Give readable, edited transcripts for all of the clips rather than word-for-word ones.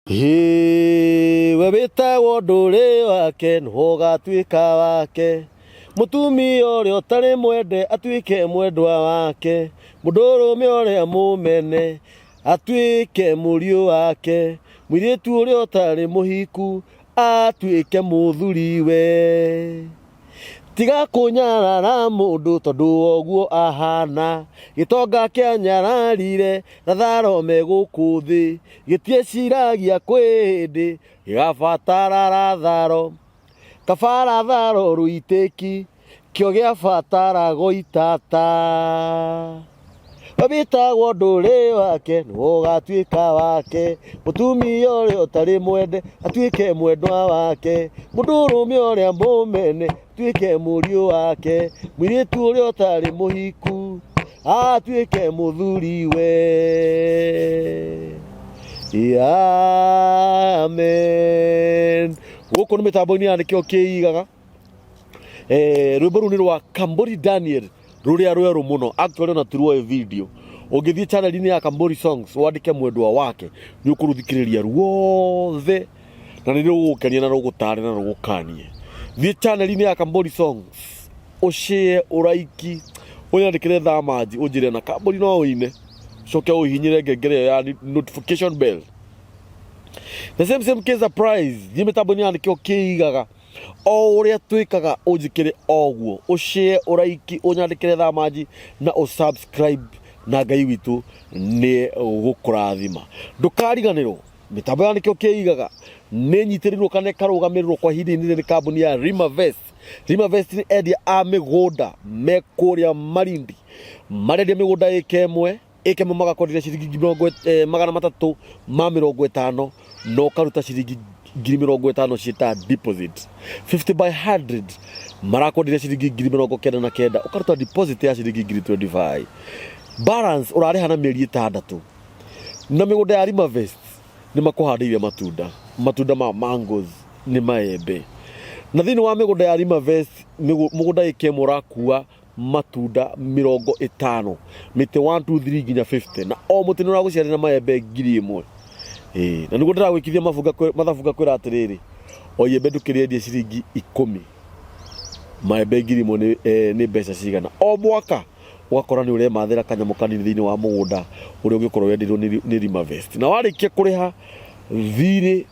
Ĩĩ, we wĩtagwo ndũrĩ wake nĩwe ũgatuĩka wake, mũtumia ũrĩa ũtarĩ mwende atuĩke mwendwa wake, mũndũrũme ũrĩa mũmene atuĩke mũriũ wake, mũirĩtu ũrĩa ũtarĩ mũhiku atuĩke mũthuriwe. Tiga kũnyarara mũndũ tondũ woguo ahana, gĩtonga kĩanyararire Latharo me gũkũ thĩ, gĩtieciragia kwĩ hĩndĩ gĩgabatara Latharo. Kaba Latharo rũitĩki, kĩo gĩabatarago itata. Wĩtagwo ndũrĩ wake nĩwe ũgatuĩka wake, mũtumia ũrĩa ũtarĩ mwende atuĩke mwendwa wake, mũndũrũme ũrĩa mũmene atuĩke mũriũ wake, mũirĩtu ũrĩa ũtarĩ mũhiku atuĩke mũthuriwe. Amen. Gũkũ nĩ mĩtambo-inĩ ya nĩkĩo kĩigaga. Rwĩmbo rũu nĩ rwa Kambori Daniel rũrĩa rwerũ mũno, actually ona ti ruoe video. Ũngĩthiĩ channel-inĩ ya Kambori Songs wandĩke mwendwa wake, nĩ ũkũrũthikĩrĩria ruothe na nĩ rũgũgũkenia na rũgũtare na rũgũkanie. Thiĩ channel-inĩ ya Kambori Songs ũshare, ũraiki, ũnyandĩkĩre thamanji, ũnjĩre na Kambori no ũine, ũcoke ũhihinyĩre ngengere ĩyo ya notification bell. The same same case surprise, thiĩ mĩtambo-inĩ ya nĩkĩo kĩigaga o ũrĩa twĩkaga, ũnjĩkĩre oguo, ũshare, ũraiki, ũnyandĩkĩre thamanji na ũsubscribe, na Ngai witũ nĩ gũkũrathima. Ndũkariganĩrwo mĩtambo ya nĩkĩo kĩigaga nĩ nyitĩrĩirwo kana ĩkarũgamĩrĩrwo kwa ihinda inene nĩ kambuni ya Rimavest. Rimavest nĩ endia a mĩgũnda me kũrĩa Malindi, marendia mĩgũnda ĩka ĩmwe ĩka ĩmwe, magakwenderia ciringi 350,000 na ũkaruta ciringi 50,000 ciĩta deposit. 50 by 100 marakwenderia ciringi 99,000, ũkaruta deposit ya ciringi 25,000, balance ũrarĩha na mĩeri 6. Na mĩgũnda ya Rimavest nĩ makũhandĩire matunda, matunda ma mangoes, nĩ maembe. Na thĩinĩ wa mĩgũnda ya Rimavest, mũgũnda ĩka ĩmwe ũrakua matunda 50, mĩtĩ 1 2 3 nginya 50, na o mũtĩ nĩ ũragũciarĩra maembe 1000. Ĩĩ, na nĩguo ndĩragwĩkithia mathabu ngakwĩra atĩrĩrĩ, o iembe ndũkĩrĩendia ciringi 10, maembe 1000 nĩ mbeca cigana o mwaka? Ũgakora nĩ ũremathĩra kanyamũ kanini thĩinĩ wa mũgũnda ũrĩa ũngĩkorwo wendeirwo nĩ Rimavest. Na warĩkia kũrĩha thirĩ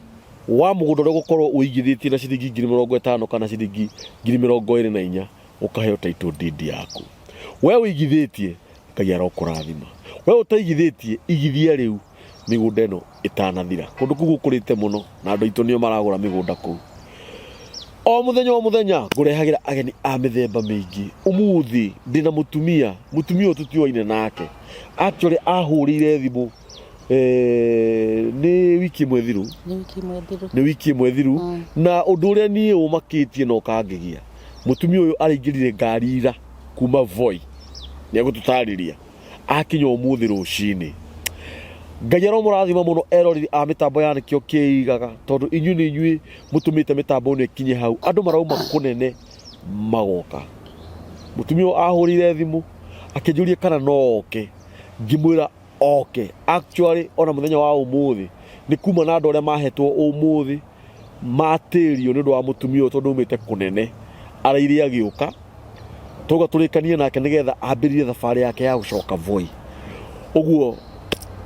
wa mũgũnda ũrĩa ũgũkorwo ũigithĩtie na ciringi 50,000 kana ciringi 24,000, ũkaheo title deed yaku. We ũigithĩtie, Ngai arokũrathima. We ũtaigithĩtie, igithia rĩu mĩgũnda ĩno ĩtanathira. Kũndũ kũu gũkũrĩte mũno na andũ aitũ nĩo maragũra mĩgũnda kũu. O mũthenya o mũthenya ngũrehagĩra ageni a mĩthemba mĩingĩ. Ũmũthĩ ndĩna mũtumia, mũtumia ũyũ tũtiũaine nake. Actually ahũrĩire thimũ nĩ wiki ĩmwe thiru. Nĩ wiki ĩmwe thiru. Nĩ wiki ĩmwe thiru. Na ũndũ ũrĩa niĩ ũmakĩtie na ũkangegia, mũtumia ũyũ araingĩrire ngari ira kuma Voi, nĩ egũtũtarĩria, akinya ũmũthĩ rũcinĩ. Ngai aromũrathima mũno eroreri a mĩtambo ya nĩkĩo kĩigaga, tondũ inyuĩ nĩ inyuĩ mũtũmĩte mĩtambo ĩno ĩkinye hau. Andũ marauma kũnene magoka. Mũtumia ũyũ ahũrĩire thimũ akĩnjũria kana no oke, ngĩmwĩra oke. Actually ona mũthenya wa ũmũthĩ nĩ kuma na andũ arĩa mahetwo ũmũthĩ matĩrio nĩ ũndũ wa mũtumia ũyũ, tondũ aumĩte kũnene, araire agĩũka, twauga tũrĩkanie nake nĩgetha ambĩrĩrie thabarĩ yake ya gũcoka Voi. Ũguo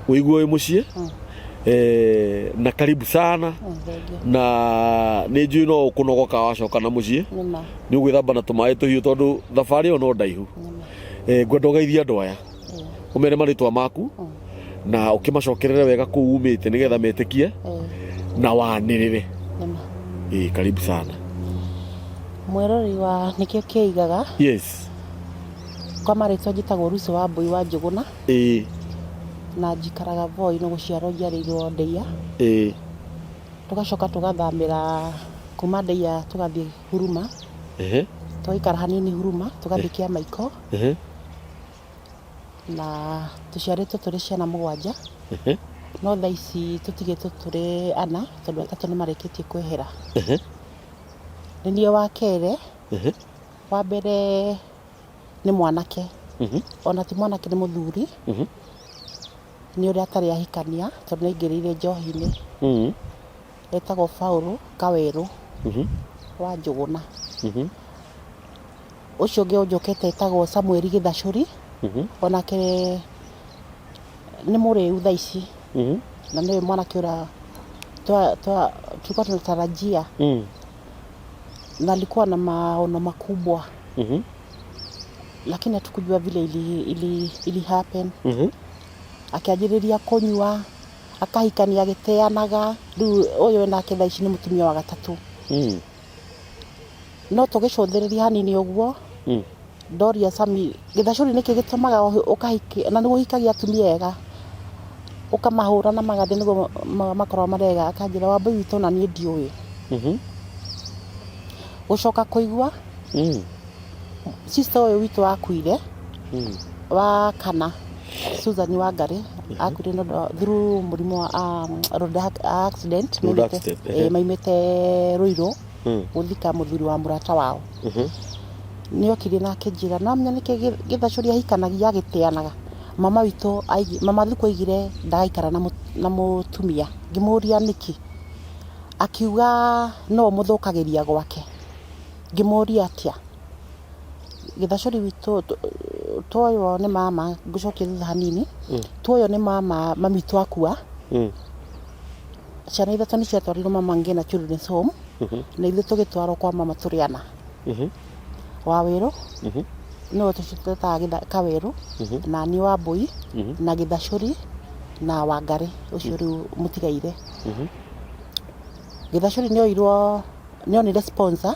ũigue wĩ mũciĩ na karibu sana. Thengiũ. Na nĩ njũĩ no ũkũnogoka wacoka na mũciĩ. Nĩma. Nĩ ũgwĩthamba na tũmaĩ tũhiũ tondũ thabarĩ ĩyo no ndaihu. Nĩma. Ngwenda ũgeithie andũ aya, ũmere marĩtwa maku na ũkĩmacokerere wega kũu umĩte nĩgetha metĩkie na wanĩrĩre. Nĩma. Ĩĩ, karibu sana. Mwĩroreri wa nĩkĩo kĩigaga. Yes. Kwa marĩtwa njĩtagwo Lucy wa Mbui wa Njũgũna. Na njikaraga Voi, no gũciarwo njiarĩirwo Ndeia. Tũgacoka tũgathamĩra kuma Ndeia tũgathiĩ Huruma. Tũgaikara hanini Huruma, tũgathiĩ Kĩamaiko. Na tũciarĩtwo tũrĩ ciana 7. No thaa ici tũtigĩtwo tũrĩ ana tondũ atatũ nĩ marĩkĩtie kwehera. Nĩ niĩ wa kerĩ. Wa mbere nĩ mwanake. Ona ti mwanake, nĩ mũthuri. Nĩ ũrĩa atarĩ ahikania tondũ nĩ aingĩrĩire njohi-inĩ. Etagwo Paul Kawerũ wa Njũgũna. Ũcio ũngĩ ũnjũkĩte etagwo Samuel Gĩthacũri, onake nĩ mũrĩu thaa ici na nĩwe mwanake ũrĩa tulikuwa tunatarajia na alikuwa na maono makubwa lakini hatukujua vile ili happen. Akĩanjĩrĩria kũnyua, akahikania agĩteanaga. Rĩu ũyũ nake thaa ici nĩ mũtumia wa gatatũ. No tũgĩcũthĩrĩria hanini ũguo, ndoria Sami, Gĩthacũri nĩkĩ gĩtũmaga ũkahiki na nĩguo ũhikagia atumia ega, ũkamahũra na magathĩ nĩguo makorwo marĩ ega? Akanjĩra, "Wambui witũ, na niĩ ndiũĩ." Gũcoka kũigua sister ũyũ witũ akuire wa kana, Susan Wangari, akuire nĩ ũndũ through mũrimũ wa road accident. Road accident, ehe. Maumĩte Ruiru gũthika mũthuri wa mũrata wao. Nĩ okire na akĩnjĩra, "No amenya nĩkĩ Gĩthacũri ahikanagia agĩteanaga? Mama witũ mama Thuku aigire ndagaikara na mũtumia." Ngĩmũria nĩkĩ, akiuga no mũthũkagĩria gwake. Ngĩmũria atĩa? Gĩthacũri witũ tuoywo nĩ mama, ngũcokie thutha hanini, tuoywo nĩ mama, mami witũ akua, ciana ithatũ nĩ ciatwarirwo Mama Ngina Children's Home, na ithuĩ tũgĩtwarwo kwa mama tũrĩ ana. Wawerũ nĩwe tũcitaga Kawerũ, na niĩ Wambui, na Gĩthacũri, na Wangarĩ ũcio rĩu mũtigaire. Gĩthacũri nĩ oirwo, nĩ onire sponsor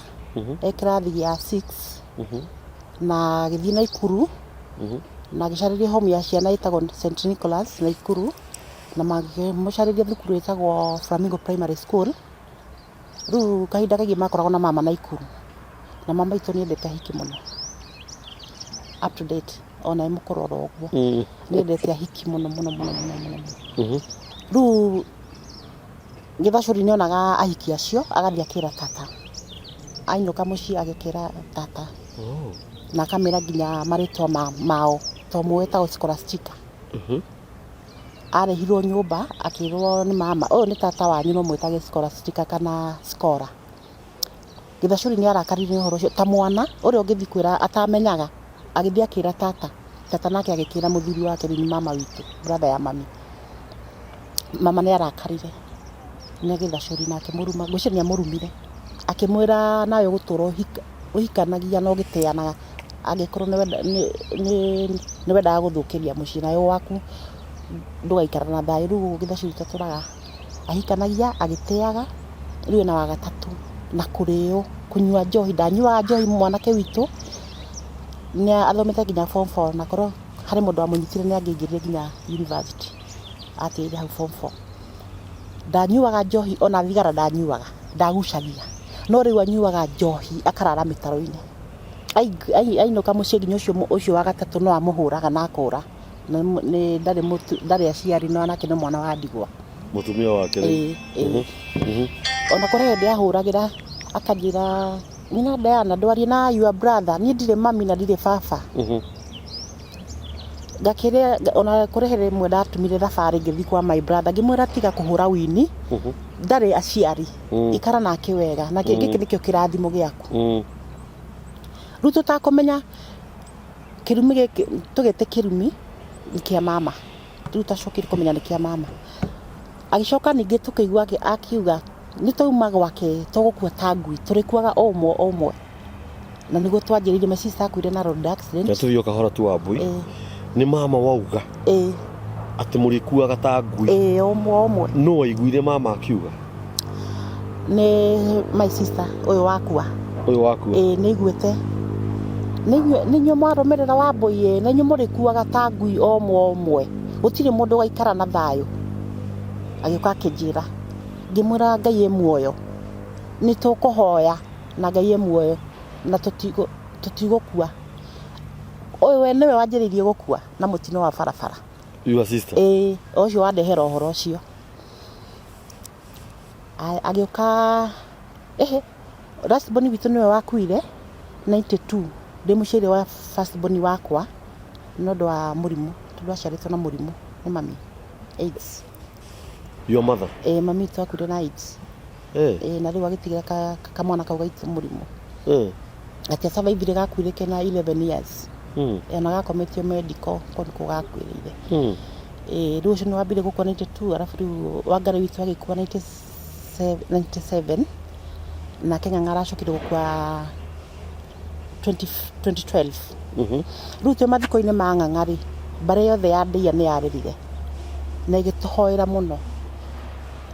e kĩrathi gĩa 6 na agĩthiĩ Naikuru na agĩcarĩria home ya ciana ĩtagwo St Nicholas Naikuru, na makĩmũcarĩria thukuru ĩtagwo Flamingo Primary School. Rĩu kahinda kaingĩ makoragwo na mama Naikuru, na mama itũ nĩ endete ahiki mũno, up to date ona e mũkũrũ oro ũguo. Nĩ endete ahiki mũno mũno mũno mũno mũno. Rĩu Gĩthacũri nĩ onaga ahiki acio, agathiĩ akĩra tata, ainũka mũciĩ agĩkĩra tata. Na akamĩra nginya marĩtwa mao, to ũmwe wetagwo Scholastica. Arehirwo nyũmba akĩrwo nĩ mama, "Ũyũ nĩ tata wanyu, no mwĩtage Scholastica kana Scora." Gĩthacũri nĩ arakarire nĩ ũhoro ũcio ta mwana ũrĩa ũngĩthiĩ kwĩra atamenyaga, agĩthiĩ akĩra tata, tata nake agĩkĩra mũthuri wake, rĩu nĩ mama witũ, brother ya mami. Mama nĩ arakarire nĩ Gĩthacũri na akĩmũruma, ngwĩciria nĩ amũrumire, akĩmwĩra, "Nawe ũgũtũra ũhikanagia na ũgĩteanaga, angĩkorwo nĩ wendaga gũthũkĩria mũciĩ nawe waku ndũgaikara na thayũ." Rĩu Gĩthacũri tatũraga ahikanagia agĩteaga, rĩu ena wa gatatũ na kũrĩo, kũnyua njohi, ndanyuaga njohi. Mwanake witũ nĩ athomete nginya form 4, na korwo harĩ mũndũ wamũnyitire nĩ angĩaingĩrire nginya university, atigire hau form 4. Ndanyuaga njohi, ona thigara ndanyuaga, ndagucagia, no rĩu anyuaga njohi akarara mĩtaro-inĩ. Ainũka mũciĩ nginya ũcio wa gatatũ no amũhũraga na akũra. Nĩ ndarĩ aciari, no nake nĩ mwana wa ndigwa. Mũtumia wake rĩu. Ĩĩ. Ona kũrĩ hĩndĩ ahũragĩra akanjĩra, "Nyina Diana, ndwarie na your brother, niĩ ndirĩ mami na ndirĩ baba." Ngakĩrĩa ona kũrĩ hĩndĩ ĩmwe ndatumire thabarĩ ngĩthiĩ kwa my brother, ngĩmwĩra, "Tiga kũhũra wini, ndarĩ aciari, ikara nake wega, na gĩkĩ nĩkĩo kĩrathimo gĩaku." Rĩu tũtakũmenya kĩrumi gĩkĩ tũgĩte kĩrumi nĩ kĩa mama, rĩu tacokire kũmenya nĩ kĩa mama. Agĩcoka ningĩ tũkĩigua akiuga nĩ twauma gwake tũgũkua ta ngui, tũrĩkuaga o ũmwe o ũmwe, na nĩguo twanjĩrĩirie. My sister akuire na road accident. Na tũthiĩ o kahora tu, Wambui. Nĩ mama wauga atĩ mũrĩkuaga ta ngui? Ĩĩ, o ũmwe o ũmwe. No waiguire mama akiuga? Nĩ my sister ũyũ wakua. Ũyũ wakua. Ĩĩ, nĩ iguĩte nĩ inyuĩ mwarũmĩrĩra Wambui, ĩ na inyuĩ mũrĩkuaga ta ngui o ũmwe o ũmwe, gũtirĩ mũndũ ũgaikara na thayũ. Agĩũka akĩnjĩra, ngĩmwĩra, "Ngai e muoyo, nĩ tũkũhoya na Ngai e muoyo na tũtigũkua." Ũyũ we nĩwe wanjĩrĩirie gũkua na mũtino wa barabara. Your sister? Ĩĩ, o ũcio wandehera ũhoro ũcio. Agĩũka ĩhĩ, last born witũ nĩwe wakuire 92, ndĩ mũciari wa first born wakwa, nĩ ũndũ wa mũrimũ, tondũ aciarĩtwo na mũrimũ nĩ mami. AIDS. Your mother? Ĩĩ, mami witũ akuire na AIDS. Ĩĩ, na rĩu agĩtigĩra kamwana kau gaitũ mũrimũ. Gatiasurvivire, gakuire kena 11 years. Ona gakometio medical kũu nĩkuo gakuĩrĩire. Ĩĩ, rĩu ũcio nĩ wambire gũkua 92, arabu rĩu Wangarĩ witũ agĩkua 97, nake Ng'ang'a aracokire gũkua 2012. Rĩu twĩ mathiko-inĩ ma Ng'ang'a rĩ, mbarĩ yothe ya Ndeiya nĩ yarĩrire na ĩgĩtũhoera mũno,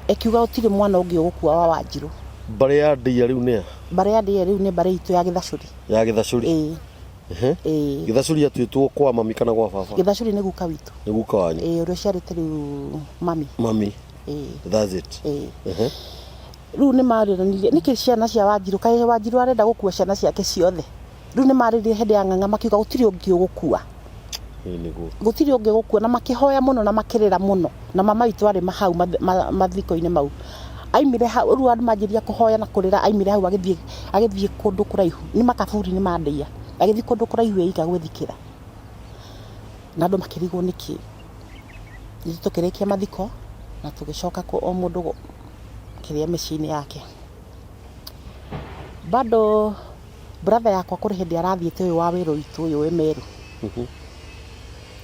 ĩkiuga gũtirĩ mwana ũngĩ ũgũkua wa Wanjirũ. Mbarĩ ya Ndeiya rĩu nĩ a? Mbarĩ ya Ndeiya rĩu nĩ mbarĩ itũ ya Gĩthacũri. Ya Gĩthacũri? Ĩĩ. Ĩĩ. Gĩthacũri atuĩtwo kwa mami kana gwa baba? Gĩthacũri nĩ guka witũ. Nĩ guka wanyu? Ĩĩ, ũrĩa ũciarĩte rĩu mami. Mami. Ĩĩ. That's it. Ĩĩ. Rĩu nĩ marĩranire nĩkĩ ciana cia Wanjirũ, kaĩ Wanjirũ arenda gũkua ciana ciake ciothe? Rĩu nĩ marĩrire hĩndĩ ya Ng'ang'a makiuga gũtirĩ ũngĩ ũgũkua. Ĩĩ nĩguo. Gũtirĩ ũngĩ ũgũkua, na makĩhoya mũno na makĩrĩra mũno, na mama witũ arĩ hau mathiko-inĩ mau. Aimire hau, rĩu andũ manjĩrĩria kũhoya na kũrĩra, aimire hau agĩthiĩ agĩthiĩ kũndũ kũraihu, nĩ makaburi nĩ ma Ndeiya, agĩthiĩ kũndũ kũraihu eika gwĩthikĩra. Na andũ makĩrigwo nĩkĩ. Ithuĩ tũkĩrĩkia mathiko na tũgĩcoka o mũndũ kĩrĩa mĩciĩ-inĩ yake. Bado brother yakwa kũrĩ hĩndĩ arathiĩte ũyũ wa wĩra witũ ũyũ wĩ Meru.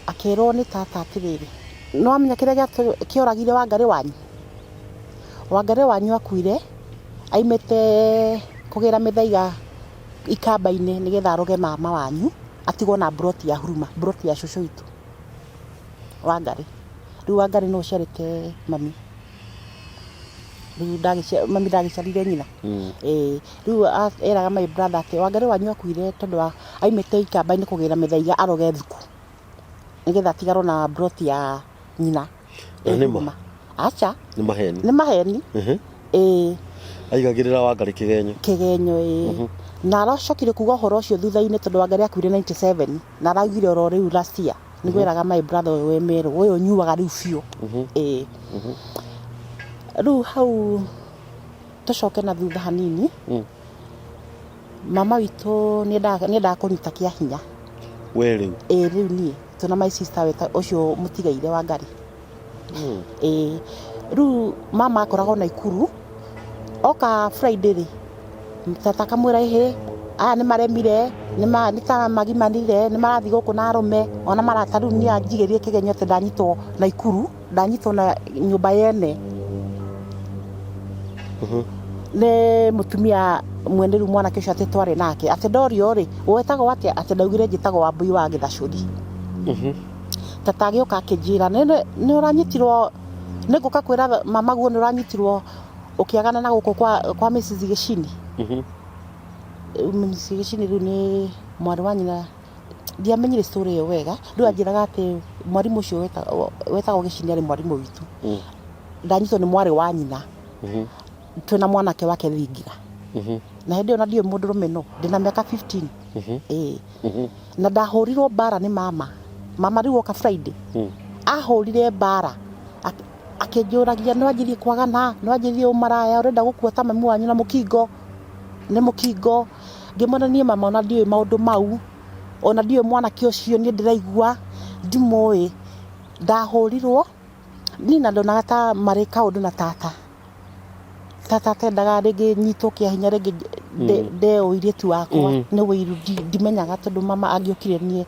Akĩrwo nĩ tata atĩrĩrĩ, nĩ wamenya kĩrĩa kĩoragire Wangarĩ wanyu? Wangarĩ wanyu akuire aimĩte kũgĩra mĩthaiga ikamba-inĩ nĩgetha aroge mama wanyu atigwo na mburoti ya Huruma, mburoti ya cũcũ witũ Wangarĩ. Rĩu Wangarĩ nĩwe ũciarĩte mami. Rĩu mami ndagĩciarire nyina. Ĩĩ, rĩu eraga my brother atĩ Wangarĩ wanyu akuire tondũ wa aimĩte ikamba-inĩ kũgĩra mĩthaiga aroge thuku nĩgetha atigarwo na mburoti ya nyina. Na nĩ ma? Aca. Nĩ maheni. Nĩ maheni. Ĩĩ. Aigagĩrĩra Wangarĩ kĩgenyo. Kĩgenyo ĩĩ. Na aracokire kuga ũhoro ũcio thutha-inĩ tondũ Wangarĩ akuire 97 na araugire oro rĩu last year. Nĩguo eraga my brother ũyũ wĩ Meru, ũyũ ũnyuaga rĩu biũ. Ĩĩ. Rĩu hau tũcoke na thutha hanini. Mama witũ nĩendaga kũnyita kĩa hinya. We rĩu? Ĩĩ rĩu niĩ twĩna my sister weta ũcio mũtigaire Wangarĩ. Ĩĩ. Rĩu mama akoragwo Naikuru, oka Friday rĩ, tata akamwĩra ĩhĩ, aya nĩ maremire, nĩ ta magimanire, nĩ marathiĩ gũkũ na arũme, ona marata rĩu niĩ anjigĩrĩire kĩgenyo atĩ ndanyitwo Naikuru, ndanyitwo na nyũmba yene. Nĩ mũtumia mwene rĩu mwanake ũcio atĩ twarĩ nake, atĩ ndorio rĩ, wetagwo atĩa? Atĩ ndaugire njĩtagwo Wambui wa Gĩthacũri. Tata agĩũka akĩnjĩra, nĩ ũranyitirwo, nĩ ngũka kwĩra mama guo nĩ ũranyitirwo ũkĩagana na gũkũ kwa Mrs. Gĩcini. Mrs. Gĩcini rĩu nĩ mwarĩ wa nyina, ndiamenyire story ĩyo wega, rĩu anjĩraga atĩ mwarimũ ũcio wetagwo Gĩcini arĩ mwarimũ witũ. Ndanyitwo nĩ mwarĩ wa nyina. Twĩna mwanake wake thingira. Na hĩndĩ ĩyo na ndiũĩ mũndũrũme no, ndĩna mĩaka 15. Ĩĩ. Na ndahũrirwo mbara nĩ mama. Mama rĩu oka Friday. Ahũrire mbara akĩnjũragia nĩ wanjirie kwagana, nĩ wanjirie ũmaraya, ũrenda gũkua ta mami wanyu na mũkingo, nĩ mũkingo. Ngĩmwĩra niĩ mama ona ndiũĩ maũndũ mau, ona ndiũĩ mwanake ũcio niĩ ndĩraigua, ndimũĩ. Ndahũrirwo, niĩ na ndonaga ta marĩ kaũndũ na tata. Tata atendaga rĩngĩ nyitwo kĩa hinya rĩngĩ nde ũirĩtu wakwa nĩ ũiru ndimenyaga tondũ mama angĩokire niĩ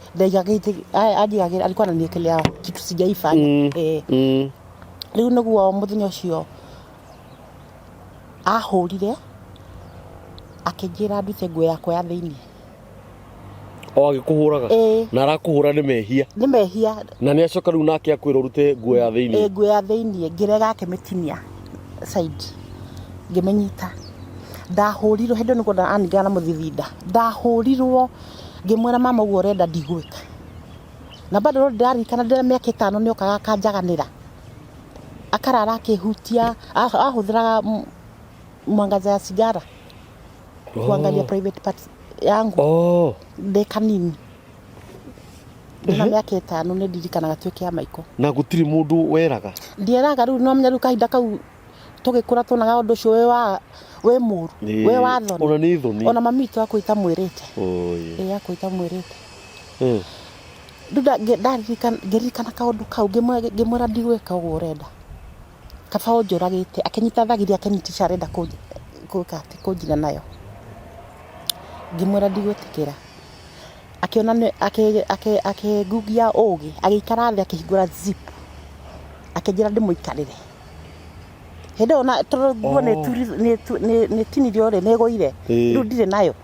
anjigagĩra alikuwa ananiwekelea kitu sijaifanya. Rĩu nĩguo mũthenya ũcio ahũrire akĩnjĩra ndute nguo yakwa ya thĩiniĩ. O agĩkũhũraga? Ĩĩ. Na arakũhũra nĩ mehia? Nĩ mehia. Na nĩ acoka rĩu nake akwĩra ũrute nguo ya thĩiniĩ? Ĩĩ, nguo ya thĩiniĩ ngĩrega akĩmĩtinia side ngĩmĩnyita. Ndahũrirwo hĩndĩ ĩyo nĩguo aningaga na mũthithinda. Ndahũrirwo ngĩmwĩra mama ũguo ũrenda ndigwĩka. Na bado no ndĩraririkana ndĩna mĩaka ĩtano nĩ okaga akanjaganĩra. Akarara akĩhutia, ahũthĩraga mwangaza ya sigara kuangalia private parts yangu. Ndĩ kanini. Ndĩna mĩaka ĩtano nĩ ndirikanaga twĩ kĩamaiko. Na gũtirĩ mũndũ weraga? Ndieraga rĩu nĩ wamenya rĩu kahinda kau tũgĩkũra tuonaga ũndũ ũcio wĩ wa wĩ mũru, wĩ wa thoni. Ona nĩ thoni. Ona mami witũ akwĩta mwĩrĩte. Ĩĩ akwĩta mwĩrĩte. Rĩu ngĩririkana kaũndũ kau ngĩmwĩra ndigwĩka ũguo ũrenda. Kaba ũnjũragĩte. Akĩnyita thagiri akĩnyitisha arenda gwĩka atĩ kũnjina nayo. Ngĩmwĩra ndigwĩtĩkĩra. Akĩona akĩngungia ũgĩ, agĩikara thĩ akĩhingũra zip. Akĩnjĩra ndĩmũikarĩre. Hĩndĩ ĩyo tondũ nguo nĩ tinirio rĩ, nĩ ĩgũire. Rĩu ndirĩ nayo.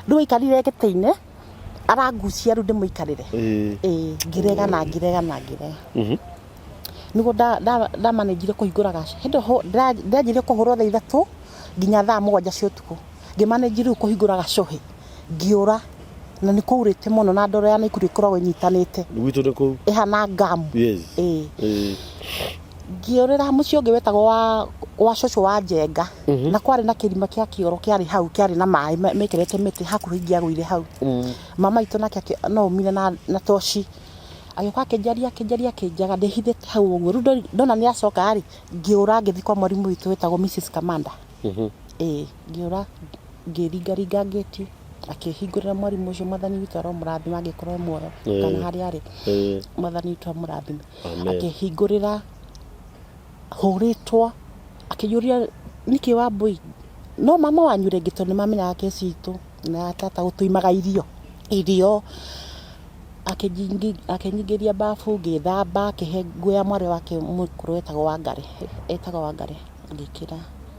Rĩu aikarire gĩtĩ-inĩ arangucia rĩu ndĩmũikarĩre. Ĩĩ ngĩrega na ngĩrega na ngĩrega. Nĩguo ndamanĩnjire kũhingũra gaca. Hĩndĩ ĩyo ndanjirie kũhũrwo thaa 3 nginya thaa 7 cia ũtukũ. Ngĩmanĩnji rĩu kũhingũra gacũhĩ ngĩũra na nĩ kwaurĩte mũno na ndoro ya Naikuru ĩkoragwo ĩnyitanĩte. Gwitũ nĩ kũu. Ĩhana ngamu. Ĩĩ. Ngĩũrĩra mũciĩ ũngĩ wetagwo wa cũcũ wa Njenga. Na kwarĩ na kĩrima kĩa kĩoro kĩarĩ hau kĩarĩ na maĩ mekĩrĩte mĩtĩ hakuhĩ ingĩagũire hau. Mama witũ nake no aumire na toci. Agĩũka akĩnjaria akĩnjaria akĩnjaga ndĩhithĩte hau ũguo. Rĩu ndona nĩ acoka rĩ, ngĩũra ngĩthiĩ kwa mwarimũ witũ wetagwo Mrs. Kamanda. Ĩĩ ngĩũra ngĩringaringa ngĩti akĩhingũrĩra mwarimũ ũcio mwathani witũ aromũrathima angĩkorwo e muoyo kana harĩa arĩ. Mwathani witũ amũrathime. Akĩhingũrĩra hũrĩtwo akĩnjũria nĩkĩ Wambũi no mama wanyu rĩngĩ tondũ nĩ mamenyaga kesi itũ na ya tata gũtũimaga irio irio akĩnyingĩria babu ngĩthamba akĩhe nguo ya mwarĩ wake mũkũrũ wetagwo Wangarĩ etagwo Wangarĩ ngĩkĩra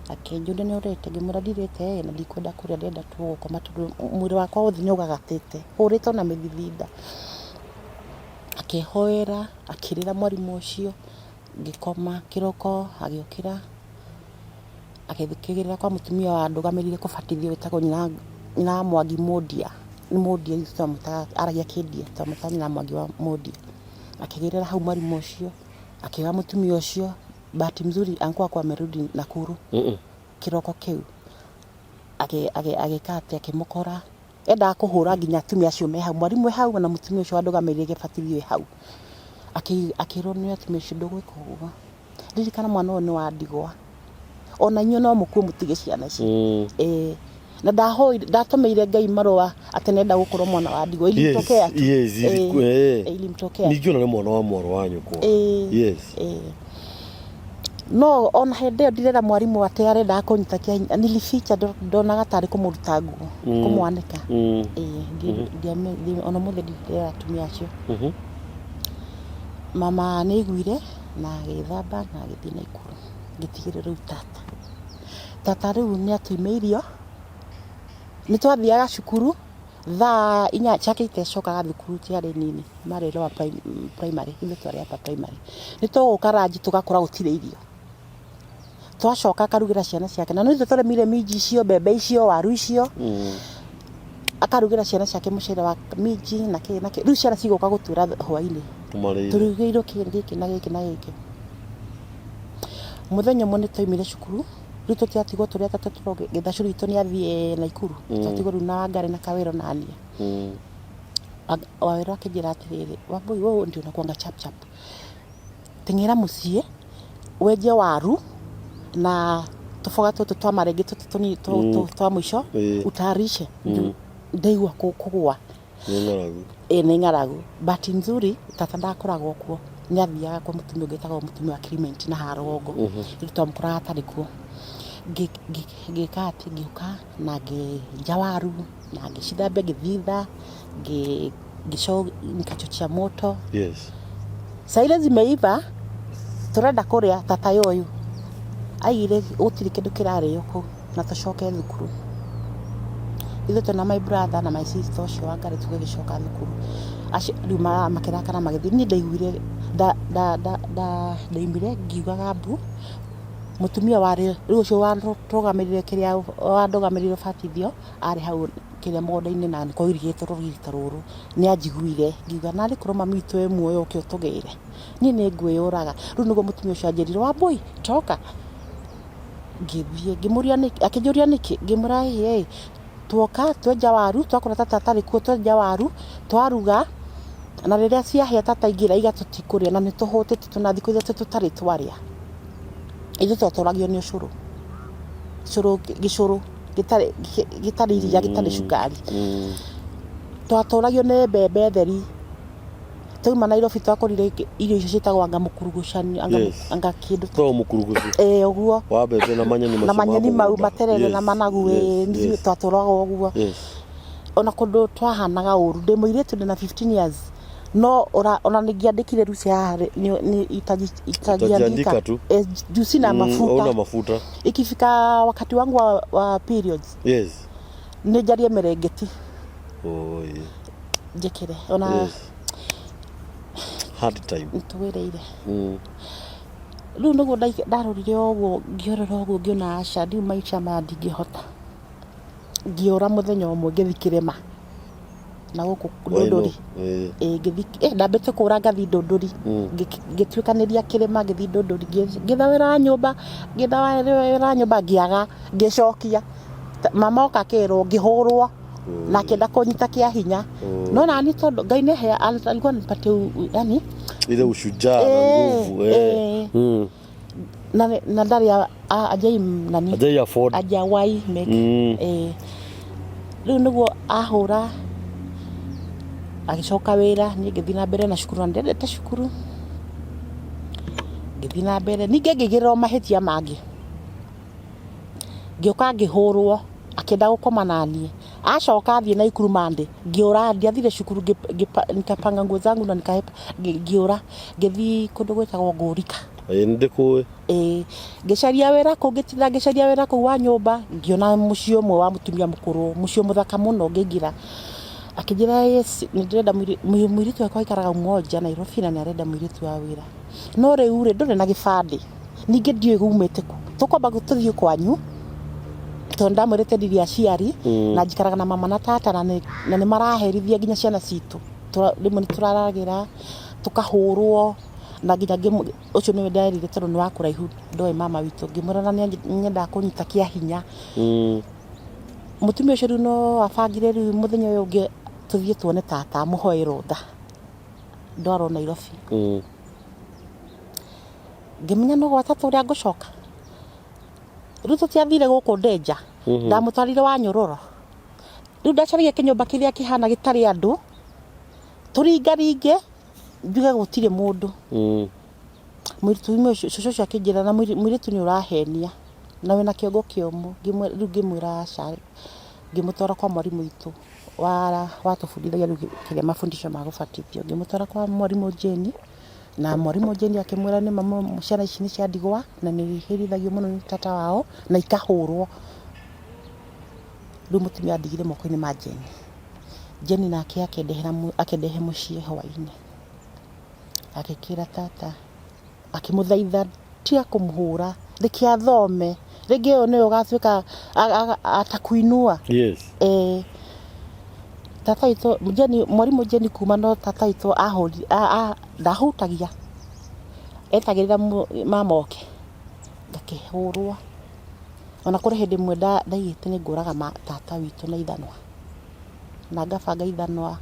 akĩnjũria nĩ ũrĩte ngĩmwĩra ndirĩte na ndikwenda kũrĩa ndĩrenda tu gũkoma tondũ mwĩrĩ wakwa wothe nĩ ũgagatĩte hũrĩtwo na mĩthithinda. Akĩhoera akĩrĩra mwarimũ ũcio ngĩkoma kĩroko agĩũkĩra agĩthikĩrĩria kwa mũtumia wandũgamĩrĩire kũbatithio wĩtagwo nyina wa Mwangi Mũndia, nĩ Mũndia ithuĩ twamwĩtaga aragia kĩndia twamwĩtaga nyina wa Mwangi wa Mũndia. Akĩgĩrĩra hau mwarimũ ũcio akĩoya mũtumia ũcio bahati mzuri uncle wakwa amerudi Nakuru kĩroko kĩu agĩka atĩ akĩmũkora Endaga kũhũra nginya atumia acio me hau, mwarimũ e hau na mũtumia ũcio wandũgamĩrĩire gĩbatithio e hau. Akĩrwo nĩ atumia acio ndũgwĩka ũguo, ririkana mwana ũyũ nĩ wa ndigwa, ona inyuĩ no mũkue mũtige ciana ici. Ĩĩ. Na ndatũmĩire Ngai marũa atĩ nĩenda gũkorwo mwana wa ndigwa, ilimtokea tu. Ĩĩ, ilimtokea. Ningĩ ona nĩ mwana wa mwarĩ wa nyũkwa. Ĩĩ. Ĩĩ. No ona hĩndĩ ĩyo ndirera mwarimũ atĩ arendaga kũnyita kĩa hinya nilificha ndonaga tarĩ kũmũruta nguo kũmwanĩka. Ĩĩ ona ũmũthĩ ndirera atumia acio. Mama nĩ aiguire na agĩthamba na agĩthiĩ Naikuru ngĩtigĩrwo rĩu tata. Tata rĩu nĩ atũima irio, nĩ twathiaga cukuru Thaa inya ciake itiacokaga thukuru ciarĩ nini, marĩ lower primary, ithuĩ twarĩ upper primary. Nĩ tũgũka ranji tũgakora gũtirĩ irio. Twacoka akarugĩra ciana ciake, na nĩ ithuĩ tũrĩmire minji icio, mbembe icio, waru icio, akarugĩra ciana ciake mũcere wa minji na kĩ na kĩ. Rĩu ciana cigũka gũtwĩra hwainĩ, tũrugĩirwo kĩ gĩkĩ na gĩkĩ na gĩkĩ. Mũthenya ũmwe nĩ twaumire cukuru. Rĩu tũtiatigwo tũrĩ atatũ tũroge gĩthacũrũ witũ nĩ athiĩ Naikuru. Twatigwo rĩu na Wangari na Kawĩro na niĩ. Wawĩro akĩnjĩra atĩrĩrĩ, Wambũi wewe ndio unakuanga chap chap. Teng'era mũciĩ wenje waru na tũboga tũtũ twa marenge tũtũ tũnini twa mũico utayarishe. Ndaigua kũgũa. Nĩ ng'aragu. Ĩĩ nĩ ng'aragu. Bahati nzuri tata ndakoragwo kuo, nĩ athiaga kwa mũtumia ũngĩ wĩtagwo mũtumia wa Clement na haha rũgongo. Rĩu twamũkoraga atarĩ kuo. Ngĩka atĩ, ngĩũka na ngĩenja waru na ngĩcithambia ngĩthitha, nikachochea moto. Saa ile zimeiva tũrenda kũrĩa tata ũyũ aigire gũtirĩ kĩndũ kĩrarĩo kũu na tũcoke thukuru. Ithuĩ twĩna my brother na my sister ũcio wa Ngarĩ tũgĩgĩcoka thukuru. Acio rĩu makĩrakara magĩthiĩ. Niĩ ndaiguire ndaumire ngiugaga mbu. Mũtumia warĩ rĩu ũcio warũgamĩrĩire kĩrĩa wandũgamĩrĩire ũbatithio arĩ hau kĩrĩa mũgũnda-inĩ na nĩ kwairigĩtwo rũrigi ta rũrũ. Nĩ anjiguire ngiuga narĩ korwo mami witũ e muoyo ũke ũtũgĩre niĩ nĩ ngwĩyũraga. Rĩu nĩguo mũtumia ũcio anjĩrire Wambũi toka. Ngĩthiĩ ngĩmũria nĩkĩ, akĩnjũria nĩkĩ, ngĩmwĩra ĩĩ tuoka twenja waru twakora tata atarĩ kuo twenja waru twaruga na rĩrĩa ciahĩa tata aingĩra aiga tũtikũrĩa na nĩ tũhũtĩte twĩna thikũ 3 tũtarĩ twarĩa. Ithuĩ twatũragio nĩ ũcũrũ, cũrũ gĩcũrũ gĩtarĩ iria gĩtarĩ cukari. Twatũragio nĩ mbembe theri. Twauma Nairobi twakorire irio icio ciĩtagwo anga mũkurugucani, anga, anga kĩndũ to mũkurugucu. Ĩĩ, ũguo. Wa mbembe na manyeni na macio ma manyeni mau mũgũnda. Materere na managu. Ĩĩ, twatũraga ũguo. Ona kũndũ twahanaga ũru, ndĩ mũirĩtu, ndĩ na 15 years, no ona ningĩandĩkire Lucy haha rĩ, itajiandika itajiandika tu. Eh, juu sina mafuta. Hauna mafuta. Ikifika wakati wangu wa periods, nĩ njarie mĩrengeti Oh, yeah. njĩkĩre ona. Hard time. Nĩtwĩrĩire. Rĩu nĩguo ndarorire ũguo, ngĩorora ũguo, ngĩona aca, rĩu maica maya ndingĩhota. Ngĩũra mũthenya ũmwe, ngĩthi kĩrĩma na gũkũ Ndũndũri. Ĩĩ, ngĩthi, ndambĩte kũra, ngathi Ndũndũri. Ngĩtuĩkanĩria kĩrĩma, ngĩthi Ndũndũri, ngĩetha wĩra wa nyũmba, ngĩetha wĩra wa nyũmba, ngĩaga, ngĩcokia. Mama oka akĩrwo, ngĩhũrwo na akĩenda kũnyita kĩa hinya, no nani tondũ Ngai nĩhe alikuwa ananipatia yani ile ushujaa na nguvu. Na ndarĩ ajai nani Hajai afford. Ajawai make. Rĩu nĩguo ahũra, agĩcoka wĩra, niĩ ngĩthiĩ na mbere na cukuru, na ndendete cukuru, ngĩthiĩ na mbere. Ningĩ ngĩgĩrĩrwo mahĩtia mangĩ, ngĩũka ngĩhũrwo, akĩenda gũkoma naniĩ. Acoka athiĩ na ikuru mande, ngĩũra, ndiathire cukuru, nikapanga nguo zangu na nikahepa, ngĩũra, ngĩthiĩ kũndũ gwĩtagwo Ngũrika. Ĩĩ, nĩ ndĩkũĩ. Ĩĩ, ngĩcaria wĩra kũu, ngĩtinda ngĩcaria wĩra kũu wa nyũmba, ngĩona mũciĩ ũmwe wa mũtumia mũkũrũ, mũciĩ mũthaka mũno, ngĩingĩra. Akĩnjĩra, "Yes, nĩ ndĩrenda mũirĩtu wakwa aikaraga Umoja, Nairobi, na nĩ arenda mũirĩtu wa wĩra, no rĩu rĩ, ndũrĩ na gĩbandĩ, ningĩ ndiũĩ umĩte kũ, tũkwamba tũthiĩ kwanyu," tondũ ndamwĩrĩte ndirĩ aciari na njikaraga na mama na tata, na nĩ maraherithia nginya ciana citũ. Rĩmwe nĩ tũraragĩra, tũkahũrwo, na nginya ũcio nĩwe nderire, tondũ nĩ wa kũraihu, ndoĩ mama witũ, ngĩmwĩra na nĩ nyendaga kũnyita kĩa hinya. Mũtumia ũcio rĩu no abangire rĩu mũthenya ũyũ ũngĩ tũthiĩ tuone tata, amũhoe rũtha ndwarwo Nairobi. Ngĩmenya no gwa tata ũrĩa ngũcoka. Rĩu tũtiathire gũkũ Ndenja, ndamũtwarire wa Nyororo. Rĩu ndacaragia kĩnyũmba kĩrĩa kĩhana gĩtarĩ andũ, tũringaringe, njuge gũtirĩ mũndũ. Mũirĩtu ũcio, cũcũ ũcio akĩnjĩra na mũirĩtu nĩ ũrahenia na wĩna kĩongo kĩũmũ. Rĩu ngĩmwĩra aca, ngĩmũtwara kwa mwarimũ witũ wa watũbundithagia rĩu kĩrĩa mafundisho ma gũbatithio, ngĩmũtwara kwa mwarimũ Jane, na mwarimũ Jane akĩmwĩra nĩ ma ciana ici nĩ cia ndigwa na nĩ ihĩrithagio mũno nĩ tata wao na ikahũrwo. Rĩu mũtumia andigire moko-inĩ ma Jane. Jane nake akĩndehe mũciĩ hwaĩ-inĩ, agĩkĩra tata, akĩmũthaitha tiga kũmũhũra, reke athome, rĩngĩ ũyũ nĩwe ũgatuĩka atakuinua. Eh, tata witũ Jane, mwarimũ Jane kuma, no tata witũ ahũri ndahutagia, etagĩrĩra mama oke, ngakĩhũrwo. Ona kũrĩ hĩndĩ ĩmwe ndaigĩte nĩ ngũraga tata witũ na ithanwa, na ngabanga ithanwa,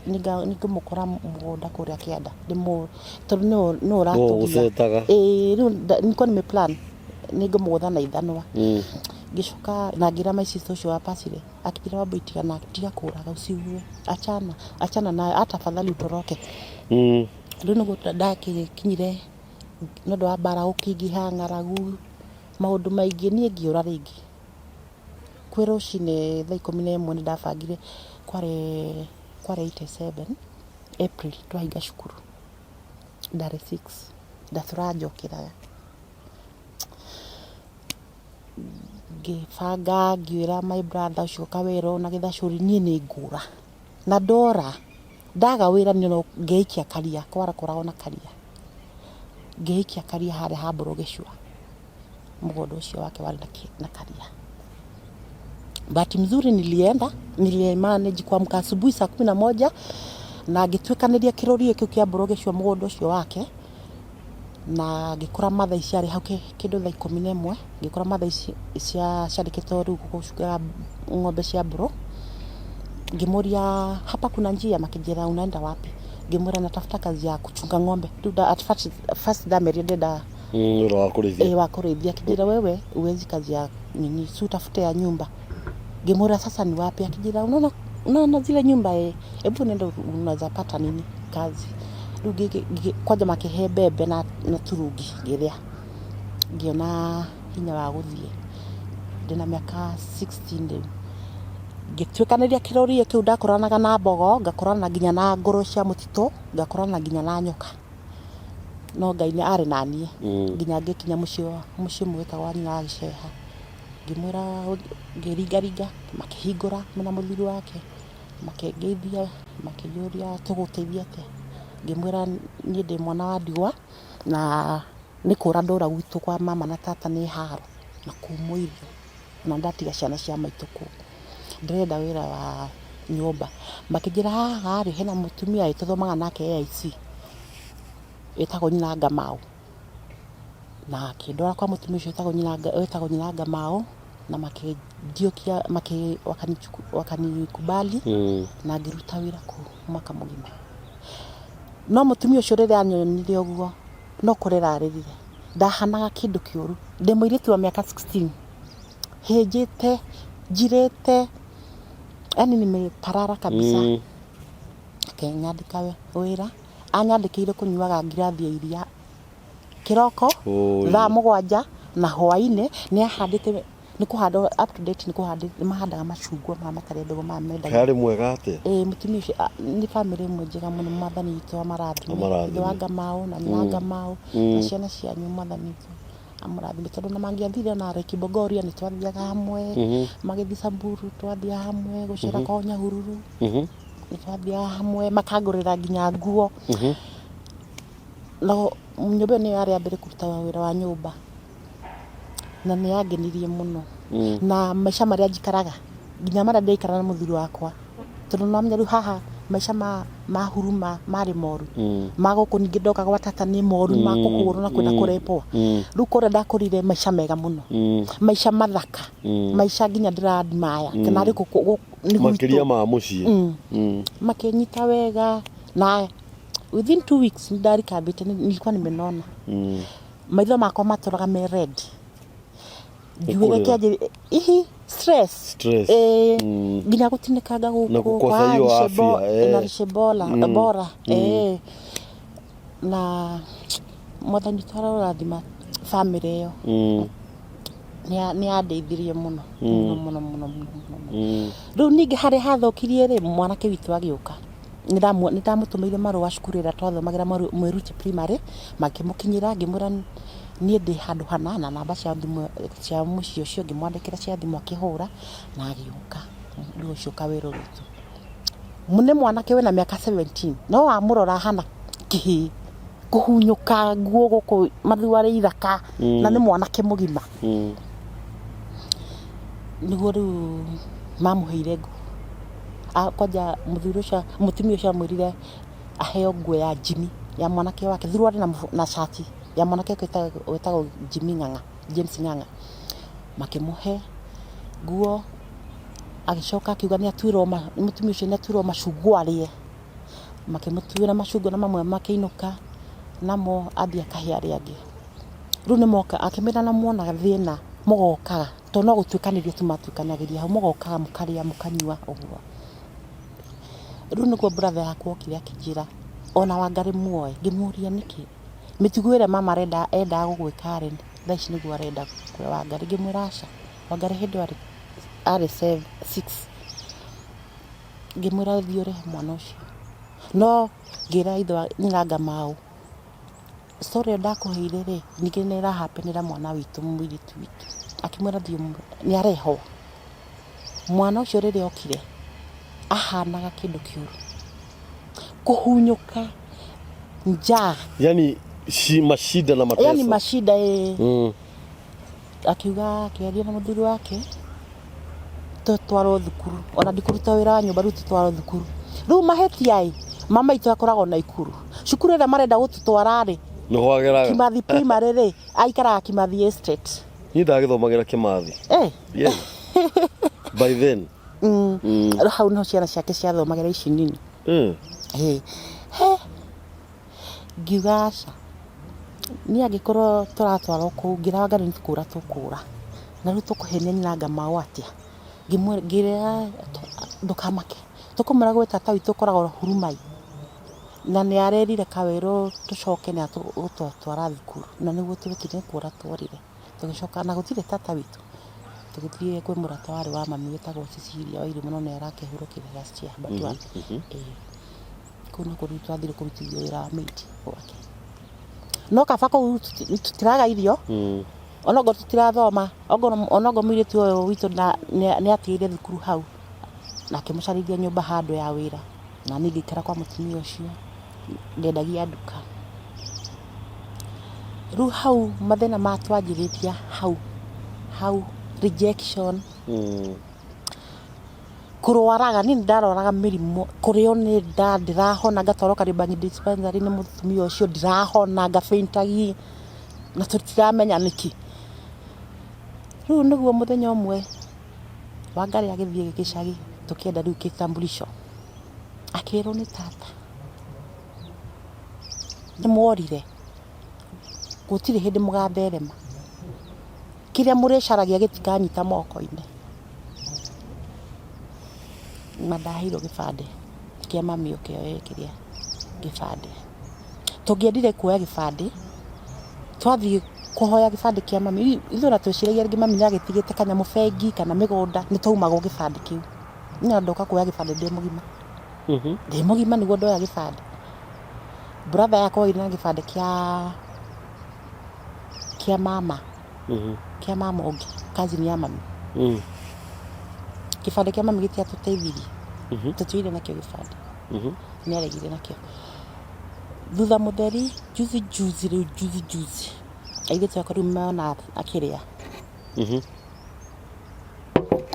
nĩngũmũkora mũgũnda kũrĩa kĩanda, tondũ nĩwe ũratũgia. Ũgũcetaga. Ĩĩ, rĩu nilikuwa nimeplan nĩngũmũgũtha na ithanwa. Ngĩcoka na ngĩra my sister ũcio wa pasire, akĩnjĩra, "Wambui, tigana, tiga kũraga, usiue, achana, achana nayo, hata afadhali utoroke." Rĩu nĩguo ndakinyire, nĩ ũndũ wa mbara gũkĩingĩha, ng'aragu, maũndũ maingĩ, niĩ ngĩũra rĩngĩ. Kwĩ rũcinĩ thaa 11 nĩ ndabangire, kwarĩ 87 April, twahinga cukuru, ndarĩ 6, ndatũranjokeraga, ngĩbanga, ngĩĩra my brother ũcio Kawero na Gĩthacũri, niĩ nĩ ngũra, na ndora ndaga wĩra niĩ no ngeikia karia, kwarakoragwo na karia, ngeikia karia harĩa ha Mbũrũ Gĩcua, mũgũnda ũcio wake warĩ na karia. Bahati mzuri nilienda, nilimanage kuamka asubuhi saa 11 na ngĩtuĩkanĩria kĩrũrio kĩu kĩa Mbũrũ Gĩcua, mũgũnda ũcio wake, na ngĩkora mathai ciarĩ hau kĩndũ thaa 11, ngĩkora mathai cia ciandĩkĩtwo rĩu gũcungaga ng'ombe cia mbũrũ. Ngĩmũria, "Hapa kuna njia?" Makĩnjĩra, "Unaenda wapi?" Ngĩmwĩra, "Natafuta kazi ya kuchunga ng'ombe." Rĩu at first ndamerire ndĩrenda Wĩra wa kũrĩithia. Eh, wa kũrĩithia. Akĩnjĩra, "Wewe uwezi kazi ya nini, si utafute ya nyumba." Ngĩmwĩra, "Sasa ni wapi?" Akĩnjĩra, "Unaona, unaona zile nyumba, eh, hebu nenda, unaweza pata nini, kazi." Rĩu kwanja makĩhe mbembe na turungi ngĩrĩa, ngĩona hinya wa gũthiĩ. Ndĩna mĩaka 16 rĩu. Ngĩtuĩkanĩria kĩrũriĩ kĩu ndakoranaga na mbogo, ngakorana nginya na ngũrwe cia mũtitũ, ngakorana nginya na nyoka. No Ngai nĩ arĩ naniĩ nginya ngĩkinya mũciĩ mũciĩ ũmwe wĩtagwo wa nyina wa Gĩceha. Ngĩmwĩra ngĩringaringa makĩhingũra mena mũthuri wake, makĩngeithia makĩnjũria tũgũgũteithia atĩa. Ngĩmwĩra niĩ ndĩ mwana wa ndigwa na nĩ kũra ndũra gwitũ kwa mama na tata nĩ haro na kumwo irio na ndatiga ciana cia maitũ kũu. Ndĩrenda wĩra wa nyũmba. Makĩnjĩra haha rĩ hena mũtumia ĩ tũthomaga nake AIC wĩtagwo nyina Ngamau. Na akĩndwara kwa mũtumia ũcio wĩtagwo nyina Ngamau na makĩnjiũkia wakanikubali na ngĩruta wĩra kũu mwaka mũgima. No mũtumia ũcio rĩrĩa anyonire ũguo no kũrĩra arĩrire. Ndahanaga kĩndũ kĩũru. Ndĩ mũirĩtu wa mĩaka 16 hĩnjĩte, njirĩte, yaani nimeparara kabisa. Akĩnyandĩka wĩra, anyandĩkĩire kũnyuaga ngirathi ya iria kĩroko thaa 7 na hwainĩ. Nĩ ahandĩte, nĩ kũhanda up to date, nĩ kũhanda nĩ mahandaga macungwa maya matarĩ mbegũ maya mendagio. Karĩ mwega atĩa? Ĩĩ, mũtumia ũcio nĩ bamĩrĩ ĩmwe njega mũno. Mwathani witũ amarathime. Amarathime. Ithe wa Ngamau na nyina Ngamau na ciana cianyu, Mwathani witũ amũrathime. Tondũ ona mangĩathire ona Lake Bogoria nĩ twathiaga hamwe, magĩthiĩ Samburu twathiaga hamwe, gũcera kwao Nyahururu nĩ twathiaga hamwe, makangũrĩra nginya nguo. No nyũmba ĩyo nĩyo yarĩ ya mbere kũruta wĩra wa nyũmba na nĩ yangenirie mũno. Na maica marĩa njikaraga nginya marĩa ndĩraikara na mũthuri wakwa, tondũ nĩ wamenya rĩu haha maica ma huruma marĩ moru, ma gũkũ ningĩ ndoka gwa tata nĩ moru, ma kũhũrwo na kwenda kũrepwo. Rĩu kũrĩa ndakũrire maica mega mũno, maica mathaka, maica nginya ndĩra admire kana arĩ nĩ gwitũ. Makĩria ma mũciĩ. Makĩnyita wega na within 2 weeks nĩ ndarikambĩte, nilikuwa nimenona. Maitho makwa matũraga me red, njuĩrĩ Nĩ kũrĩra. kĩanjĩrĩ ihi stress. Stress. Ĩĩ, nginya gũtinĩkanga gũkũ Na gũkosa kwa hiyo lishe afya, na lishe bora bora, eh. Na Mwathani witũ arorathima bamĩrĩ ĩyo. Nĩ yandeithirie mũno mũno mũno mũno mũno mũno. Rĩu ningĩ harĩa hathũkirie rĩ, mwanake witũ agĩũka, nĩ ndamũtũmĩire marũa cukuru ĩrĩa twathomagĩra, Mwĩruti Primary, makĩmũkinyĩra. Ngĩmwĩra niĩ ndĩ handũ hana na namba cia thimũ cia mũciĩ ũcio, ngĩmwandĩkĩra cia thimũ, akĩhũra na agĩũka. Rĩu ũcio kawĩra witũ nĩ mwanake wĩna mĩaka 17, no wamũrora ahana kĩhĩĩ, kũhunyũka nguo gũkũ mathuarĩ ithaka, na nĩ mwanake mũgima. Nĩguo rĩu mamũheire nguo. Kwanja mũthuri ũcio, mũtumia ũcio amwĩrire aheo nguo ya Jimmy, ya mwanake wake, thuruarĩ na cati ya mwanake wake wĩtagwo Jimmy Ng'ang'a, James Ng'ang'a. Makĩmũhe nguo, agĩcoka akiuga nĩ atuĩrwo, mũtumia ũcio nĩ atuĩrwo macungwa arĩe. Makĩmũtuĩra macungwa na mamwe makĩinũka namo, athiĩ akahe arĩa angĩ. Rĩu nĩ moka, akĩmera na muona thĩna mũgokaga, tondũ no gũtuĩkanĩria tu matuĩkanagĩria hau, mũgokaga mũkarĩa mũkanyua ũguo. Rĩu nĩguo brother yakwa okire akĩnjĩra ona Wangarĩ muoe. Ngĩmũria nĩkĩ, mĩtugo ĩrĩa mama arenda endaga gũgwĩka rĩ, thaa ici nĩguo arenda kuoya Wangarĩ. Ngĩmwĩra aca, Wangarĩ hĩndĩ ĩyo arĩ 6. Ngĩmwĩra thiĩ ũrehe mwana ũcio. No ngĩra ithe wa nyina Ngamau, story ĩyo ndakũheire rĩ, ningĩ nĩ ĩrahapenĩra mwana witũ, mũirĩtu witũ. Akĩmwĩra thiĩ nĩ arehwo. Mwana ũcio rĩrĩa okire ahanaga kĩndũ kĩũru, kũhunyũka, njaa. Yani mashida na mateso. Yani mashida, ĩ. Akiuga, akĩaria na mũthuri wake tũtwarwo thukuru, ona ndikũruta wĩra wa nyũmba, rĩu tũtwarwo thukuru. Rĩu mahĩtia ĩ, mama itũ akoragwo Naikuru, cukuru ĩrĩa marenda gũtũtwara rĩ, Nĩho ageraga. Kimathi Primary rĩ, aikaraga Kimathi Estate. Niĩ ndagĩthomagĩra Kĩmathi. Yes. By then. Hau niho ciana ciake ciathomagĩra ici nini. Ĩ he ngiuga aca, niĩ angĩkorwo tũratwarwo kũu, ngĩra Wangarĩ nĩ kũra tũkũra, na rĩu tũkũhenia nyina Ngamau atĩa? Ngĩra ndũkamake, tũkũmwĩra gwĩ tata witũ ũkoragwo Hurumai. Na nĩ arerire Kawĩrũ tũcoke nĩ atũgũtwara thukuru na nĩguo twekire nĩ kũra tworire. Tũgĩcoka na gũtirĩ tata witũ, tũgĩthiĩ kwĩ mũrata warĩ wa mami wĩtagwo Cecilia Wairimu no nĩ arakĩhurũkire last year but one. Ĩĩ. Kũu nĩkuo rĩu twathire kũrutithio wĩra wa maid gwake. No kaba kũu tũtiraga irio onokorwo tũtirathoma, onokorwo mũirĩtu ũyũ witũ nĩ atigire thukuru hau na akĩmũcarĩria nyũmba handũ ya wĩra na niĩ ngĩikara kwa mũtumia ũcio ndendagia nduka. Rĩu hau mathĩna matwanjĩrĩria hau, hau rejection Kũrwaraga, niĩ nĩ ndarwaraga mĩrimũ, kũrĩo nĩ nda ndĩrahona ngatwarwo Kariobangi dispensary nĩ mũtumia ũcio ndirahona nga faint agi na tũtiramenya nĩkĩ. Rĩu nĩguo mũthenya ũmwe Wangarĩ agĩthiĩ gĩcagi tũkĩenda rĩu kitambulisho, akĩrwo nĩ tata nĩ mworire, gũtirĩ hĩndĩ mũgatherema, kĩrĩa mũrĩcaragia gĩtikanyita moko-inĩ. Na ndaheirwo gĩbandĩ kĩa mami ũke oe kĩrĩa gĩbandĩ. Tũngĩendire kuoya gĩbandĩ, twathiĩ kũhoya gĩbandĩ kĩa mami, ithuĩ ona tweciragia rĩngĩ mami nĩ agĩtigĩte kanyamũ bengi kana mĩgũnda, nĩ twaumagwo gĩbandĩ kĩu. Niĩ ona ndoka kuoya gĩbandĩ ndĩ mũgima. Ndĩ mũgima nĩguo ndoya gĩbandĩ. Brother yakwa oire na gĩbandĩ kĩa kĩa mama. Kĩa mama ũngĩ cousin ya mami. Kĩbandĩ kĩa mami gĩtiatũteithirie. Tũtioire nakĩo gĩbandĩ. Nĩ aregire nakĩo. Thutha mũtheri juzi juzi rĩu juzi juzi airĩtu akwa rĩu mona akĩrĩa.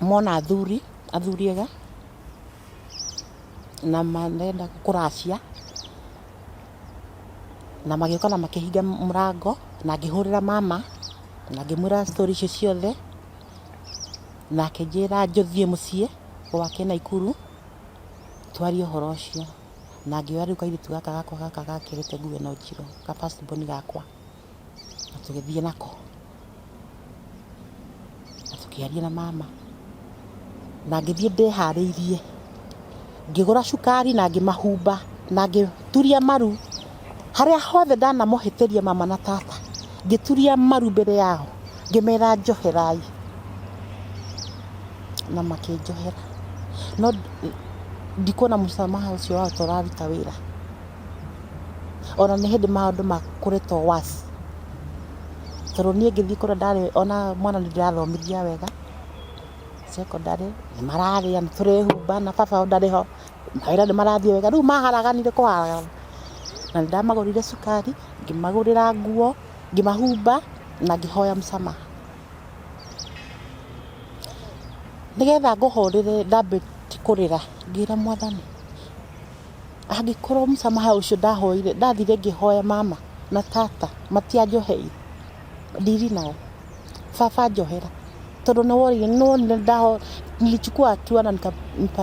Mona athuri, athuri ega na marenda kũracia na magĩũka na makĩhinga mũrango na ngĩhũrĩra mama na ngĩmwĩra story icio ciothe na akĩnjĩra njũthiĩ mũciĩ gwake Naikuru twarie ũhoro ũcio. Na ngĩoya rĩu kairĩtu gaka gakwa gaka gakĩrĩte nguo ĩno njirũ, ka first born gakwa, na tũgĩthiĩ nako. Na tũkĩaria na mama. Na ngĩthiĩ ndĩharĩirie. Ngĩgũra cukari na ngĩmahumba na ngĩturia maru. Harĩa hothe ndanamũhĩtĩria mama na tata, ngĩturia maru mbere yao, ngĩmera njoherai. Na makĩnjohera. No ndikuona mũsamaha ũcio wao ta ũraruta wĩra. Ona nĩ hĩndĩ maũndũ makũrĩtwo worse. Tondũ niĩ ngĩthiĩ kũrĩa ndarĩ ona mwana nĩ ndĩrathomithia wega, secondary, nĩ mararĩa, nĩ tũrehumba na baba wao ndarĩ ho, mawĩra nĩ marathiĩ wega, rĩu maharaganire kũharagana. Na nĩ ndamagũrĩire cukari, ngĩmagũrĩra nguo, ngĩmahumba na ngĩhoya msamaha. Nĩgetha ngũhũrĩre ndambĩtie kũrĩra, ngĩra Mwathani, angĩkorwo msamaha ũcio ndahoire, ndathire ngĩhoya mama na tata matianjoheire, ndiri nao, baba njohera, tondũ nĩ wonire nilichukua hatua na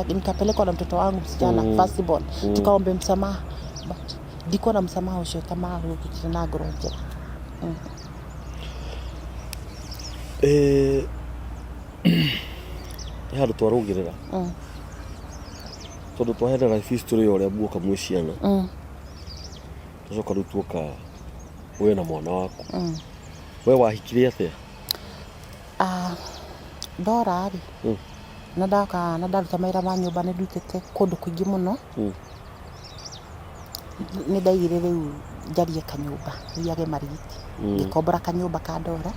nikapelekwa na mtoto wangu msichana first born, tukaombe msamaha, but ndikuona msamaha ũcio ta mahurũkire na ngoro njega. He handũ twarũgĩrĩra tondũ twaheana life history ya ũrĩa muoka mwĩ ciana twacoka rĩu tuoka we na mwana waku. We wahikire atĩa? Ah, ndora rĩ, na ndoka na ndaruta mawĩra ma nyũmba nĩ ndutĩte kũndũ kũingĩ mũno. Nĩ ndaigire rĩu njarie kanyũmba thiage Marigiti. Ngĩkombora kanyũmba ka ndora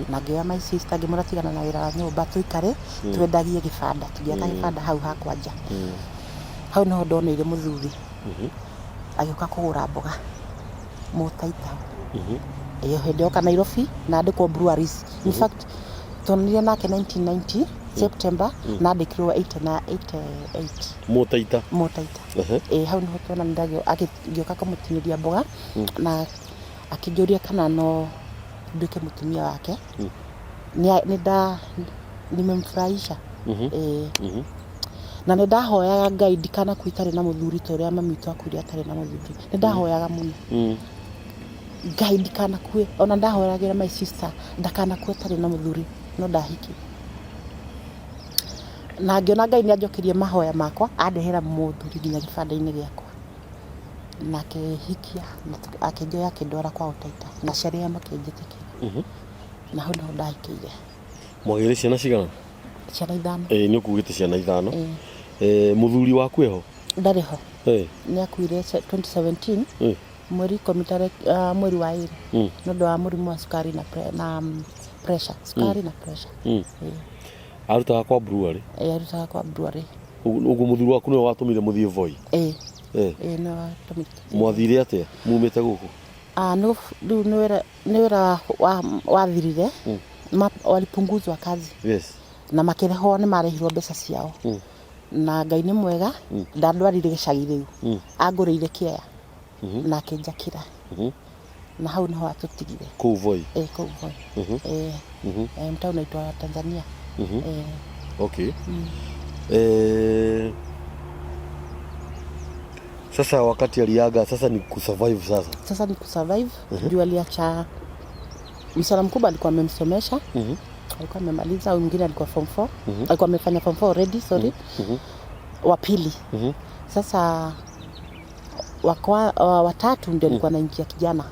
na ngĩoya my sister ngĩmwĩra tigana na wĩra wa nyũmba tũikare twendagie gĩbanda. Tũgĩaka gĩbanda hau hakwa nja. Hau nĩho ndoneire mũthuri agĩũka kũgũra mboga Mũtaita. Ĩyo hĩndĩ oka Nairobi na andĩkwo Breweries. In fact tuonanire nake 1990 September na andĩkirwo 88. Mũtaita. Mũtaita. Ĩĩ hau nĩho tuonanire ngĩũka kũmũtinĩria mboga na akĩnjũria kana no nduĩke mũtumia wake. Nĩ nda nimemfurahisha. Ĩĩ. Na nĩ ndahoyaga Ngai ndikanakue itarĩ na mũthuri ta ũrĩa mami witũ akuire atarĩ na mũthuri. Nĩ ndahoyaga mũno. Ngai ndikanakue, ona ndahoyagĩra my sister ndakanakue atarĩ na mũthuri no ndahikire. Na ngĩona Ngai nĩ anjokeria mahoya makwa, andehera mũthuri nginya gĩbanda-inĩ gĩakwa. Na akĩhikia na akĩnjoya akĩndwara kwao Taita na aciari aya makĩnjĩtĩkĩra. Na hau nĩho ndahikĩire. Mwagĩire ciana cigana? Ciana ithano. Ĩĩ nĩ ũkugĩte ciana ithano. Ĩĩ. Eh, mũthuri waku eho? Ndarĩ ho. Ĩĩ. Nĩ akuire 2017 Ĩĩ. Mweri ikũmi tarĩki mweri wa ĩrĩ nĩ ũndũ wa mũrimũ wa cukari na na pressure, cukari na pressure. Ĩĩ. Arutaga kwa brewery? Ĩĩ arutaga kwa brewery. Ũguo mũthuri waku nĩwe watũmire mũthiĩ Voi? Ĩĩ. Ĩĩ. Ĩĩ nĩwe watũmire tũthiĩ. Mwathire atĩa mumĩte gũkũ? Ah, nĩ rĩu nĩ wĩra nĩ wĩra wathirire walipunguzwa kazi. Yes. Na makĩrĩhwo nĩ marĩhirwo mbeca ciao. Na Ngai nĩ mwega ndandwarire gĩcagi rĩu. Angũrĩire kĩea na akĩnjakĩra. Na hau nĩho atũtigire. Kũu Voi? Ĩĩ kũu Voi. Ĩĩ. Ĩĩ mtaa unaitwa Tanzania. Ĩĩ. Okay. Eh, sasa wakati aliaga sasa ni kusurvive sasa. Sasa ni kusurvive juu aliacha msichana mkubwa alikuwa amemsomesha. Alikuwa amemaliza, huyu mwingine alikuwa form 4. Alikuwa amefanya form 4 already, sorry. Wa pili. Sasa wakwa, watatu ndio alikuwa anaingia kijana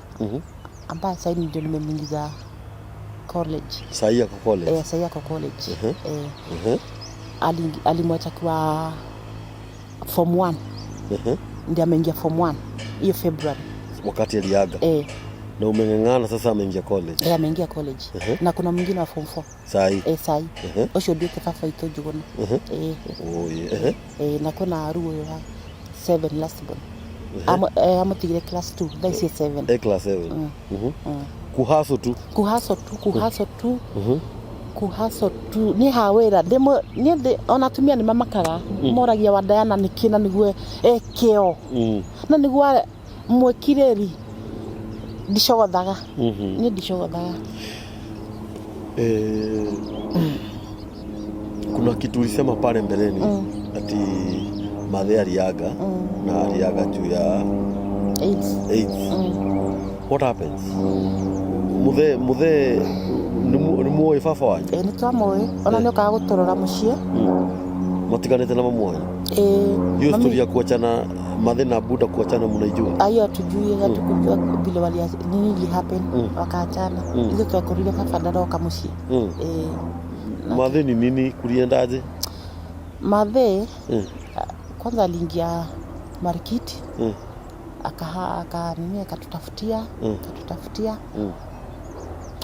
ambaye sasa ndio nimemuingiza college. Sasa hii ako college. Eh, sasa ako college. Eh. Alimwacha kwa form 1. Ndio ameingia form 1 hiyo February. Wakati aliaga. Eh. Na umeng'ang'ana sasa ameingia college. Eh, ameingia college. Na kuna mwingine wa form 4. Saa hii. Eh, saa hii. Ucio nduĩte baba witũ Njũgũna. Eh. Oh, yeah. Eh, na kuna ruo wa 7 last born. Amũtigire class 2, thaa ici 7. Eh, class 7. Kuhaso tu. Kuhaso tu, kuhaso tu. Kuhaso tu. Niĩ ha wĩra ndĩ niĩ ndĩ ona atumia nĩ mamakaga. Moragia wa Diana nĩkĩ na nĩguo ekĩo. Na nĩguo mwĩkirĩri ndicogothaga. Niĩ ndicogothaga. Eh, kuna kitu ulisema pale mbeleni ati madhe aliaga na aliaga juu ya AIDS. AIDS. What happens? Muthe muthe nĩ muoĩ baba wanyu? Ĩĩ nĩ twamũĩ ona nĩ okaga gũtũrora mũciĩ. Matiganĩte na mamu wanyu? Ĩĩ. Hiyo story ya kuachana madhe na buda kuachana mnaijua? Hiyo hatujui, hatukujua vile wali nini ili happen wakaachana. Ithuĩ twakorire baba ndaroka mũciĩ. Ĩĩ. Madhe ni nini kuliendaje? Madhe kwanza aliingia Marikiti. Aka nini akatutafutia, akatutafutia.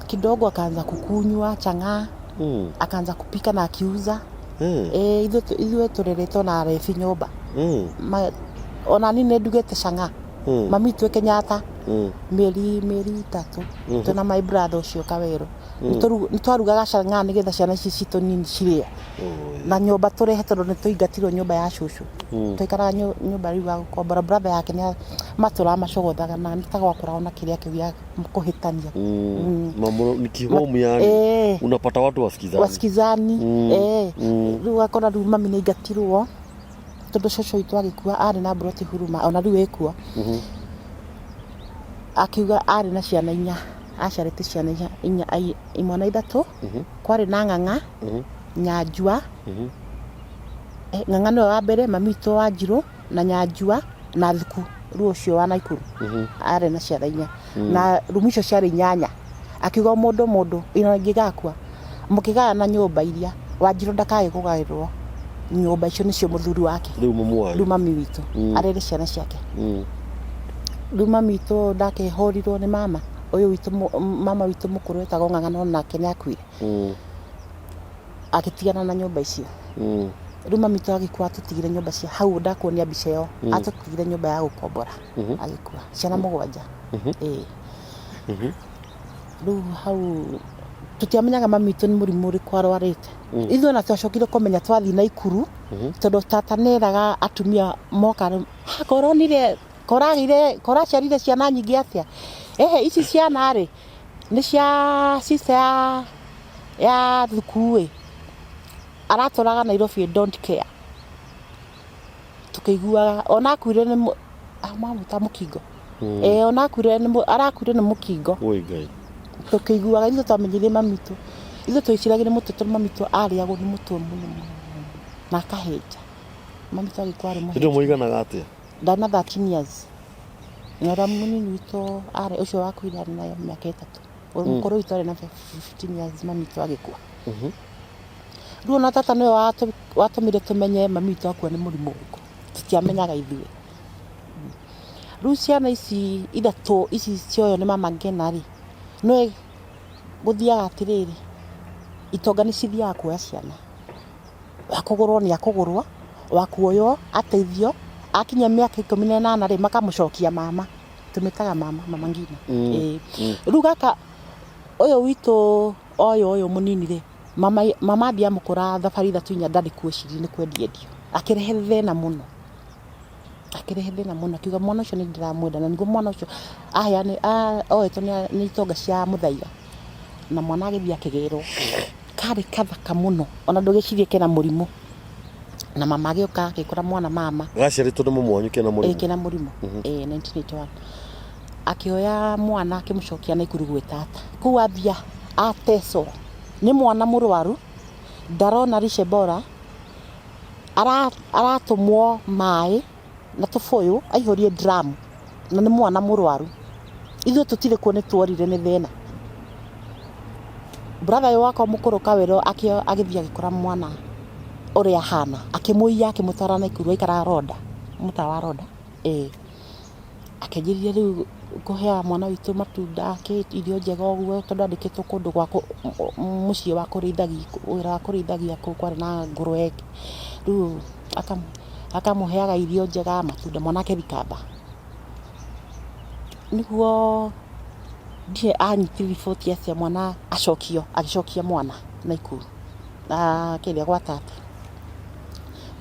Kidogo akaanza kukunywa chang'aa. Akaanza kupika na akiuza. Eh, ithuĩ tũreretwo na arebi nyũmba. Ona niĩ nĩ ndugĩte chang'aa. Mami twĩ Kenyatta. Mĩeri 3. Twĩna my brother ũcio Kawero. Nĩ twarugaga chang'aa nĩgetha ciana ici citũ nini cirĩe. Na nyũmba tũrehe tondũ nĩ tũingatirwo nyũmba ya cũcũ. Twaikaraga nyũmba rĩu ya gũkombora. Brother yake nĩ matũraga macogothaga na nĩ ta gwakoragwo na kĩrĩa kĩu gĩa kũhĩtania. Mambo ni kihomu yani. Unapata watu wasikizani. Wasikizani. Rĩu ũgakora rĩu mami nĩ aingatirwo tondũ cũcũ witũ agĩkua arĩ na mburoti huruma ona rĩu ĩkuo. Akiuga arĩ na ciana inya, aciarĩte ciana inya, imwana ithatũ. Kwarĩ na ng'ang'a, Nyanjua. Ng'ang'a nĩwe wa mbere, mami witũ wa Njirũ na Nyanjua na Thuku rĩu ũcio wa Naikuru. Arĩ na ciana inya. Na rumu icio ciarĩ inyanya. Akiuga mũndũ mũndũ ino ingĩgakua mũkĩgayana nyũmba iria Wanjirũ ndakae kũgaĩrwo nyũmba icio nĩcio mũthuri wake. Rĩu mamu wanyu. Rĩu mami witũ arere ciana ciake. Rĩu mami witũ ndakĩhũrirwo nĩ mama ũyũ witũ mama witũ mũkũrũ etagwo Ng'ang'a no nake nĩ akuire. Agĩtigana na nyũmba icio. Rĩu mami witũ agĩkua atũtigire nyũmba cia hau ndakuonia mbica ĩyo. Atũtigire nyũmba ya gũkombora. Agĩkua ciana 7. Ĩĩ. Rĩu hau tũtiamenyaga mami witũ nĩ mũrimũ ũrĩkũ arwarĩte. Ithuĩ ona twacokire kũmenya twathiĩ Naikuru tondũ tata nĩeraga atumia moka rĩu, ha, koronire, koragĩire, koraciarire ciana nyingĩ atĩa? Ehe, ici ciana rĩ, nĩ cia sister ya Thuku ĩ. Aratũraga Nairobi, don't care. Tũkĩiguaga ona akuire nĩ mamwĩta mũkingo. Eh, ona akuire nĩ arakuire nĩ mũkingo. Oi Ngai. Tũkĩiguaga ithuĩ twamenyire mami witũ. Ithuĩ twĩciragia nĩ mũtwe tondũ mami witũ arĩagwo nĩ mũtwe mũno mũno na akahĩnja. Mami witũ agĩkua arĩ mũhĩnju. Hĩndĩ ĩyo mũiganaga atĩa? Ndarĩ na 13 years. Na ũrĩa mũnini witũ arĩ ũcio wakuire arĩ na mĩaka 3. Mũkũrũ witũ arĩ na 15 years mami witũ agĩkua. Rĩu ona tata nĩwe watũmire tũmenye mami witũ akua nĩ mũrimũ ũrĩkũ. Tũtiamenyaga ithuĩ. Rĩu ciana ici ithatũ ici cioywo nĩ mama Ngena rĩ, nĩwe gũthiaga atĩrĩrĩ, itonga nĩ cithiaga kuoya ciana. Wa kũgũrwo nĩ akũgũrwo, wa kuoywo ateithio, akinyia mĩaka 18 rĩ, makamũcokia mama. Tũmĩtaga mama, mama Ngina. Ĩĩ. Rĩu gaka ũyũ witũ ũyũ ũyũ mũnini rĩ, mama mama athiĩ amũkora thabarĩ ithatũ inya ndarĩ kuo ecirie nĩ kwendia endio. Akĩrehe thĩna mũno. Akĩrehe thĩna mũno akiuga mwana ũcio nĩ ndĩramwenda na nĩguo mwana ũcio aheane oetwo nĩ itonga cia Mũthaiga na mwana agĩthiĩ akĩgĩrwo. Karĩ kathaka mũno ona ndũgĩcirie kena mũrimũ. Na mama agĩũka agĩkora mwana mama. Gaciarĩtwo nĩ mũmũ wanyu kena mũrimũ? Ĩĩ kena mũrimũ. Ĩĩ 1981. Akĩoya mwana akĩmũcokia Naikuru gwĩ tata. Kũu athiĩ atecwo nĩ mwana mũrwaru, ndarona lishe bora, aratũmwo maĩ na tũbũyũ aihũrie drum na nĩ mwana mũrwaru. Ithuĩ tũtirĩ kuo nĩ tuorire nĩ thĩna. Brother ũyũ wakwa mũkũrũ Kawĩro agĩthiĩ agĩkora mwana ũrĩa ahana, akĩmũiya akĩmũtwara Naikuru aikaraga Ronda, mũtaa wa Ronda, ĩĩ. Akĩanjĩrĩria rĩu kũheaga mwana witũ matunda, irio njega ũguo tondũ andĩkĩtwo kũndũ gwa mũciĩ wa kũrĩithagia, wĩra wa kũrĩithagia kũu kwarĩ na ngũrũwe, rĩu akamũheaga irio njega, matunda, mwana ake recover. Nĩguo ndiũĩ anyitire riboti atĩa mwana acokio, agĩcokia mwana Naikuru kĩrĩa gwa tata.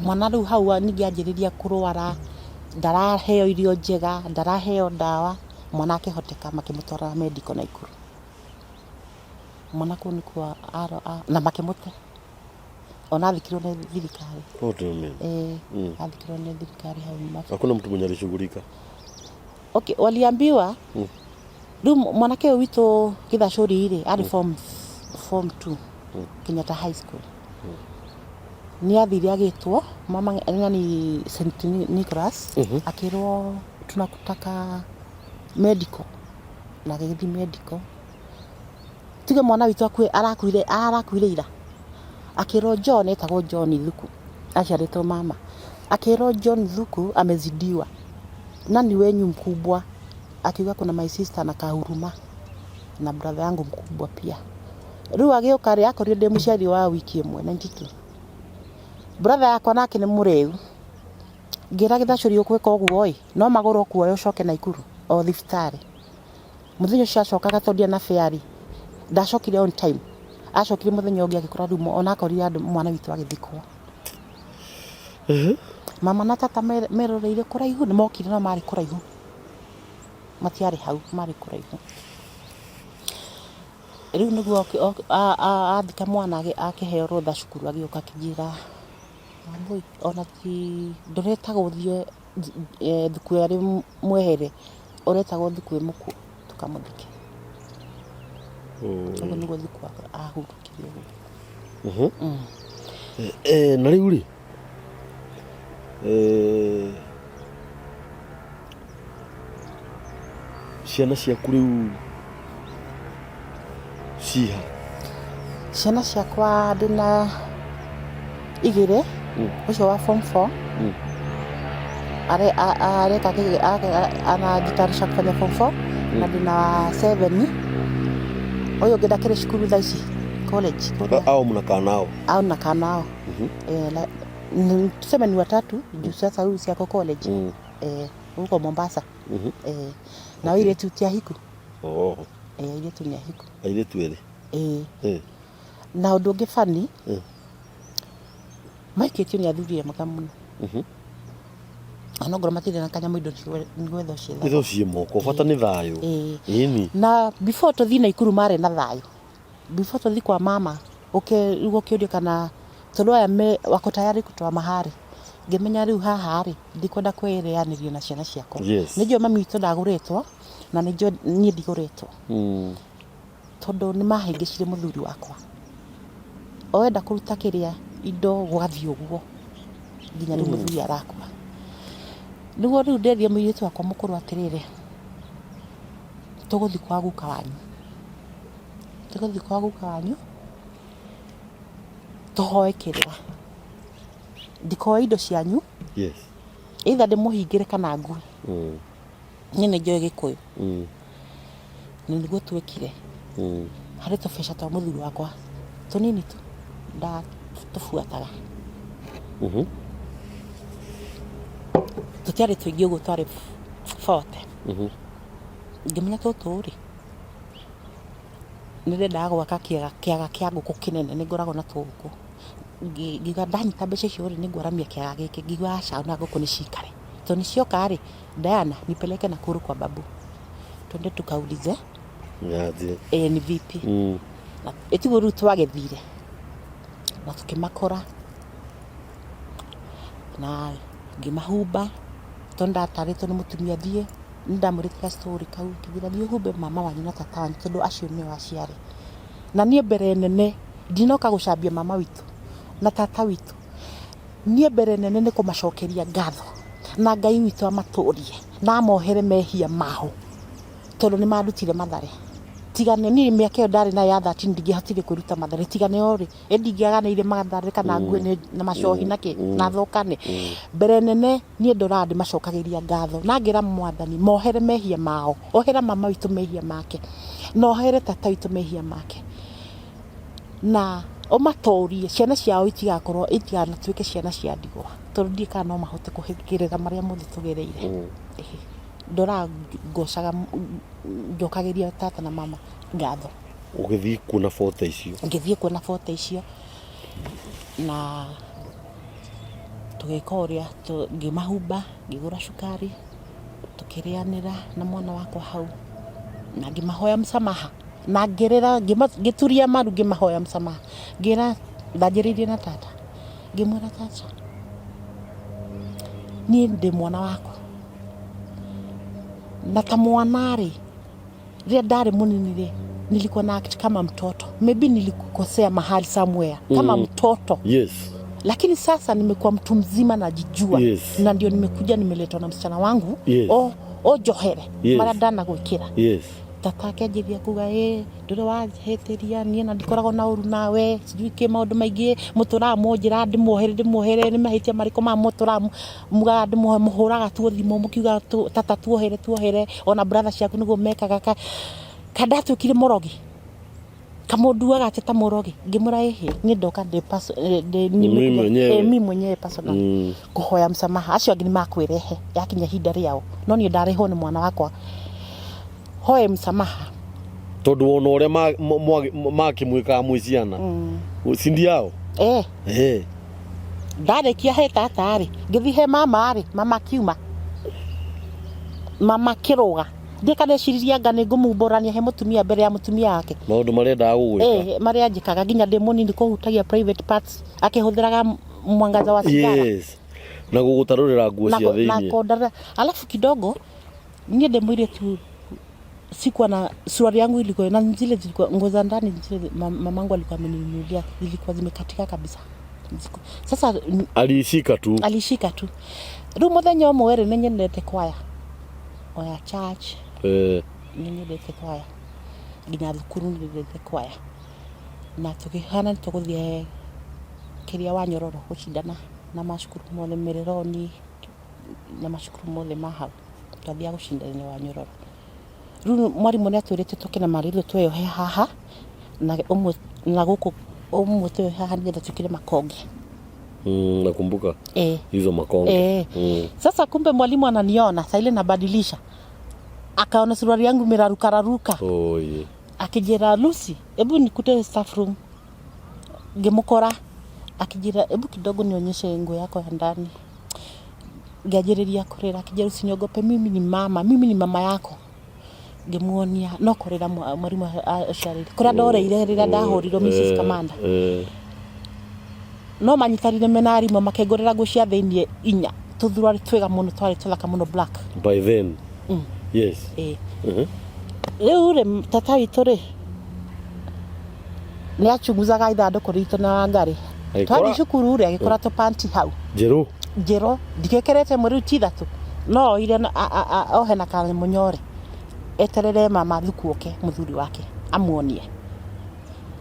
Mwana rĩu hau ningĩ anjĩrĩria kũrwara, ndaraheo irio njega, ndaraheo ndawa, mwana akĩhoteka makĩmũtwara medical Naikuru. Mwana kũu nĩkuo na makĩmũte. Ona athikirwo nĩ thirikari. What do you mean? Eh, athikirwo nĩ thirikari hau. Hakuna mtu mwenye alishughulika. Okay, waliambiwa rĩu mwanake ũyũ witũ Gĩthacũri rĩ arĩ form 2 Kenyatta High School. Nĩ athire agĩtwo mama nani St Nicholas akĩrwo tunakutaka medical na agĩgĩthiĩ medical. Tuge mwana witũ akue arakuire arakuire ira. Akĩrwo John etagwo John Thuku aciarĩtwo mama. Akĩrwo John Thuku amezidiwa. Nani wenyu mkubwa? Akiuga kuna my sister na kahuruma na brother yangu mkubwa pia. Rĩu agĩũka rĩ akorire ndĩ mũciari wa wiki ĩmwe 92. Brother yakwa nake nĩ mũrĩu. Ngĩra Gĩthacũri ũgwĩka ũguo ĩ, no magũrũ ũkuoya ũcoke Naikuru o thibitarĩ. Mũthenya ũcio acokaga tondũ ndiarĩ na fare rĩ, ndacokire on time. Acokire mũthenya ũngĩ agĩkora rĩu ona akorire andũ mwana witũ agĩthikwo. Mama na tata meroreire kũraihu, nĩ mokire no marĩ kũraihu. Matiarĩ hau, marĩ kũraihu. Rĩu nĩguo athika mwana akĩheo rũtha cukuru agĩũka akĩnjĩra, Wambũi ona ti ndũretagwo ũthiĩ thuku arĩ mwehere, ũretagwo thuku wĩ mũkuũ tũkamũthike. Ũguo nĩguo thuku ahurũkire ũguo. Na rĩu rĩ, ciana ciaku rĩu ciha? Ciana ciakwa ndĩna igĩrĩ, ũcio wa form 4 areka anajitayarisha kufanya form 4 na ndĩna wa 7 ũyũ ũngĩ ndakĩrĩ cukuru thaa ici college kũrĩa. Ao mnakaa nao? Au nakaa nao. Eh, tuseme ni watatu juu sasa huyu si ako college huko Mombasa. Na airĩtu ti ahiku. Airĩtu nĩ ahiku. Airĩtu erĩ? Na ũndũ ũngĩ funny, maikĩtio nĩ athuri ega mũno. Ona ngorwo matirĩ na kanyamũ indo nĩ gwetha ciethagwo. Indo ciĩ moko, bata nĩ thayũ. Ĩni. Na before tũthiĩ Naikuru marĩ na thayũ. Before tũthiĩ kwa mama, rĩu ũkĩũrio kana tondũ aya me wako tayari kutoa mahari. Ngĩmenya rĩu haha rĩ, ndikwenda kwĩrĩanĩrio na ciana ciakwa. Nĩ njũĩ mami witũ ndagũrĩtwo na nĩ njũĩ niĩ ndigũrĩtwo. Tondũ nĩ mahĩngĩcire mũthuri wakwa. O enda kũruta kĩrĩa indo gũgathiĩ ũguo nginya rĩu mũthuri arakua. Nĩguo rĩu nderire mũirĩtu wakwa mũkũrũ atĩrĩrĩ, Tũgũthiĩ kwa guka wanyu, tũgũthiĩ kwa guka wanyu tũhoe kĩrĩra, ndikoe indo cianyu. Either ndĩmũhingĩre kana ngue. Niĩ nĩ njũĩ Gĩkũyũ. Na nĩguo twekire. Harĩ tũbeca twa mũthuri wakwa tũnini tu ndatũbuataga. Tũtiarĩ tũingĩ ũguo, twarĩ 40. Ngĩmenya tũtũ rĩ, nĩ ndendaga gwaka kĩaga kĩaga kĩa ngũkũ kĩnene, nĩ ngoragwo na tũngũkũ. Ngiuga ndanyita mbeca icio rĩ, nĩ ngwaramia kĩaga gĩkĩ. Ngiuga aca ona ngũkũ nĩ cikare. Tondũ nĩ cioka rĩ, Diana nipeleke Nakuru kwa babu. Twende tukaulize Nyaje. Eh, ni vipi. Na ĩtiguo rĩu twagĩthire na tũkĩmakora na ngĩmahumba, tondũ ndatarĩtwo nĩ mũtumia thiĩ, nĩ ndamwĩrĩte ga story kau, ngĩmwĩra thiĩ ũhumbe mama wanyu na tata wanyu tondũ acio nĩo aciari. Na niĩ mbere nene ndinoka gũcambia mama witũ na tata witũ. Niĩ mbere nene nĩ kũmacokeria ngatho na Ngai witũ amatũrie na amohere mehia mao tondũ nĩ mandutire Mathare. Tiga nĩ niĩ mĩaka ĩyo ndarĩ nayo ya 13 ndingĩahotire kwĩruta Mathare. Tiga nĩo rĩ, ĩ ndingĩaganĩire Mathare kana ngue nĩ na macohi na kĩ na thũkane. Mbere nene niĩ ndoraga ndĩmacokagĩria ngatho na ngera Mwathani mohere mehia mao, ohera mama witũ mehia make na ohere tata witũ mehia make. Na ũmatũrie ciana ciao itigakorwo, itiganatuĩke ciana cia ndigwa, tondũ ndiũĩ kana no mahote kũgerera marĩa mothe tũgereire. Ndoraga ngocaga, njokagĩria tata na mama ngatho. Ũgĩthiĩ kuona 40 icio? Ngĩthiĩ kuona 40 icio na tũgĩka ũrĩa, ngĩmahumba, ngĩgũra cukari, tũkĩrĩanĩra na mwana wakwa hau na ngĩmahoya msamaha. Na ngĩrĩra, ngĩturia maru ngĩmahoya msamaha. Ngĩra, ndanjĩrĩirie na tata, ngĩmwĩra, "Tata, niĩ ndĩ mwana waku, na ta mwana rĩ, rĩrĩa ndarĩ mũnini rĩ, nilikuwa na act kama mtoto. Maybe nilikukosea mahali somewhere kama mtoto. Lakini sasa nimekuwa mtu mzima, najijua. Na ndio nimekuja, nimeletwa na msichana wangu o o njohere marĩa ndanagwĩkĩra." Tata akĩanjĩrĩria kuga, "Ĩ ndũrĩ wahĩtĩria niĩ na ndikoragwo na ũru nawe," sijui kĩ, maũndũ maingĩ. "Mũtũraga mũnjĩra ndĩmuohere, ndĩmuohere, nĩ mahĩtia marĩkũ ma mũtũraga mugaga ndĩmuohe? Mũhũraga tuo thimũ mũkiuga tata tuohere, tuohere, ona brother ciaku nĩguo mekaga. Ka ndatuĩkire mũrogi, kamũnduaga atĩ ta mũrogi?" Ngĩmwĩra, "Ĩhĩ, niĩ ndoka ndĩ Mimi mwenyewe. Mimi mwenyewe personal kũhoya msamaha. Acio angĩ nĩ makwĩrehe yakinya ihinda rĩao, no niĩ ndarehwo nĩ mwana wakwa hoe msamaha." Tondũ wona ũrĩa makĩmwĩkaga mwĩ ciana, si ndiao? Eh. Ndarĩkia he tata rĩ, ngĩthiĩ he mama rĩ, mama akiuma, mama akĩrũga. Ndiĩ kana eciririe anga nĩ ngũmumbũrania he mũtumia, mbere ya mũtumia wake. Maũndũ marĩa endaga gũgwĩka. Eh, marĩa anjĩkaga nginya ndĩ mũnini, kũhutagia private parts akĩhũthĩraga mwangaza wa sigara. Yes, na gũgũtarũrĩra nguo cia na thĩinĩ. Kũndarĩra. Alafu kidogo niĩ ndĩ mũirĩtu sikuwa na suruali yangu, ilikuwa na zile, zilikuwa nguo za ndani zile mamangu alikuwa ameninunulia, zilikuwa zimekatika kabisa. Sasa Aliishika tu. Alishika tu. Rĩu mũthenya ũmwe rĩ, nĩ nyendete kwaya oya church. Nĩ nyendete kwaya nginya thukuru, nĩ nyendete kwaya, na tũkĩhana nĩ tũgũthiĩ kĩrĩa wa Nyororo gũcindana na macukuru mothe, Mĩrĩroni na macukuru mothe ma hau, twathiaga gũcindana wa Nyororo. Rĩu mwarimũ nĩ atwĩrĩte tũke na marĩrio tweyohe haha na ũmwe na gũkũ, ũmwe tweyohe haha nĩgetha twĩkĩre makonge. Nakumbuka hizo makonge. Sasa kumbe mwalimu ananiona saa ile nabadilisha, akaona suruali yangu imerarukararuka. Oh, yeah. Akijira, "Lucy, hebu nikute staff room." Ngĩmũkora, akijira, "Hebu kidogo nionyeshe nguo yako ya ndani." Ngĩanjĩrĩria kũrĩra. Akijira, "Usiniogope, mimi ni mama, mimi ni mama yako." Ngĩmuonia, no kũrĩra mwarimũ ũcio arĩire, kũrĩa ndoreire rĩrĩa ndahũrirwo Mrs. Kamanda. No manyitanire mena arimũ, makĩngũrĩra nguo cia thĩiniĩ inya, tũthuruarĩ twega mũno, twarĩ tũthaka mũno, black. By then. Yes. Ĩĩ. Rĩu rĩ, tata witũ rĩ, nĩ achunguzaga ithandũkũ ritũ na Wangari. Agĩkora- Twathiĩ cukuru rĩ, agĩkora tũpanti hau. Njerũ. Njerũ, ndigĩkĩrĩte mweri, rĩu ti ithatũ, no oire ohe na kamũnyore. Eterere mama Thuku oke mũthuri wake amuonie.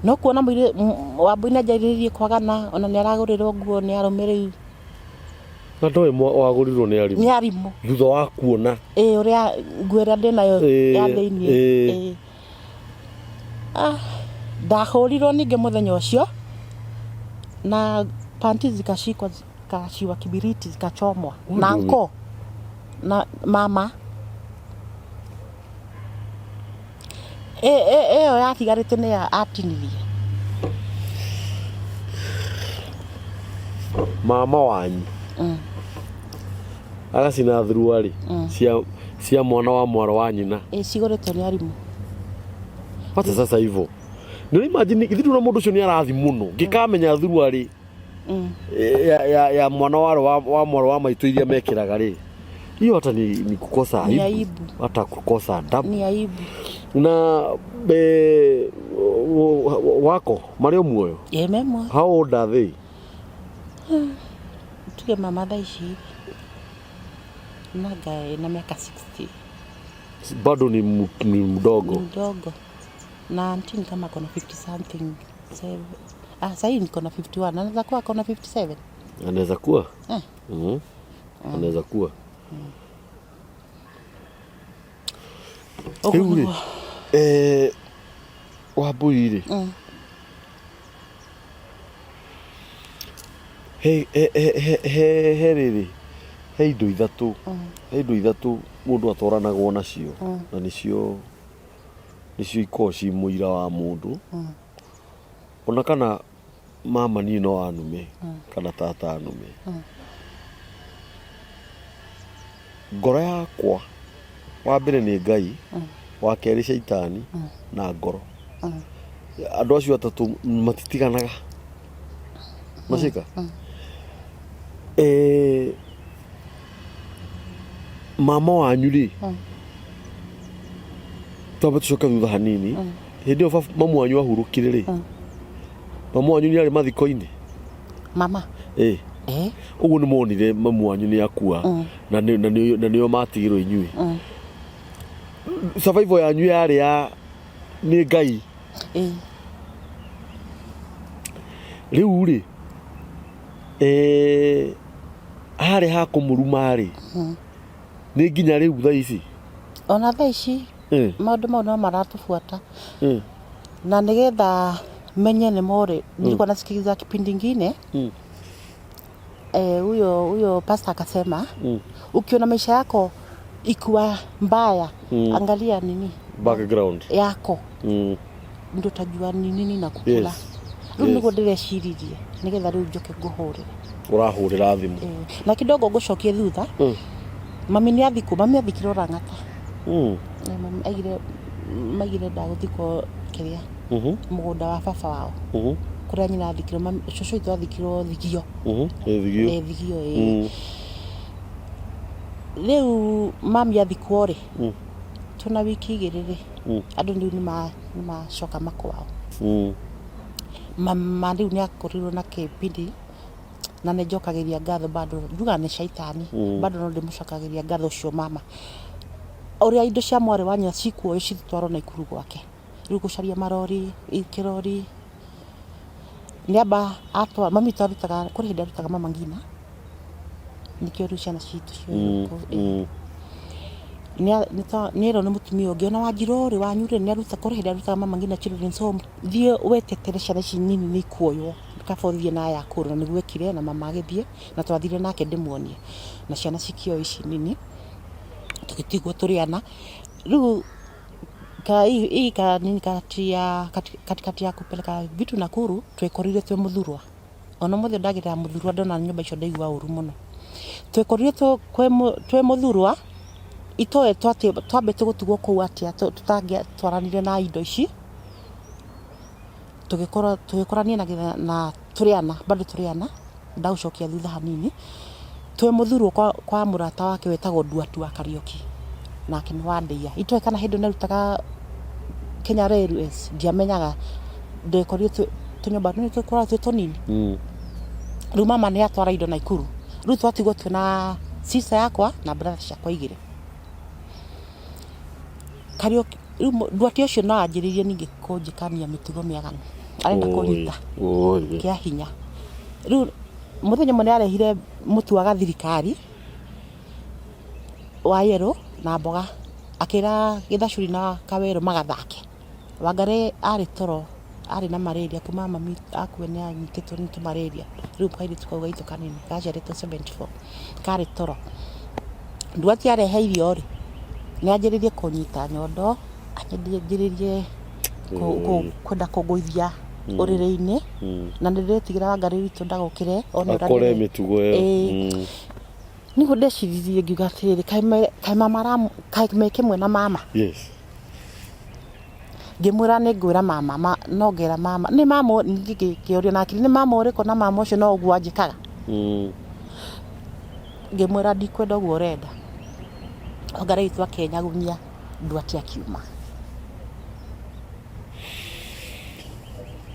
No kuona mũirĩ Wambui nĩ anjarĩrĩirie kwagana ona nĩ aragũrĩrwo nguo nĩ arũme rĩu. Na ndoĩ wagũrirwo nĩ arimũ. Nĩ arimũ. Thutha wa kuona. Ĩĩ ũrĩa nguo ĩrĩa ndĩnayo ya thĩiniĩ. Ĩĩ. Ah, ndahũrirwo ningĩ mũthenya ũcio na panti zikashikwa zikashiwa kibiriti zikachomwa na nko na mama ĩyo yatigarĩte nĩ ya atinirie. Mama wanyu agacina thuruarĩ cia mwana wa mwarĩ wa nyina. Ĩ cigũrĩtwo nĩ arimũ. Wacha sasa hivyo. Nĩ imagine ithuĩ na mũndũ ũcio nĩ arathi mũno ngĩkamenya thuruarĩ ya mwana wa mwarĩ wa maitũ iria mekĩraga rĩ, hiyo hata ni kukosa Ni aibu, aibu. Hata kukosa adabu. Ni aibu. Na wako marĩ o muoyo? Ĩ me muoyo. How old are they? Tuge mama thaa ici nanga ĩna mĩaka 60. Bado ni mdogo. Ni mdogo. Na auntie ni kama ako na 50 something. Seven. Ah, sahii niko na 51. Anaweza kuwa ako na 57. Anaweza kuwa? Anaweza kuwa. Ũguo Rĩu rĩ, nĩguo. Wambui rĩ, he rĩrĩ, he indo ithatũ, he indo ithatũ mũndũ atwaranagwo nacio, na nĩcio ikoragwo ci mũira wa mũndũ. Ona kana mama niĩ no anume, kana tata anume. Ngoro yakwa, wa mbere nĩ Ngai, wa kerĩ caitani, na ngoro. Andũ acio atatũ matitiganaga. Macika? Mama wanyu rĩ, twambe tũcoke thutha hanini. Hĩndĩ ĩyo mamu wanyu ahurũkire rĩ, mamu wanyu nĩ arĩ mathiko-inĩ? Mama? Ĩ. Eh? Ũguo nĩ monire mamu wanyu nĩ akua, na nĩo matigirwo inyuĩ. Survival yanyu yarĩ ya nĩ Ngai. Ĩ. Rĩu rĩ, harĩ ha kũmũruma rĩ, nĩ nginya rĩu thaa ici? Ona thaa ici, maũndũ mau no maratũbuata. Na nĩgetha menye nĩ morĩ, nilikuwa nasikiliza kipindi ingine. Huyo pastor akasema, ukiona maisha yako ikiwa mbaya, angalia nini? Background yako. Ndio utajua ni nini na kukula. Rĩu nĩguo ndĩreciririe nĩgetha rĩu njoke ngũhũrĩre. Ũrahũrĩra thimũ. Na kidogo ngũcokie thutha. Mami nĩ athikwo, mami athikirwo Lang'ata. Mami aigire, maigire ndagũthikwo kĩrĩa? Mũgũnda wa baba wao. Kũrĩa nyina athikirwo, mami, cũcũ witũ athikirwo Thigio. Ĩ, Thigio. Ĩ, Thigio, ĩ. Rĩu mami athikwo rĩ, tũna wiki igĩrĩ rĩ, andũ rĩu nĩmacoka makwao. Mama rĩu nĩakorirwo na kĩbindi, na nĩ njokagĩria ngatho bado, njugaga nĩ caitani, bado no ndĩmũcokagĩria ngatho ũcio mama. Ũrĩa indo cia mwarĩ wa nyina cikuoywo citwarwo Naikuru gwake. Rĩu gũcaria marori, kĩrori. Nĩamba atwa, mami witũ arutaga, kũrĩ hĩndĩ arutaga mama Ngina. Nĩkĩo rĩu ciana citũ cioywo kũu. Nĩerwo nĩ mũtumia ũngĩ, ona Wanjirũ rĩ, wanyu rĩ, nĩaruta, kũrĩ hĩndĩ arutaga mama Ngina children's home, thiĩ wetetere ciana ici nini nĩ ikuoywo, kaba ũthiĩ na aya akũrũ, na nĩguo ekire, na mama agĩthiĩ, na twathire nake ndĩmuonie, na ciana cikĩoywo ici nini, tũgĩtigwo tũrĩ ana. Rĩu ka hii ka nini kati ya katikati ya kupeleka vitu Nakuru, twekorire twĩ Mũthurwa. Ona mũthĩ ndagĩrĩra Mũthurwa, ndona nyũmba icio ndaigua ũru mũno. Twekorire twĩ Mũthurwa, itoe twambĩte gũtigwo kũu atĩa, tũtangĩatwaranire na indo ici. Tũgĩkorania na tũrĩ ana, bado tũrĩ ana, ndagũcokia thutha hanini. Twĩ Mũthurwa kwa mũrata wake wetagwo Nduatu wa Kariũki, nake nĩ wa Ndeia. Itoe kana hĩndĩ nĩarutaga Kenya Railways, ndiamenyaga, ndekorire tũnyũmba nĩ tũkoragwo twĩ tũnini. Rĩu mama nĩ atwara indo Naikuru. Rĩu twatigwo twĩna sister yakwa na brother ciakwa igĩrĩ. Kariũki rĩu Nduati ũcio no anjĩrĩirie ningĩ kũnjĩkania mĩtugo mĩaganu. Arenda kũnyita Oi. kĩa hinya. Rĩu mũthenya ũmwe nĩ arehire mũtu wa gathirikari wa yerũ na mboga akĩra Gĩthacuri na Kawerũ magathake. Wangarĩ arĩ toro arĩ na malaria kuma mami akue nĩ anyitĩtwo nĩ tũmalaria rĩu kairĩtu kau gaitũ kanini gaciarĩtwo 74 karĩ toro. Nduati arehe irio rĩ, nĩ anjĩrĩirie kũnyita nyondo, anjĩrĩrie kwenda kũngũithia ũrĩrĩ-inĩ na nĩ ndĩretigĩra Wangarĩ witũ ndagokĩre one ũrĩa Akore mĩtugo ĩyo. Ĩĩ. Nĩguo ndeciririe ngiuga atĩrĩrĩ, kaĩ mama kaĩ me kĩmwe na mama? Yes. Ngĩmwĩra nĩ ngwĩra mama, ma, no ngera mama, nĩ mama ningĩ ngĩũria na akili, nĩ mama ũrĩkũ na mama ũcio no ũguo anjĩkaga? Ngĩmwĩra ndikwenda ũguo ũrenda. Anga rĩu twakenyagunyia Nduati akiuma.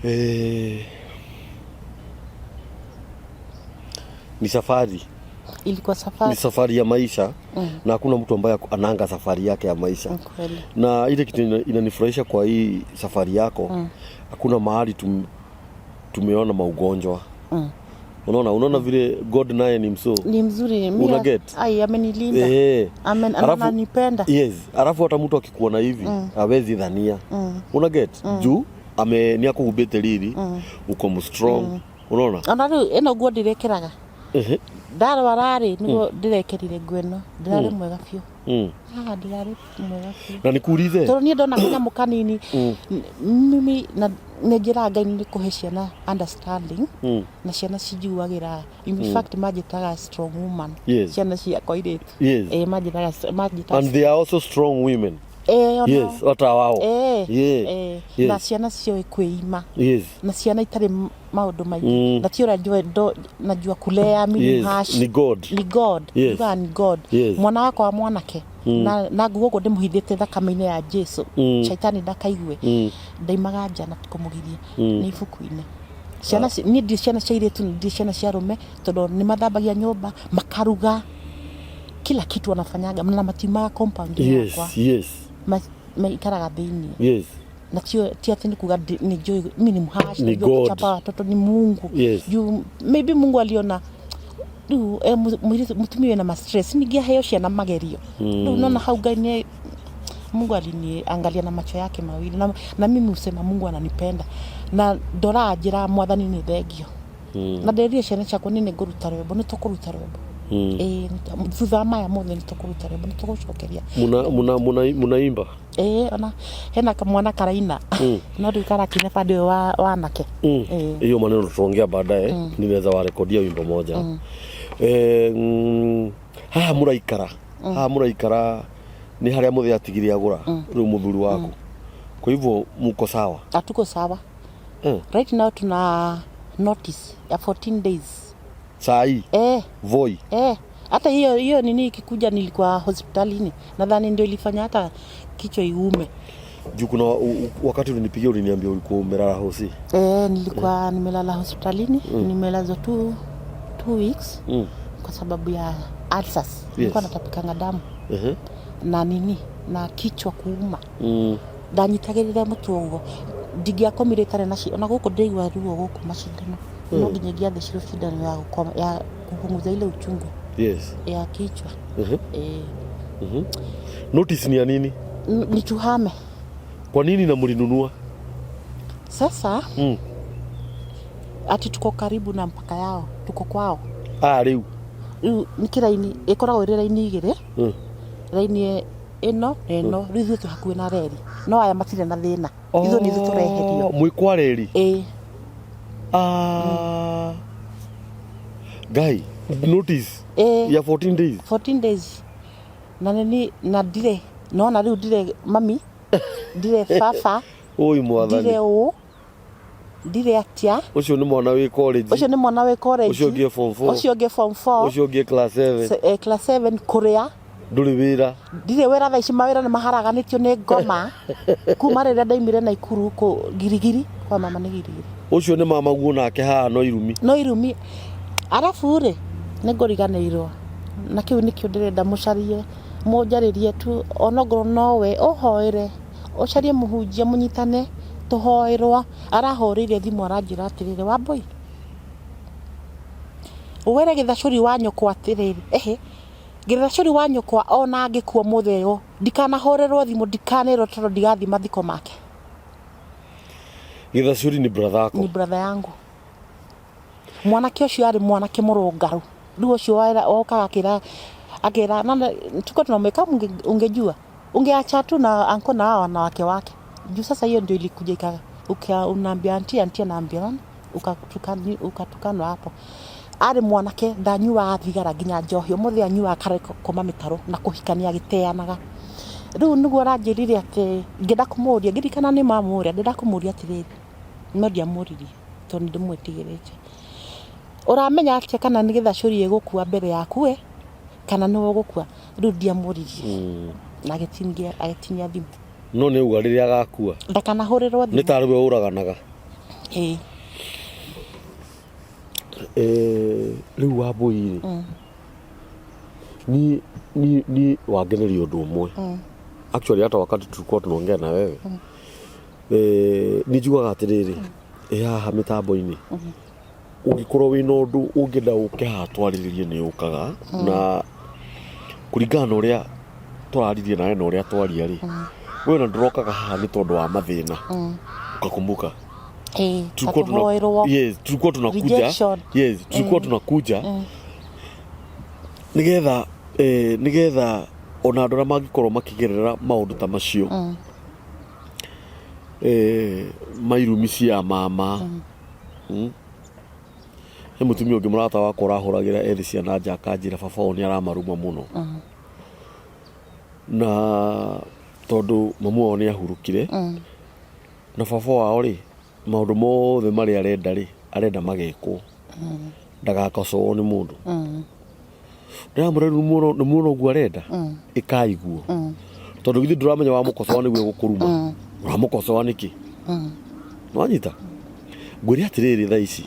Eh, ni safari. Ilikuwa safari. Ni safari ya maisha na hakuna mtu ambaye ananga safari yake ya maisha. Kweli. Na ile kitu inanifurahisha kwa hii safari yako, hakuna mahali tumeona maugonjwa. Unaona vile God naye ni mso. Ni mzuri. Una get? Ai, amenilinda. Ananipenda. Yes. Alafu hata mtu akikuona hivi hawezi dhania. Una get? Juu ame ni akuhumbĩte riri, uko strong. Unaona? Ona rĩu ĩno nguo ndĩrekĩraga. Ndarwara rĩ nĩguo ndĩrekĩrire nguo ĩno. Ndĩrarĩ mwega biũ. Ah, ndĩrarĩ mwega biũ. Na nikuulize. Tondũ niĩ ndona kanyamũ kanini, mimi na nĩ njĩraga Ngai nĩ kũhe ciana understanding na ciana cinjiguagĩra. In fact manjĩtaga strong woman. Ciana ciakwa airĩtu. Manjĩtaga And they are also strong women. Ona Yes, hata wao. Na ciana cioĩ kwĩima. Na ciana itarĩ maũndũ maingĩ. Na ti ũrĩa najua kulea, mimi harsh. Ni God. Ni God. Njugaga ni God. Mwana wakwa wa mwanake. Na nguo ũguo ndĩmũhithĩte thakame-inĩ ya Jesu. Shaitani ndakaigue. Ndaimaga nja na kũmũgiria. Nĩ ibuku-inĩ. Ciana niĩ ndirĩ ciana cia airĩtu, ndirĩ ciana cia arũme, tondũ nĩ mathambagia nyũmba, makaruga. Kila kitu wanafanyaga, na matiumaga compound yakwa. Maikaraga thĩinĩ. Na ti atĩ nĩ kuga nĩ njũĩ, mimi ni mhash, Ni najua God. kuchapa watoto, ni Mungu. Juu, maybe Mungu aliona, rĩu, mũtumia wĩna ma stress, ningĩ aheo ciana magerio. Rĩu nona hau Ngai nĩ Mungu aliniangalia na macho yake mawili. Na mimi husema Mungu ananipenda. Na ndoraga njĩra Mwathani nĩ thengio. Na nderire ciana ciakwa nĩ ngũruta rwĩmbo, nĩ tũkũruta rwĩmbo. Thutha wa maya mothe nĩ tũkũruta rwĩmbo, nĩ tũgũcokeria. Munaimba? Ona hena kamwana karaina. No rĩu karakina bado ũyũ wa anake. Hiyo maneno tutaongea baadaye. Ninaweza warekodia wimbo moja. Haha mũraikara. Haha mũraikara nĩ harĩa mũthee atigire agũra, rĩu mũthuri waku. Kwa hivyo mko sawa? Hatuko sawa. Right now tuna notice ya 14 days. Saa hii? Voi. Hata hiyo nini ikikuja nilikuwa hospitalini. Nadhani ndio ilifanya hata kichwa iume. Juu kuna wakati ulinipigia uliniambia ulikuwa umelala hosi. Nilikuwa nimelala hospitalini. Nimelazwa 2 weeks. Kwa sababu ya ulcers. Nilikuwa natapikanga damu. Na nini? Na kichwa kuuma. Ndanyitagĩrĩra mũtwe ũguo. Ndingĩakomire itarĩ na ona gũkũ ndĩraigua ruo gũkũ macindano. No nginya ingĩathecirwo cindano ya gũkoma, ya kupunguza ile uchungu. Ya kichwa. Notice ni ya nini? Ni tuhame. Kwa nini na mlinunua? Sasa, ati tuko karibu na mpaka yao, tuko kwao. Rĩu. Rĩu nĩ kĩraini, ĩkoragwo ĩrĩ raini igĩrĩ. Raini ĩno na ĩno, rĩu ithuĩ twĩ hakuhĩ na reri. No aya matirĩ na thĩna. Ithuĩ nĩ ithuĩ tũreherio. Mwĩ kwa reri? Ĩĩ. Ngai, notice ya 14 days. 14 days. Na nĩ na ndirĩ, nona rĩu ndirĩ mami, ndirĩ baba. Oi mwathani. Ndirĩ ũ, ndirĩ atia. Ũcio nĩ mwana wĩ college. Ũcio nĩ mwana wĩ college. Ũcio ũngĩ form 4. Ũcio ũngĩ form 4. Ũcio ũngĩ class 7. Class 7 kũrĩa. Ndũrĩ wĩra. Ndirĩ wĩra thaa ici, mawĩra nĩ maharaganĩtio nĩ ngoma. Kuma rĩrĩa ndaimire Naikuru kũ Girigiri, kwa mama nĩ Girigiri. Ũcio nĩ mama guo nake haha no irumi. No irumi. Arabu rĩ, nĩ ngũriganĩirwo. Na kĩu nĩkĩo ndĩrenda mũcarie. Mũnjarĩrie tu onokorwo nowe ũhoere ũcarie mũhunjia mũnyitane tũhoerwo. Arahũrĩire thimũ aranjĩra atĩrĩrĩ, Wambũi, wĩre gĩthacũri wa nyũkwa atĩrĩrĩ, ĩhĩ, gĩthacũri wa nyũkwa ona angĩkua ũmũthĩ ũyũ ndikanahũrĩrwo thimũ ndikanerwo tondũ ndigathiĩ mathiko make. Gĩthacũri nĩ brother ako? Ni brother yangu. Mwanake ũcio arĩ mwanake mũrũngaru. Rĩu ũcio wokaga akĩra akĩra na tuko tunamweka ungejua ungeacha tu na anko na hawa wanawake wake. Juu sasa hiyo ndio ilikuja ika uka unaambia auntie auntie anaambia nani ukatukanwa hapo. Arĩ mwanake ndanyuaga thigara nginya njohi ũmũthĩ anyuaga kareka mĩtaro na kũhikania agĩteanaga. Rĩu nĩguo aranjĩrire atĩ ngĩenda kũmũria ngĩririkana nĩ mamũria ndĩrenda kũmũria atĩrĩrĩ no ndiamũririe tondũ nĩ ndĩmwĩtigĩrĩte. Ũramenya atĩa kana nĩ gĩthacũri gĩgũkua mbere yaku ĩ kana nĩwe ũgũkua? Rĩu ndiamũririe na agĩtinia agĩtinia thimũ. No nĩ auga rĩrĩa agakua ndakanahũrĩrwo nĩ thimũ. Tarĩ we ũraganaga. Ĩĩ. Rĩu Wambũi rĩ, ni ni ni wangeneria ũndũ ũmwe. Actually hata wakati tulikuwa tunaongea na wewe, nĩ njugaga atĩrĩrĩ, ĩ haha mĩtambo-inĩ ũngĩkorwo wĩna ũndũ ũngĩenda ũke haha twarĩrĩrie nĩ ũkaga, na kũringana na ũrĩa tũraririe nawe na ũrĩa twaria rĩ, we ona ndũrokaga haha nĩ tondũ wa mathĩna, ukakumbuka tulikuwa tuna, tũhoerwo. Yes, tulikuwa tunakuja. Rejection. Yes, tulikuwa tunakuja nigetha nigetha ona andũ arĩa mangĩkorwo makĩgerera maũndũ ta macio, mairumi cia mama. He mũtumia ũngĩ mũrata wakwa ũrahũragĩra ethĩ ciana nja akanjĩra baba wao nĩ aramaruma mũno, na tondũ mamu wao nĩ ahurũkire, na baba wao rĩ, maũndũ mothe marĩa arenda rĩ, arenda magekwo, ndagakocowo nĩ mũndũ. Ndĩramwĩra rĩu nĩ muona ũguo arenda, ĩkai guo, tondũ githĩ ndũramenya wamũkocoa nĩguo egũkũruma? Ũramũkocoa nĩkĩ? Nĩwanyita? Ngwĩre atĩrĩrĩ, thaa ici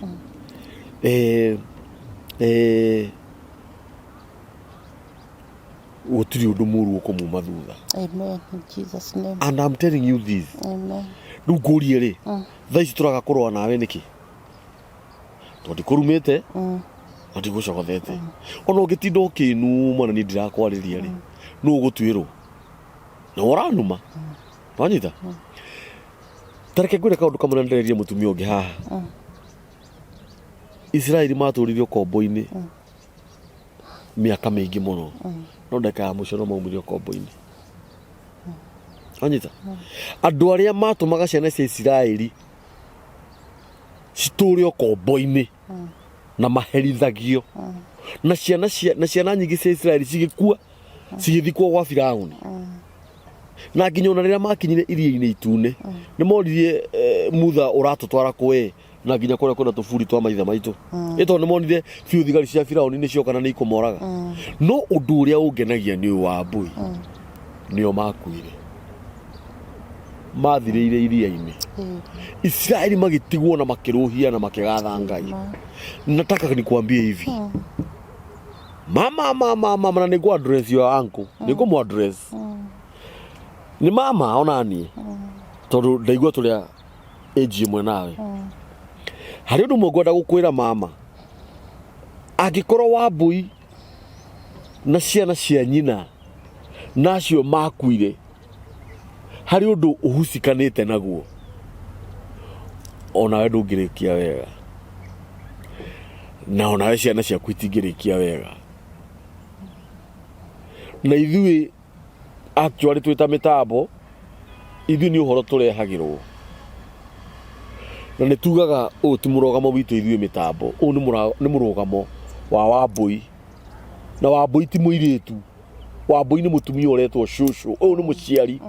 gũtirĩ ũndũ mũru ũkũmuma thutha. Amen. In Jesus name. And I'm telling you this. Amen. Rĩu ngũrie rĩ, thaa ici tũraga kũrũa nawe nĩkĩ? Tondũ ndikũrumĩte na ndigũcogothete. Ona ũngĩtinda ũkĩnuma na niĩ ndirakwarĩria rĩ, nũ ũgũtuĩrwo? Na ũranuma. Wanyita? Ta reke ngwĩre kaũndũ kamwe na ndĩrerire mũtumia ũngĩ haha. Isiraeli matũririo kombo-inĩ mĩaka mĩingĩ mũno, no ndagĩka ya mũico no maumire ũkombo-inĩ. Wanyita? Andũ arĩa matũmaga ciana cia Isiraeli citũre ũkombo-inĩ na maherithagio na ciana cia na ciana nyingĩ cia Isiraeli cigĩkua cigĩthikwo gwa Firauni, na nginya ona rĩrĩa makinyire iria-inĩ itune nĩ moririe Mutha, ũratũtwara kũ na nginya kũrĩa kwĩna tũburi twa maithe maitũ? Ĩ tondũ nĩ monire biũ thigari cia Firauni nĩ cioka na nĩ ikũmoraga. No ũndũ ũrĩa ũngenagia nĩ ũyũ wa mbũi, nĩo makuire, mathirĩire iria-inĩ, Isiraeli magĩtigwo na makĩrũhia na makĩgatha Ngai. Nataka nikuambie hivi, mama, mama, mama, na nĩngũ address your uncle, nĩngũmũ address nĩ mama onaniĩ tondũ ndaigua tũrĩa age ĩmwe nawe. Harĩ ũndũ ũmwe ngwenda gũkwĩra mama, angĩkorwo Wambũi na ciana cia nyina na acio makuire harĩ ũndũ ũhucikanĩte naguo, onawe ndũngĩrĩkia wega, na onawe ciana ciaku itingĩrĩkia wega. Na ithuĩ actually twĩ ta mĩtambo, ithuĩ nĩ ũhoro tũrehagĩrwo, na nĩ tugaga ũyũ ti mũrũgamo witũ ithuĩ mĩtambo, ũyũ nĩ mũrũgamo wa Wambũi. Na Wambũi ti mũirĩtu, Wambũi nĩ mũtumia ũretwo cũcũ, ũyũ nĩ mũciari.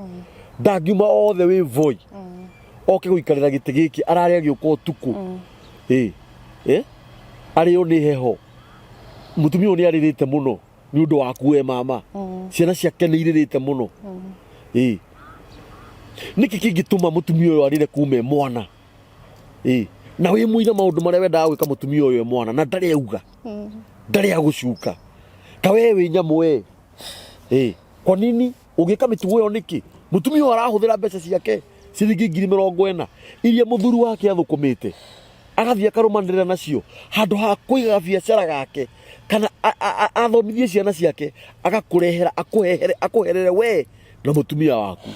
Ndangiuma othe wĩ Voi oke gũikarĩra gĩtĩ gĩkĩ ararĩ agĩũka ũtukũ, ĩ ĩ arĩo nĩ heho. Mũtumia ũyũ nĩ arĩrĩte mũno nĩ ũndũ waku we mama, ciana ciake nĩ irĩrĩte mũno. Ĩ nĩkĩ kĩngĩtũma mũtumia ũyũ arĩre kuma e mwana? Ĩ na wĩ mũira maũndũ marĩa wendaga gwĩka mũtumia ũyũ e mwana, na ndarĩ auga, ndarĩ agũcuka ka we wĩ nyamũ we. Ĩ Kwa nini ũngĩka mĩtugo ĩyo nĩkĩ? Mũtumia ũyũ arahũthĩra mbeca ciake ciringi 40,000 iria mũthuri wake athũkũmĩte agathiĩ akarũmanĩrĩra nacio handũ ha kũiga biacara gake kana athomithie ciana ciake, agakũrehera akũhehere akũherere we na mũtumia waku.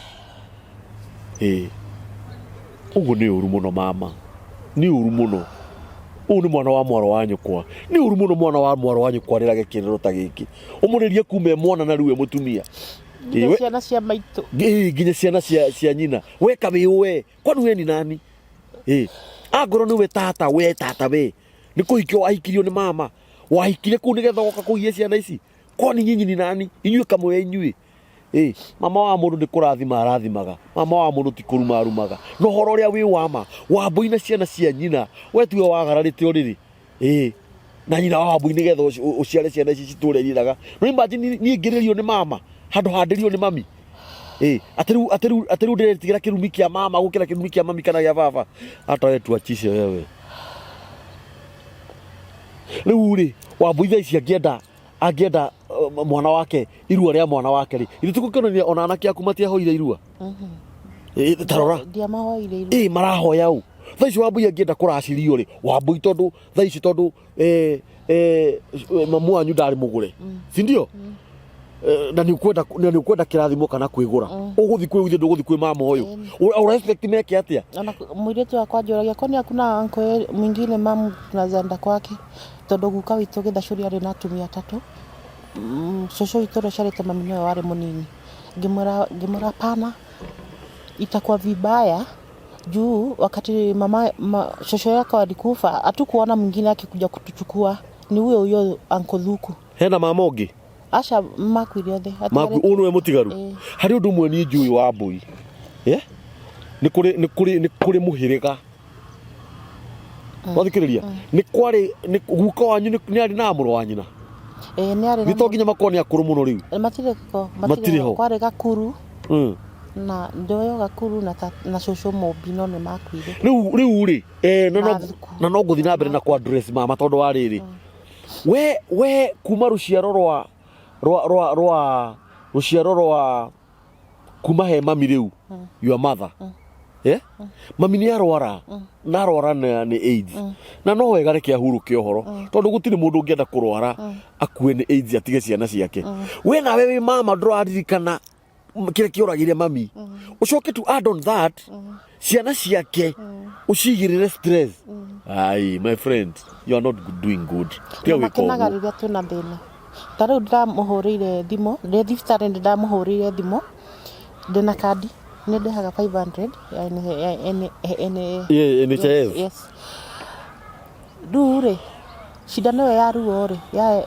Ĩĩ, ũguo nĩ ũru mũno mama, nĩ ũru mũno. Ũyũ nĩ mwana wa mwarĩ wa nyũkwa, nĩ ũru mũno mwana wa mwarĩ wa nyũkwa arĩrage kĩrĩro ta gĩkĩ, ũmũrĩrie kuma e mwana na rĩu e mũtumia. Nginya ciana cia maitũ. Ĩĩ, nginya ciana cia nyina. Weka wĩ we, kwani we ni nani? Ĩĩ, angorwo nĩ we tata, we tata we, nĩ kũhikio wahikirio nĩ mama, wahikire kũu nĩgetha ũgoka kũgia ciana ici? Kwani nyinyi ni nani? Inyuĩ kamwe inyuĩ. Ĩ, mama wa mũndũ nĩ kũrathima arathimaga, mama wa mũndũ ti kũruma arumaga. Na ũhoro ũrĩa wĩ wa ma, Wambũi na ciana cia nyina, we tiwe wagararĩte ũrĩrĩ. Ĩ, na nyina wa Wambũi nĩgetha ũciare ciana ici citũre irĩraga. No imagine niĩ ngĩrĩrio nĩ mama, handũ ha ndĩrio nĩ mami. Ĩ, atĩ rĩu atĩ rĩu atĩ rĩu ndĩretigĩra kĩrumi kĩa mama gũkĩra kĩrumi kĩa mami kana gĩa baba. Hata we tuachishe wewe. Rĩu rĩ, Wambũi thaa ici angĩenda angĩenda mwana wake irua rĩa mwana wake rĩ, ithuĩ tũgũkĩonania ona anake aku matiahoire irua. Ĩ, ta rora. Ndiamahoire irua. Ĩ, marahoya ũ? Thaa ici Wambũi angĩenda kũracirio rĩ, Wambũi tondũ thaa ici tondũ mamu wanyu ndarĩ mũgũre, si ndio? Na nĩ ũkwenda na nĩ ũkwenda kĩrathimo kana kwĩgũra, ũgũthiĩ kwĩ ithe, ndũgũthiĩ kwĩ mama ũyũ. Ũra expect meke atĩa? Ona mũirĩtu wakwa anjũragia, kwani hakuna uncle mwingine mamu tunaweza enda kwake? Tondũ guka witũ Gĩthacũri arĩ na atumia atatũ, cũcũ witũ ũrĩa ũciarĩte mami nĩwe warĩ mũnini. Ngĩmwĩra ngĩmwĩra hapana, itakuwa vibaya juu wakati mama shosho yako alikufa hatukuona mwingine akikuja kutuchukua, ni huyo huyo Uncle Thuku. Hena mama ũngĩ? Aca, makuire othe. Maku ũyũ nĩwe mũtigaru? Ĩĩ. Harĩ ũndũ ũmwe niĩ njũĩ Wambũi, eh? Nĩ kũrĩ nĩ kũrĩ nĩ kũrĩ mũhĩrĩga. Wathikĩrĩria? Nĩ kwarĩ nĩ guka wanyu nĩ arĩ na mũrũ wa nyina? Ĩĩ, nĩ arĩ na. Nĩ to nginya makorwo nĩ akũrũ mũno rĩu? Matirĩ ho. Matirĩ ho. Kwarĩ Gakuru na ndoyo Gakuru na cũcũ Mũmbi no nĩ makuire. Rĩu rĩu rĩ, na no Na Thuku. Na no ngũthiĩ na mbere na kũ address mama tondũ wa rĩrĩ. We kuma rũciaro rwa rũciaro rwa kuma he mami rĩu, your mother, eh? Mami nĩ arwara na arwara nĩ AIDS, na no wega reke ahurũke ũhoro tondũ gũtirĩ mũndũ ũngĩenda kũrwara akue nĩ AIDS atige ciana ciake. We nawe wĩ mama ndũraririkana kĩrĩa kĩoragire mami, ũcoke to add on that ciana ciake ũcigĩrĩre stress. Ai, my friend, you are not doing good. Tiga Na gwĩka makenaga ũguo. Rĩrĩa twĩna thĩna. Ta rĩu ndĩramũhũrĩire thimũ ndĩ thibitarĩ, nĩ ndamũhũrĩire thimũ ndĩna kandi, nĩ ndĩhaga 500 ya N, Yeah, NHIF. Yes. Rĩu rĩ, cindano ĩyo ya ruo rĩ,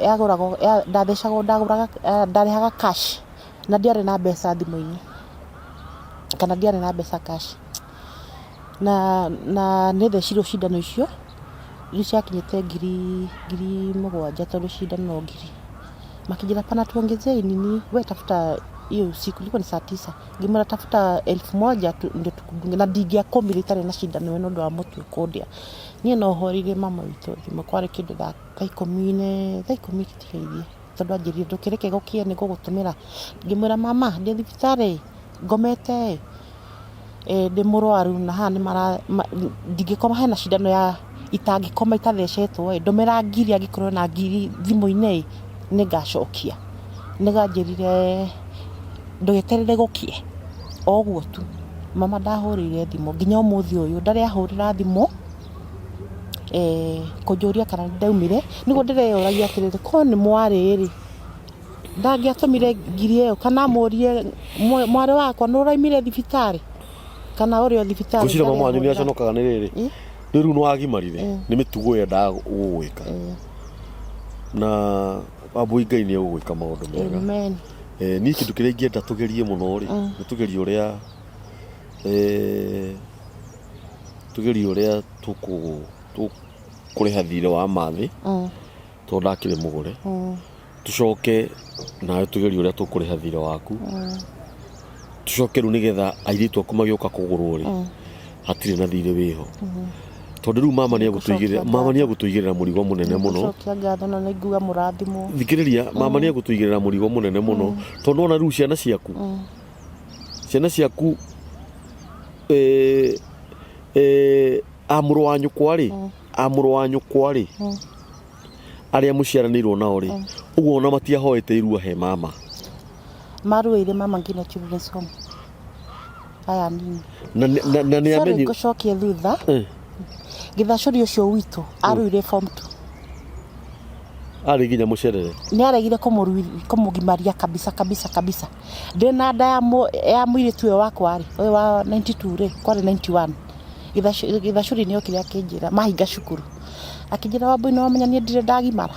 yagũragwo, ndathecagwo, ndagũraga, ndarĩhaga cash na ndiarĩ na mbeca thimũ-inĩ kana ndiarĩ na mbeca cash. Na nĩ thecirwo cindano icio, rĩu ciakinyĩte 7,000 tondũ cindano no ngiri. Makĩnjĩra pana tuongezee nini, we tafuta hiyo usiku, ilikuwa ni saa 9. Ngĩmwĩra tafuta 1000 ndio tukudunge, na ndingĩakomire itarĩ na cindano ĩno ũndũ wa mũtwe kũndĩa. Niĩ no hũrĩire mama witũ thimũ kwarĩ kĩndũ thaa 10 itigaire, tondũ anjĩrire ndũkĩreke gũkĩe nĩ ngũgũtũmĩra. Ngĩmwĩra mama, ndĩ thibitarĩ ngomete ndĩ mũrwaru na haha nĩ mara ndingĩkoma hena cindano ya itangĩkoma itathecetwo ĩ, ndũmĩra ngiri angĩkorwo na ngiri thimũ-inĩ ĩ, nĩ ngacokia. Nĩ anjĩrire ndũgeterere gũkĩe, o ũguo tu. Mama ndahũrĩire thimũ nginya ũmũthĩ ũyũ ndarĩ ahũrĩra thimũ kũnjũria kana nĩ ndaumire. Nĩguo ndĩreyũragia atĩrĩrĩ, korwo nĩ mwarĩ rĩ, ndangĩatũmire ngiri ĩyo kana amũrie, mwarĩ wakwa nĩ ũraumire thibitarĩ kana ũrĩ o thibitarĩ? Ngwĩciria mama wanyu nĩ Ndarĩ aconokaga nĩ rĩrĩ. Ĩ? Rĩu nĩ wagimarire nĩ mĩtugo ĩyo endaga gũgwĩka na Wambũi Ngai nĩ egũgwĩka maũndũ mega. Amen. Niĩ kĩndũ kĩrĩa ingĩenda tũgerie mũno rĩ, nĩ tũgerie ũrĩa tũkũrĩha thirĩ wa Mathĩ tondũ ndakĩrĩ mũgũre. Tũcoke nawe tũgerie ũrĩa tũkũrĩha thirĩ waku. Tũcoke rĩu nĩgetha airĩtu aku magĩũka kũgũrwo rĩ, hatirĩ na thirĩ wĩho. Tondũ rĩu mama nĩ egũtũigĩrĩra, Nĩngũcokia mama nĩ ngatho. egũtũigĩrĩra mũrigo mũnene mũno. Nĩngũcokia ngatho na nĩnguga mũrathimwo. Thikĩrĩria, mama nĩ egũtũigĩrĩra mũrigo mũnene mũno, tondũ ona rĩu ciana ciaku, ciana ciaku, eh, eh, a mũrũ wa nyũkwa rĩ, a mũrũ wa nyũkwa rĩ, arĩa mũciaranĩirwo nao rĩ, ũguo ona matiahoete irua he mama. Maruĩire mama nginya children's home. Aya nini. Na na na nĩ Sorry, amenyi ngũcokie thutha. Gĩthacũri ũcio witũ aruire form 2. Arĩ nginya mũcerere. Nĩ aregire kũmũgimaria kabisa kabisa kabisa. Ndĩ na nda ya mũirĩtu ũyũ wakwa rĩ, ũyũ wa 92 rĩ, kwarĩ 91. Gĩthacũri nĩ okire akĩnjĩra, mahinga cukuru. Akĩnjĩra, "Wambũi, nĩ wamenya niĩ ndirĩ ndagimara?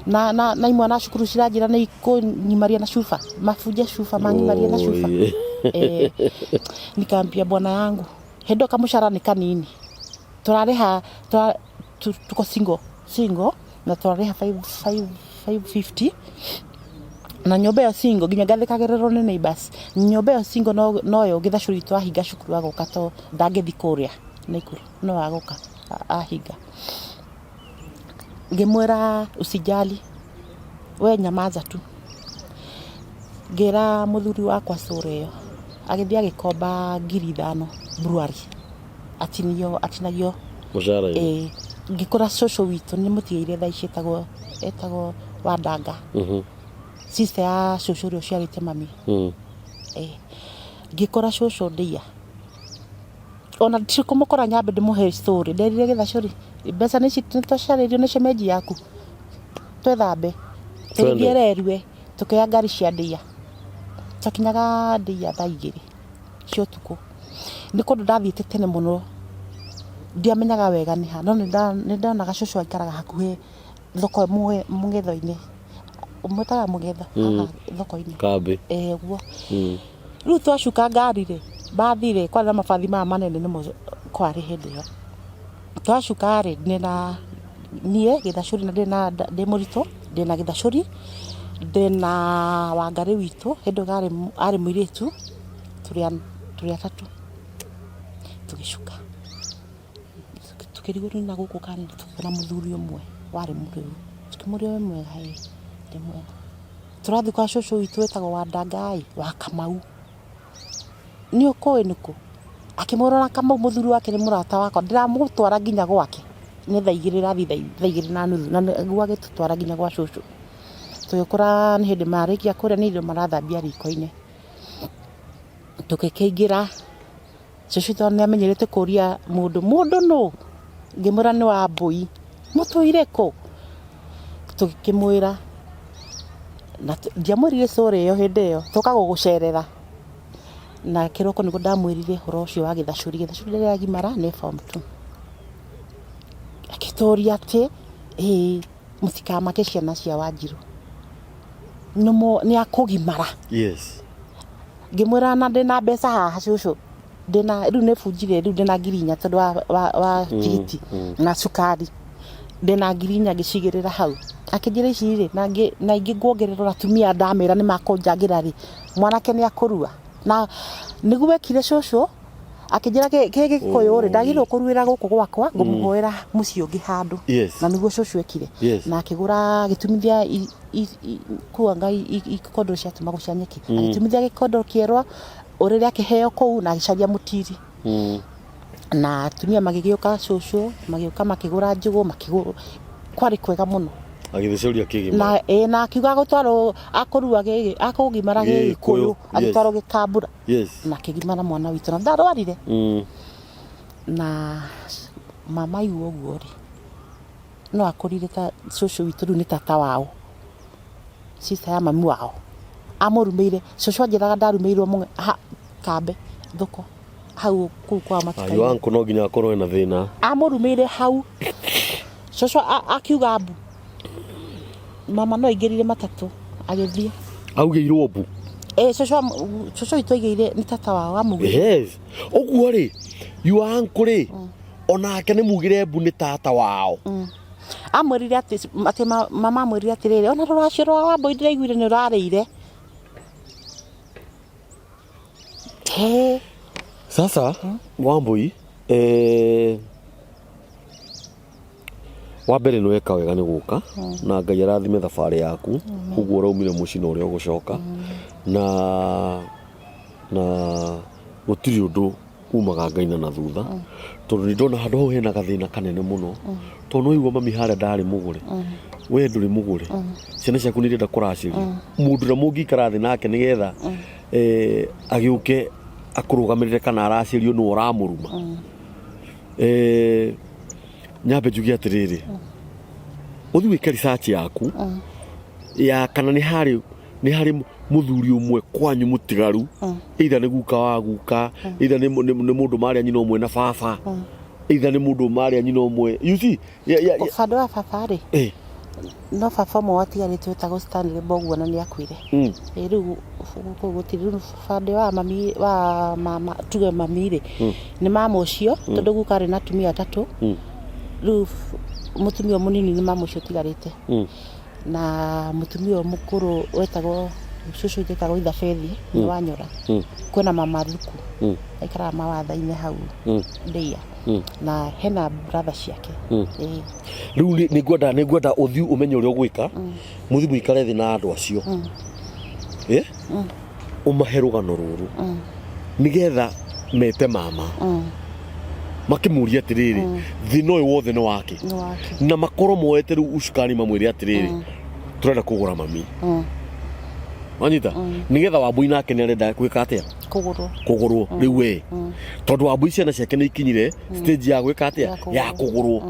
Na imwana cukuru ciranjĩra nĩ ikũnyimaria na cuba, mabunje cuba, manyimarie na cuba." Oi. Eh, nikaambia bwana yangu, hĩndĩ ĩyo kamũcara nĩ kanini. Tũrarĩha, tuko single, single, na tũrarĩha 5, 5, 550. Na nyũmba ĩyo single, nginya ngathĩkagĩrĩrwo nĩ neighbors. Nyũmba ĩyo single noyo gĩthacũri witũ ahinga cukuru agoka, to ndangĩthi kũrĩa Naikuru, no agoka ahinga. Ngĩmwĩra, "Usijali, we nyamaza tu." Ngĩra mũthuri wakwa cũrũ ĩyo, agĩthiĩ agĩkomba 5,000 brewery, atinio, atinagio mũcara-inĩ. Ĩĩ, ngĩkora cũcũ witũ nĩ mũtigĩire thaa ici, etagwo Wandanga, sister ya cũcũ ũrĩa ũciarĩte mami. Ĩĩ, ngĩkora cũcũ ndĩia, ona ndikũmũkora, nyambe ndĩmũhe story. Nderire gĩthacũri, mbeca nĩ ici twacarĩrio nĩ cemenji yaku, twethambe tũgĩthiĩ. Twende. Rerue tũkĩoya ngari cia ndĩia, twakinyaga ndĩia thaa 2 cia ũtukũ. Nĩ kũndũ ndathiĩte tene mũno, ndiamenyaga wega nĩ ha, no nĩ ndonaga cũcũ aikaraga hakuhĩ thoko mũng'etho-inĩ, mwĩtaga mũng'etho haha thoko-inĩ. Kambĩ. Ĩĩ, ũguo. Rĩu twacuka ngari rĩ, bathi rĩ, kwarĩ na mabathi maya manene nĩmo kwarĩ hĩndĩ ĩyo. Twacuka rĩ, ndĩna niĩ gĩthacũri na ndĩna ndĩ mũritũ, ndĩna gĩthacũri, ndĩna Wangarĩ witũ, hĩndĩ ĩyo arĩ mũirĩtu, tũrĩ atatũ. Tũgĩcuka tũkĩrigwo nĩ na gũkũ kana tũkĩona mũthuri ũmwe warĩ mũrĩu. Tũkĩmũria, "Wĩ mwega?" "Ĩĩ ndĩ mwega." "Tũrathiĩ kwa cũcũ witũ wĩtagwo Wandanga ĩ, wa Kamau. Nĩ ũkũĩ nĩ kũ?" Akĩmũrora Kamau, mũthuri wake nĩ mũrata wakwa, ndĩramũtwara nginya gwake. Nĩ thaa 2 ĩrathiĩ thaa 2:30, na nĩguo agĩtũtwara nginya gwa cũcũ. Tũgĩkora nĩ hĩndĩ marĩkia kũrĩa, nĩ irio marathambia riko-inĩ. Tũgĩkĩingĩra, cũcũ tondũ nĩ amenyerete kũria mũndũ, "Mũndũ nũ?" Ngĩmwĩra nĩ Wambũi. "Mũtũire kũ?" Tũgĩkĩmwĩra, na ndiamwĩrire story ĩyo hĩndĩ ĩyo, tũka gũgũcerera. Na kĩroko nĩguo ndamwĩrire ũhoro ũcio wa gĩthacũri. Gĩthacũri rĩrĩa agimara nĩ form two. Akĩtũria atĩ ĩĩ, mũtikamake ciana cia Wanjirũ, nĩ akũgimara. Ngĩmwĩra na ndĩna mbeca haha cũcũ, ndĩna rĩu nĩ bunjire, rĩu ndĩna 4,000 tondũ wa tigiti na cukari, ndĩna 4,000, ngĩcigĩrĩra hau. Akĩnjĩra, "Ici rĩ, na ingĩ nguongerera, atumia ndamera nĩ makũnjangĩra rĩ, mwanake nĩ akũrua." Na nĩguo ekire cũcũ, akĩnjĩra kĩ Gĩkũyũ rĩ, ndagĩrĩirwo kũruĩra gũkũ gwakwa, ngũmũhoera mũciĩ ũngĩ handũ. Na nĩguo cũcũ ekire. Na akĩgũra, agĩtumithia kuanga ikondoro ciatumagwo cia nyeki, agĩtumithia gĩkondoro kĩerũ ũrĩrĩ, akĩheo kũu, na agĩcaria mũtiri. Na atumia magĩgĩũka, cũcũ magĩũka makĩgũra njũgũ, makĩgũra, kwarĩ kwega mũno. Agĩthecũria kĩgima. Na ĩ, na akiuga agũtwarwo, akũrua gĩgĩ, akũgimara Gĩgĩkũyũ, gĩgĩkũyũ, agĩtwarwo gĩkambura. Na akĩgimara mwana witũ na ndarwarire. Na mama aigua ũguo rĩ, no akũrire ta cũcũ witũ rĩu nĩ tata wao, sister ya mami wao amũrumĩire. Cũcũ anjĩraga ndarumĩirwo kambe thoko hau kũu kwao matuka-inĩ. Your uncle no nginya akorwo ena thĩna. Amũrumĩire hau, cũcũ akiuga mbu. Mama no aingĩrire matatũ agĩthiĩ. Augĩirwo mbu? Ĩ, cũcũ witũ aigĩire, nĩ tata wao amugĩire. Yes, ũguo rĩ, your uncle rĩ, onake nĩ mugĩre mbu nĩ tata wao. Amwĩrire atĩ mama amwĩrire atĩrĩrĩ, "Ona rũracio rwa Wambũi ndĩraiguire nĩ ũrarĩire." He. Sasa Wambui, Wa mbere nĩ weka wega nĩ gũka na Ngai arathime thabarĩ yaku ũguo ũraumire mũciĩ na ũrĩa ũgũcoka na na gũtirĩ ũndũ umaga Ngai na thutha tondũ nĩ ndona handũ hau hena gathĩna kanene mũno tondũ nĩ waigua mami harĩa ndarĩ mũgũre we ndũrĩ mũgũre ciana ciaku nĩ irenda kũracĩrio mũndũ ũrĩa mũngĩikara thĩ nake nĩgetha eh, agĩũke akũrũgamĩrĩre kana aracĩrio nĩwe ũramũruma eh, nyambe njuge atĩrĩrĩ ũthiĩ wĩke research yaku ya kana nĩ harĩ nĩ harĩ mũthuri ũmwe kwanyu mũtigaru either nĩ guka wa guka either nĩ nĩ- nĩ mũndũ marĩa nyina ũmwe na baba either nĩ mũndũ marĩa nyina ũmwe you see ya, ya, ya, Bado wa baba rĩ eh, no baba ũmwe watigarĩte wĩtagwo Stanley Mboguo na nĩ akuire Ĩ rĩu kũu gũtirĩ rĩu bande wa mami wa mama tuge mami rĩ nĩ mama ũcio tondũ guka arĩ na atumia atatũ rĩu mũtumia mũnini nĩ mama ũcio ũtigarĩte na mũtumia ũyũ mũkũrũ wetagwo cũcũ witũ etagwo Ithabethi nĩ wanyora kwĩna mama Thuku aikaraga mawatha-inĩ hau Ndeiya na hena brother ciake Ĩĩ. Rĩu nĩ ngwenda nĩ ngwenda ũthiĩ ũmenye ũrĩa ũgwĩka mũthiĩ mũikare thĩ na andũ acio Eh? Ũmahe rũgano rũrũ nĩgetha mete mama makĩmũria atĩrĩrĩ thĩna ũyũ wothe nĩ wake Nĩ wake. Na makorwo moete rĩu ucukani mamwĩre atĩrĩrĩ tũrenda kũgũra mami wanyita nĩgetha Wambui nake nĩ arenda gwĩka atĩa? Kũgũrwo. Kũgũrwo rĩu we tondũ Wambui ciana ciake nĩ ikinyire stage ya gwĩka atĩa? Ya kũgũrwo. Ya kũgũrwo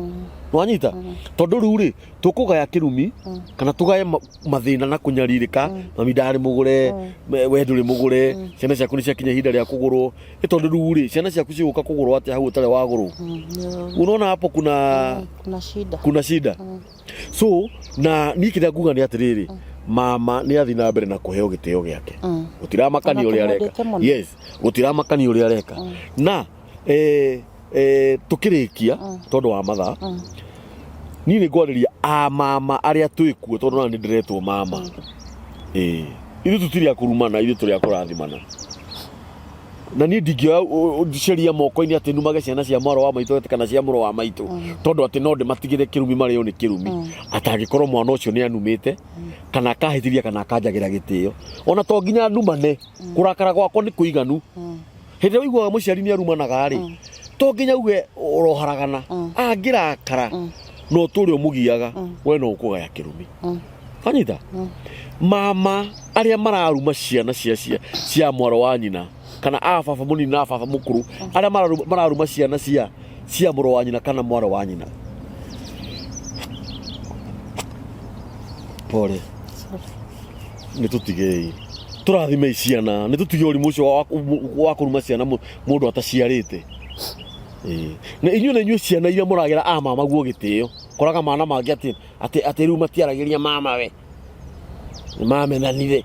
wanyita tondũ rĩu rĩ tũkũgaya kĩrumi kana tũgaye mathĩna na kũnyarirĩka mami ndarĩ mũgũre we ndũrĩ mũgũre ciana ciaku nĩ ciakinya ihinda rĩa kũgũrwo ĩ tondũ rĩu rĩ ciana ciaku cigũka kũgũrwo atĩa hau ũtarĩ wagũrwo? Unaona hapo kuna Kuna shida. Kuna shida. So na niĩ kĩrĩa nguga nĩ atĩrĩrĩ mama nĩ athiĩ na mbere na kũheo gĩtĩo gĩake gũtiramakania Ona ũrĩa areka. tũmwendete mũno. Yes, gũtiramakania ũrĩa areka na eh, eh, tũkĩrĩkia tondũ wa mathaa niĩ nĩ ngwarĩria a mama arĩa twĩkuo tondũ na nĩ ndĩretwo mama ĩĩ ithuĩ tũtirĩ a kũrumana ithuĩ tũrĩ a kũrathimana na niĩ ndingĩoya sheria moko-inĩ atĩ numage ciana cia mwarĩ wa maitũ atĩ kana cia mũrũ wa maitũ tondũ atĩ no ndĩmatigĩre kĩrumi marĩo nĩ kĩrumi atangĩkorwo mwana ũcio nĩ anumĩte kana akahĩtithia kana akanjagĩra gĩtĩo ona to nginya numane kũrakara gwakwa nĩ kũiganu hĩndĩ ĩrĩa ũiguaga mũciari nĩ arumanaga rĩ to nginya uge ũroharagana angĩrakara no tũrĩ ũmũgiaga we no ũkũgaya kĩrumi wanyita mama arĩa mararuma ciana cia cia cia mwarĩ wa nyina kana a baba mũnini na a baba mũkũrũ arĩa mararuma, mararuma ciana cia cia mũrũ wa nyina kana mwarĩ wa nyina pole nĩ tũtigei tũrathimei ciana nĩ tũtige ũrimũ ũcio wa wa kũruma ciana mũndũ ataciarĩte. Ĩĩ. Na inyuĩ na inyuĩ ciana iria mũragĩra a mama guo gĩtĩo koraga mana mangĩ atĩ atĩ atĩ rĩu matiaragĩria mama we nĩ mamenanire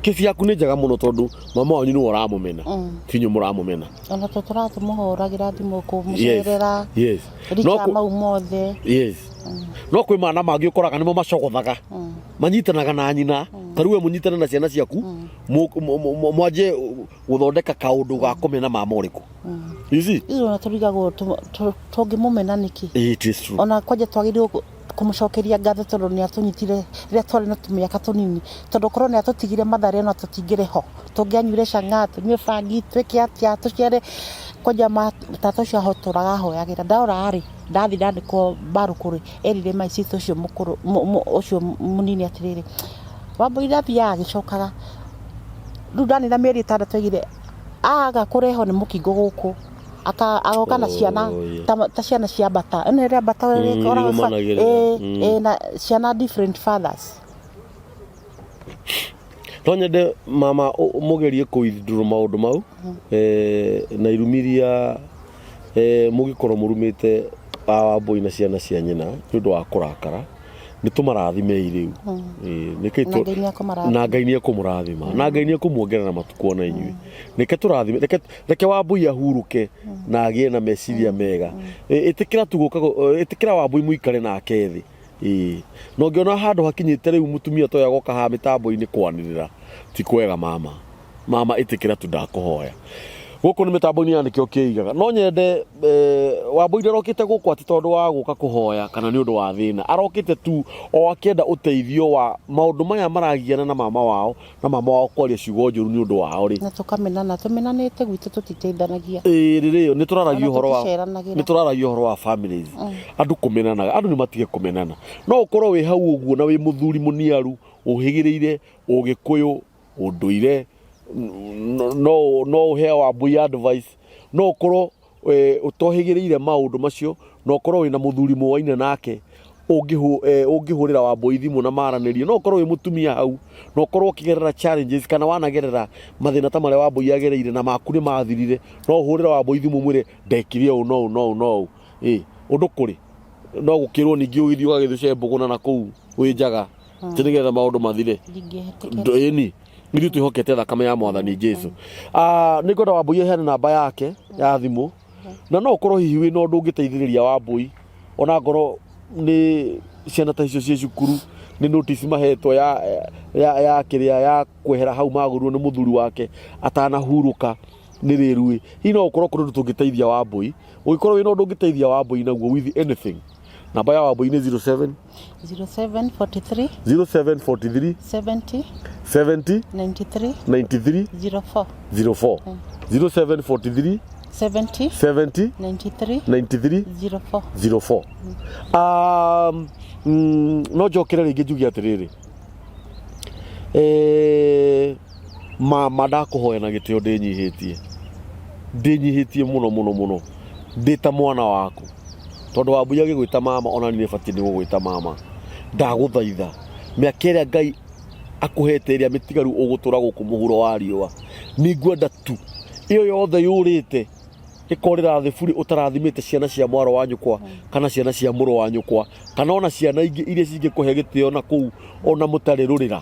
kĩci yaku nĩ njega mũno tondũ mama wanyu nĩwe ũramũmena ti inyuĩ mũramũmena. Ona tũ tũratũmũhũragĩra thimũ kũmũcerera yes. Richa mau mothe. Yes no kwĩ mana mangĩ ũkoraga nĩmo macogothaga manyitanaga na nyina ta rĩu we mũnyitane na ciana ciaku mwanjie gũthondeka kaũndũ ga kũmena mama ũrĩkũ you see. Ithuĩ ona tũrigagwo tũngĩmũmena nĩkĩ. It is true. Ona kwanja twagĩrĩirwo kũmũcokeria ngatho tondũ nĩ atũnyitire rĩrĩa twarĩ na tũmĩaka tũnini tondũ korwo nĩ atũtigire Mathare ona tũtingĩrĩ ho tũngĩanyuire chang'aa tũnyue bangi twĩke atĩa tũciare kwanja ma tata ũcio ahotũraga ahoyagĩra ndora rĩ ndathiĩ ndandĩkwo mbarũkũ rĩ erire my sister ũcio mũkũrũ ũcio mũnini atĩrĩrĩ Wambũi ndathiaga agĩcokaga rĩu ndanina mĩeri 6 aigire aga kũrehwo nĩ mũkingo gũkũ agoka na ciana Oh, yeah. ta ciana cia mbata ĩno ĩrĩa mbata ĩkoraga irũmanagĩrĩra. Ĩĩ, na ciana different fathers. No nyende mama mũgerie kũ withdraw maũndũ mau na irumi iria mũngĩkorwo mũrumĩte a Wambũi na ciana cia nyina nĩ ũndũ wa kũrakara nĩ tũmarathimei rĩu. Ĩĩ, nĩkĩ Na Ngai nĩekũmarathima. Na Ngai nĩekũmũrathima na Ngai nĩekũmuongerera matukũ ona inyuĩ reke tũrathime reke reke Wambũi ahurũke na agĩe na meciria mega. Ĩtĩkĩra tu gũka ĩtĩkĩra Wambũi mũikare nake thĩ. Ĩĩ na ũngĩona handũ hakinyĩte rĩu mũtumia toyũ agoka haha mĩtambo-inĩ kwanĩrĩra ti kwega mama mama ĩtĩkĩra tu ndakũhoya. Gũkũ nĩ mĩtambo-inĩ ya nĩkĩo kĩigaga. No nyende eh, Wambũi ndarokĩte gũkũ atĩ tondũ wa gũka kũhoya kana nĩ ũndũ wa thĩna. Arokĩte tu o akĩenda ũteithio wa maũndũ maya maragiana na mama wao na mama wao kwaria ciugo njũru nĩ ũndũ wao rĩ. Na tũkamenana, tũmenanĩte gwitũ tũtiteithanagia. Ĩĩ rĩrĩ nĩ tũraragia Ona ũhoro wa tũticeranagĩra. nĩ tũraragia ũhoro wa families. Andũ kũmenanaga, andũ nĩ matige kũmenana. No ũkorwo wĩ hau ũguo na wĩ mũthuri mũniaru, ũhĩgĩrĩire ũgĩkũyũ, ũndũire, no no ũhe Wambui advice, no ũkorwo ũtohĩgĩrĩire maũndũ macio, na ũkorwo wĩna mũthuri mũwaine nake ũngĩhũrĩra Wambui thimũ na maranĩrie, no ũkorwo wĩ mũtumia hau na ũkorwo ũkĩgerera challenges kana wanagerera mathĩna ta marĩa Wambui agereire na maku nĩ mathirire, no ũhũrĩre Wambui thimũ ũmwĩre ndekire ũũ na ũũ na ũũ na ũũ, ũndũ kũrĩ no gũkĩrwo ningĩ ũgĩthiĩ ũgagĩthece mbũgũna na kũu wĩ njaga ti nĩgetha maũndũ mathire. Ndingĩhetũkĩra. Ĩni ithuĩ twĩhokete thakame ya mwathani Jesu. Ah, nĩ ngwenda Wambui aheane namba yake ya thimũ na no ũkorwo hihi wĩna ũndũ ũngĩteithĩrĩria Wambui ona ngorwo nĩ ciana ta icio ciĩ cukuru nĩ notice mahetwo ya, ya, ya kĩrĩa ya kwehera hau magũrirwo nĩ mũthuri wake atanahurũka nĩ rĩruĩ. Hihi no ũkorwo kũrĩ ũndũ tũngĩteithia Wambui, ũngĩkorwo wĩna ũndũ ũngĩteithia Wambui naguo with anything, namba ya Wambui nĩ 07 0743 0743 70 70 93 93 04. 04 0743 70 70 93 93 04. 04. No njokere rĩngĩ njuge atĩrĩrĩ, mama ndakũhoya na gĩtĩo ndĩnyihĩtie, ndĩnyihĩtie mũno mũno mũno, ndĩ ta mwana waku, tondũ Wambui agĩgwĩta mama ona niĩ nĩbatiĩ nĩ gũgwĩta mama. Ndagũthaitha mĩaka ĩrĩa Ngai akũhete ĩrĩa mĩtigaru ũgũtũra gũkũ mũhuro wa riũa, nĩngwenda tu ĩyo yothe yũrĩte ĩkorĩra thĩ burĩ ũtarathimĩte ciana cia mwarĩ wa nyũkwa kana ciana cia mũrũ wa nyũkwa kana ona ciana ingĩ iria cingĩkũhe gĩtĩo na kũu ona mũtarĩ rũrĩra.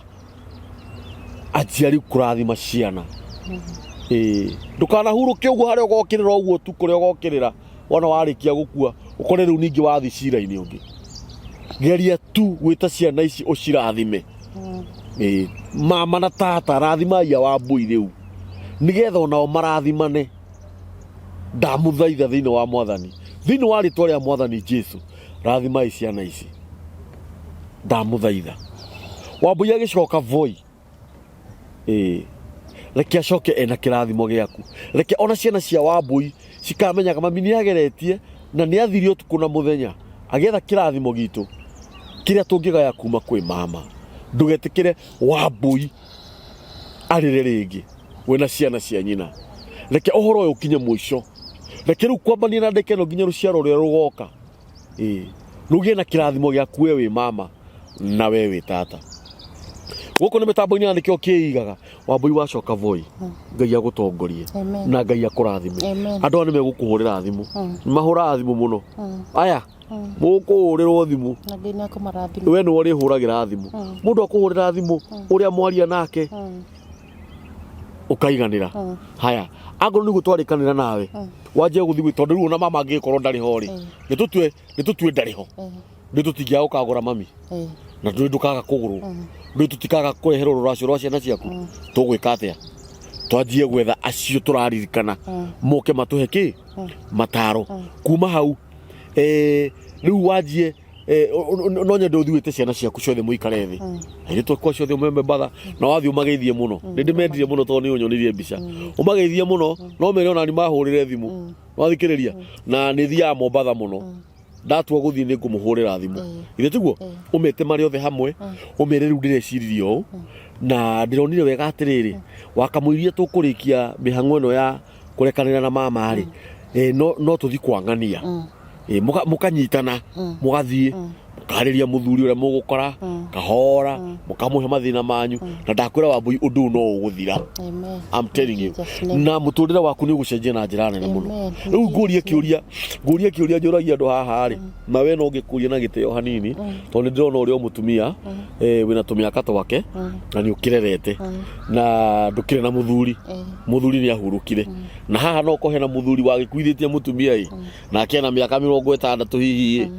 Anjia rĩu kũrathima ciana. Ĩĩ, ndũkanahurũke ũguo harĩa ũgokĩrĩra ũguo tu kũrĩa ũgokĩrĩra wona warĩkia gũkua ũkore rĩu ningĩ wathiĩ cira-inĩ ũngĩ. Geria tu gwĩta ciana ici ũcirathime. Ĩĩ, mama na tata rathimai a Wambui rĩu nĩgetha onao marathimane. Ndamũthaitha thĩinĩ wa mwathani, thĩinĩ wa rĩtwa rĩa mwathani Jesu, rathimai ciana ici, ndamũthaitha. Wambui agĩcoka Voi, ĩĩ, reke acoke ena kĩrathimo gĩaku, reke ona ciana cia Wambui cikamenyaga mami nĩ ageretie na nĩ athire ũtukũ na mũthenya agĩetha kĩrathimo gitũ kĩrĩa tũngĩgaya kuma kwĩ mama. Ndũgetĩkĩre Wambui arĩre rĩngĩ we na ciana cia nyina. Reke ũhoro ũyũ ũkinye mũico, reke rĩu kwambania na ndĩka ĩno nginya rũciaro rũrĩa rũgoka, ĩĩ, rũgĩe na kĩrathimo gĩaku we wĩ mama na we wĩ tata. Gũkũ nĩ mĩtambo-inĩ ya nĩkĩo kĩigaga. Wambui wacoka Voi, Ngai agũtongorie Amen. na Ngai akũrathime. Amen. Andũ aya nĩ megũkũhũrĩra thimũ, nĩ mahũraga thimũ mũno. Aya mũkũhũrĩrwo thimũ, Na Ngai nĩ akũmarathima. we nĩwe ũrĩhũragĩra thimũ. Mũndũ akũhũrĩra thimũ ũrĩa mwaria nake ũkaiganĩra. Haya, angorwo nĩguo twarĩkanĩra nawe wanjie gũthiĩ gwĩ- tondũ rĩu ona mama angĩgĩkorwo ndarĩ ho rĩ, nĩ tũtue ndarĩ ho, ndũĩ tũtingĩaga gũkagũra mami na ndũĩ ndũkaga kũgũrwo, ndũĩ tũtikaga kũreherwo rũracio rwa ciana ciaku. Tũgwĩka atĩa? Twanjie gwetha acio tũraririkana moke matũhe kĩ mataro kuma hau. Rĩu wanjie no nyende ũthiĩ wĩte ciana ciaku ciothe mũikare thĩ, airĩtu akwa ciothe ũmeme mbatha na wathiĩ ũmageithie mũno. Nĩ ndĩmendire mũno tondũ nĩ ũnyonirie mbica. Ũmageithie mũno no mere ona nĩ mahũrĩre thimũ wathikĩrĩria, na nĩ thiaga Mombatha mũno, ndatua gũthiĩ nĩ ngũmũhũrĩra thimũ, githĩ tiguo? Ũmete marĩ othe hamwe, ũmere rĩu ndĩreciririe ũũ na ndĩronire wega atĩrĩrĩ, wakamũiria tũkũrĩkia mĩhang'o ĩno ya kũrekanĩra na mama rĩ, no tũthiĩ kwang'ania. Mũkanyitana mũgathiĩ mũkarĩria mũthuri ũrĩa mũgũkora kahora, mũkamũhe mathĩna manyu, na ndakwĩra Wambui ũndũ ũyũ no ũgũthira. Amen. I'm telling you. Jesus name. Na mũtũrĩre waku nĩ ũgũcenjia na njĩra nene mũno. Amen. Rĩu ngũrie kĩũria, ngũrie kĩũria njũragia andũ haha rĩ, na we no ngĩkũria na gĩtĩo hanini tondũ nĩ ndĩrona ũrĩ o mũtumia wĩna tũmĩaka twake na nĩ ũkĩrerete na ndũkĩrĩ na mũthuri, mũthuri nĩ ahurũkire, na haha no kohe na mũthuri wagĩkuithĩtie mũtumia ĩ nake ena mĩaka 60 hihi ĩ,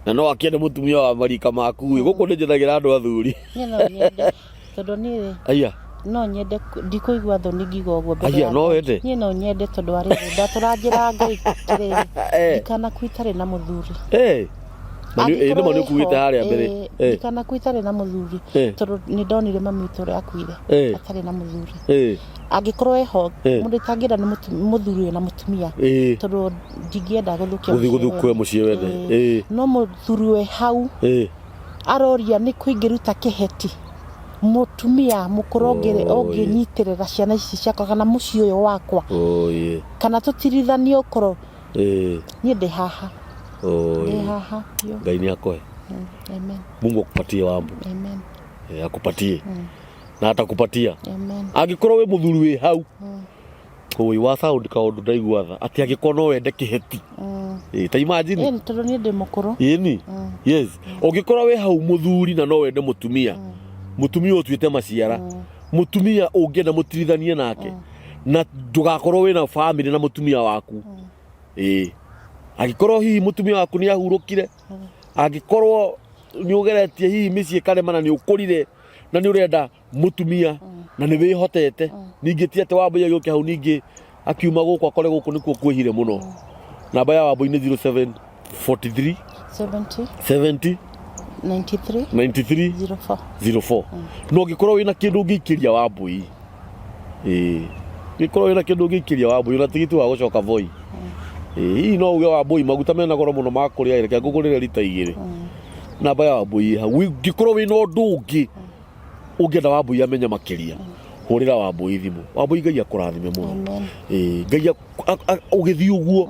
na no akĩende mũtumia wa marika maku ĩ. Gũkũ nĩ njethagĩra andũ athuri. Niĩ no nyende tondũ niĩ Aya. No nyende ndikũigua thoni ngiuga ũguo mbere Aya, ya no Ngai. wende? Niĩ no nyende tondũ wa rĩrĩ ndatũranjĩra Ngai atĩrĩrĩ Eh. ndikanakue itarĩ na mũthuri. Eh. Na nĩ ĩ, nĩma nĩ ũkuĩte harĩa mbere. Ĩĩ, Eh. ndikanakue itarĩ na mũthuri Eh. tondũ nĩ ndonire mami witũ ũrĩa akuire Eh. atarĩ na mũthuri. Eh. Angĩkorwo eho Eh. mũndũ itangĩenda nĩ mũthuri wĩna mũtumia Eh. tondũ ndingĩenda gũthũkia Gũthiĩ mũciĩ gũthũkwe wene. mũciĩ wene. Ĩĩ. Eh. No mũthuri wĩ hau Eh. aroria nĩ kũ ingĩruta kĩheti mũtumia mũkũrũ Oi. ũngĩnyitĩrĩra ciana ici ciakwa kana mũciĩ ũyũ wakwa Oye. kana tũtirithanie ũkorwo Eh. niĩ ndĩ haha ndĩ Oye. haha biũ. Ngai nĩ akũhe. Amen. Mungu akupatie wambu. Amen. Eh, akupatie. Na atakupatia. Amen. Angĩkorwo wĩ mũthuri wĩ hau. Ũi wa sound kaũndũ ndaigua tha. Atĩ angĩkorwo no wende kĩheti. Eh, ta imagine. Ĩni tondũ niĩ ndĩ mũkũrũ. Ĩni. Yes. Ũngĩkorwo wĩ hau mũthuri na no wende mũtumia. Mũtumia ũtuĩte maciara. Mũtumia ũngĩenda mũtirithanie nake. Na ndũgakorwo wĩna family na mũtumia waku. Ĩĩ. Angĩkorwo hihi mũtumia waku nĩ ahurũkire. Angĩkorwo nĩ ũgeretie hihi mĩciĩ ĩkarema na nĩ ũkũrire na nĩ ũrenda mũtumia na nĩ wĩhotete. Ningĩ ti atĩ Wambũi agĩũke hau ningĩ akiuma gũkũ akore gũkũ nĩkuo kwĩhire mũno. Namba ya Wambũi nĩ 0743 70 70 93 93 04. 04. Na ũngĩkorwo wĩna kĩndũ ũngĩikĩria Wambũi, ĩĩ, ũngĩkorwo wĩna kĩndũ ũngĩikĩria Wambũi ona tigiti wa gũcoka Voi, ĩĩ, hihi no uge Wambũi maguta mena goro mũno ma kũrĩa, reke ngũgũrĩre rita igĩrĩ. Namba ya Wambũi ĩ hau. Ũngĩkorwo wĩna ũndũ ũngĩ ũngĩenda Wambũi amenye makĩria, hũrĩra Wambũi thimũ. Wambũi Ngai akũrathime mũno. Amen. Ĩĩ, Ngai ũgĩthiĩ ũguo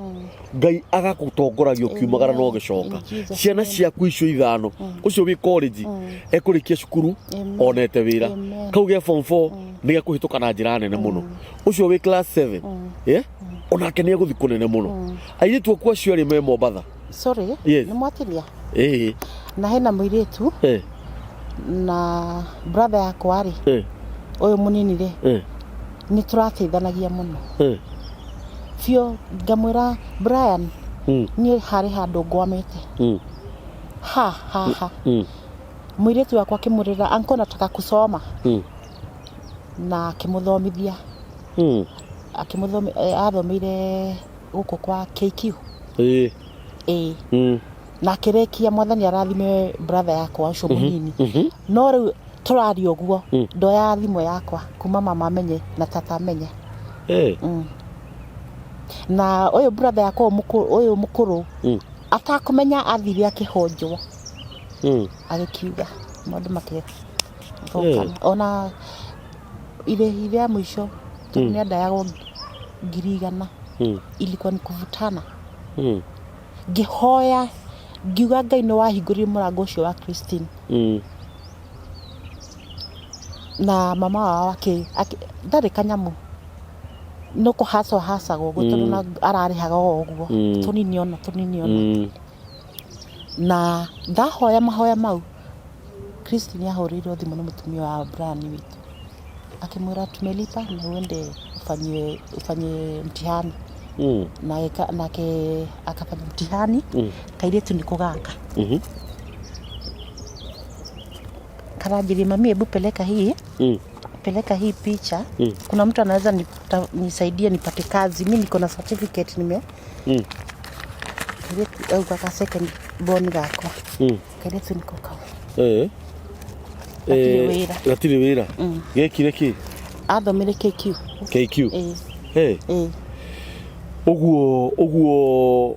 Ngai agagũtongoragia ũkiumagara na ũgĩcoka. In Jesus' Ciana name. ciaku icio ithano, ũcio wĩ college ekũrĩkia cukuru Amen. onete wĩra. Amen. Kau ge form 4 nĩ gekũhĩtũka na njĩra nene mũno. Ũcio wĩ class 7 yeah? Onake nĩ egũthiĩ kũnene mũno. Airĩtu aku acio erĩ me Mombatha. Sorry, Yes. nĩ mwatinia. Ĩĩ. Na hena mũirĩtu Eh. na brother yakwa rĩ, Eh. ũyũ mũnini rĩ, Eh. nĩ tũrateithanagia mũno. Eh. Biũ ngamwĩra Brian, niĩ harĩ handũ ngwamĩte. Ha ha ha. Mũirĩtu wakwa akĩmwĩrĩra uncle nataka kusoma. Na akĩmũthomithia. Athomeire gũkũ kwa KQ. Ĩĩ. Ĩĩ. Na akĩrĩkia mwathani arathime brother yakwa ũcio mũnini. No rĩu tũraria ũguo ndoyaga thimũ yakwa kuma mama amenye na tata amenye. Eh. Na ũyũ brother yakwa ũyũ mũkũrũ atakũmenya athire akĩhonjwo. Agĩkiuga maũndũ makĩthũkana. Ona irĩhi rĩa mũico tondũ nĩ andayagwo 100,000. Ilikuwa ni kuvutana. Ngĩhoya ngiuga Ngai nĩ wahingũrire mũrango ũcio wa Christine. Na mama wao ndarĩ kanyamũ no kũhacwo hacagwo ũguo tondũ na ararĩhaga o ũguo tũnini ona tũnini ona. Na ndahoya mahoya mau Christine ahũrĩirwo thimũ nĩ mũtumia wa Brian witũ akĩmwĩra tumelipa na uende ufanye mtihani. Nake akafanya mtihani. Kairĩtu nĩko gaka. Karanjĩria mami hebu peleka hii. Peleka hii picha. Kuna mtu anaweza nisaidie nipate kazi. Mimi niko na certificate nime. Kairĩtu au gaka second born gakwa. Kairĩtu nĩko kau. Gatirĩ wĩra. Gatirĩ wĩra. Gekire kĩ? Athomire KQ. KQ. Ĩĩ. Ĩĩ. Ũguo ũguo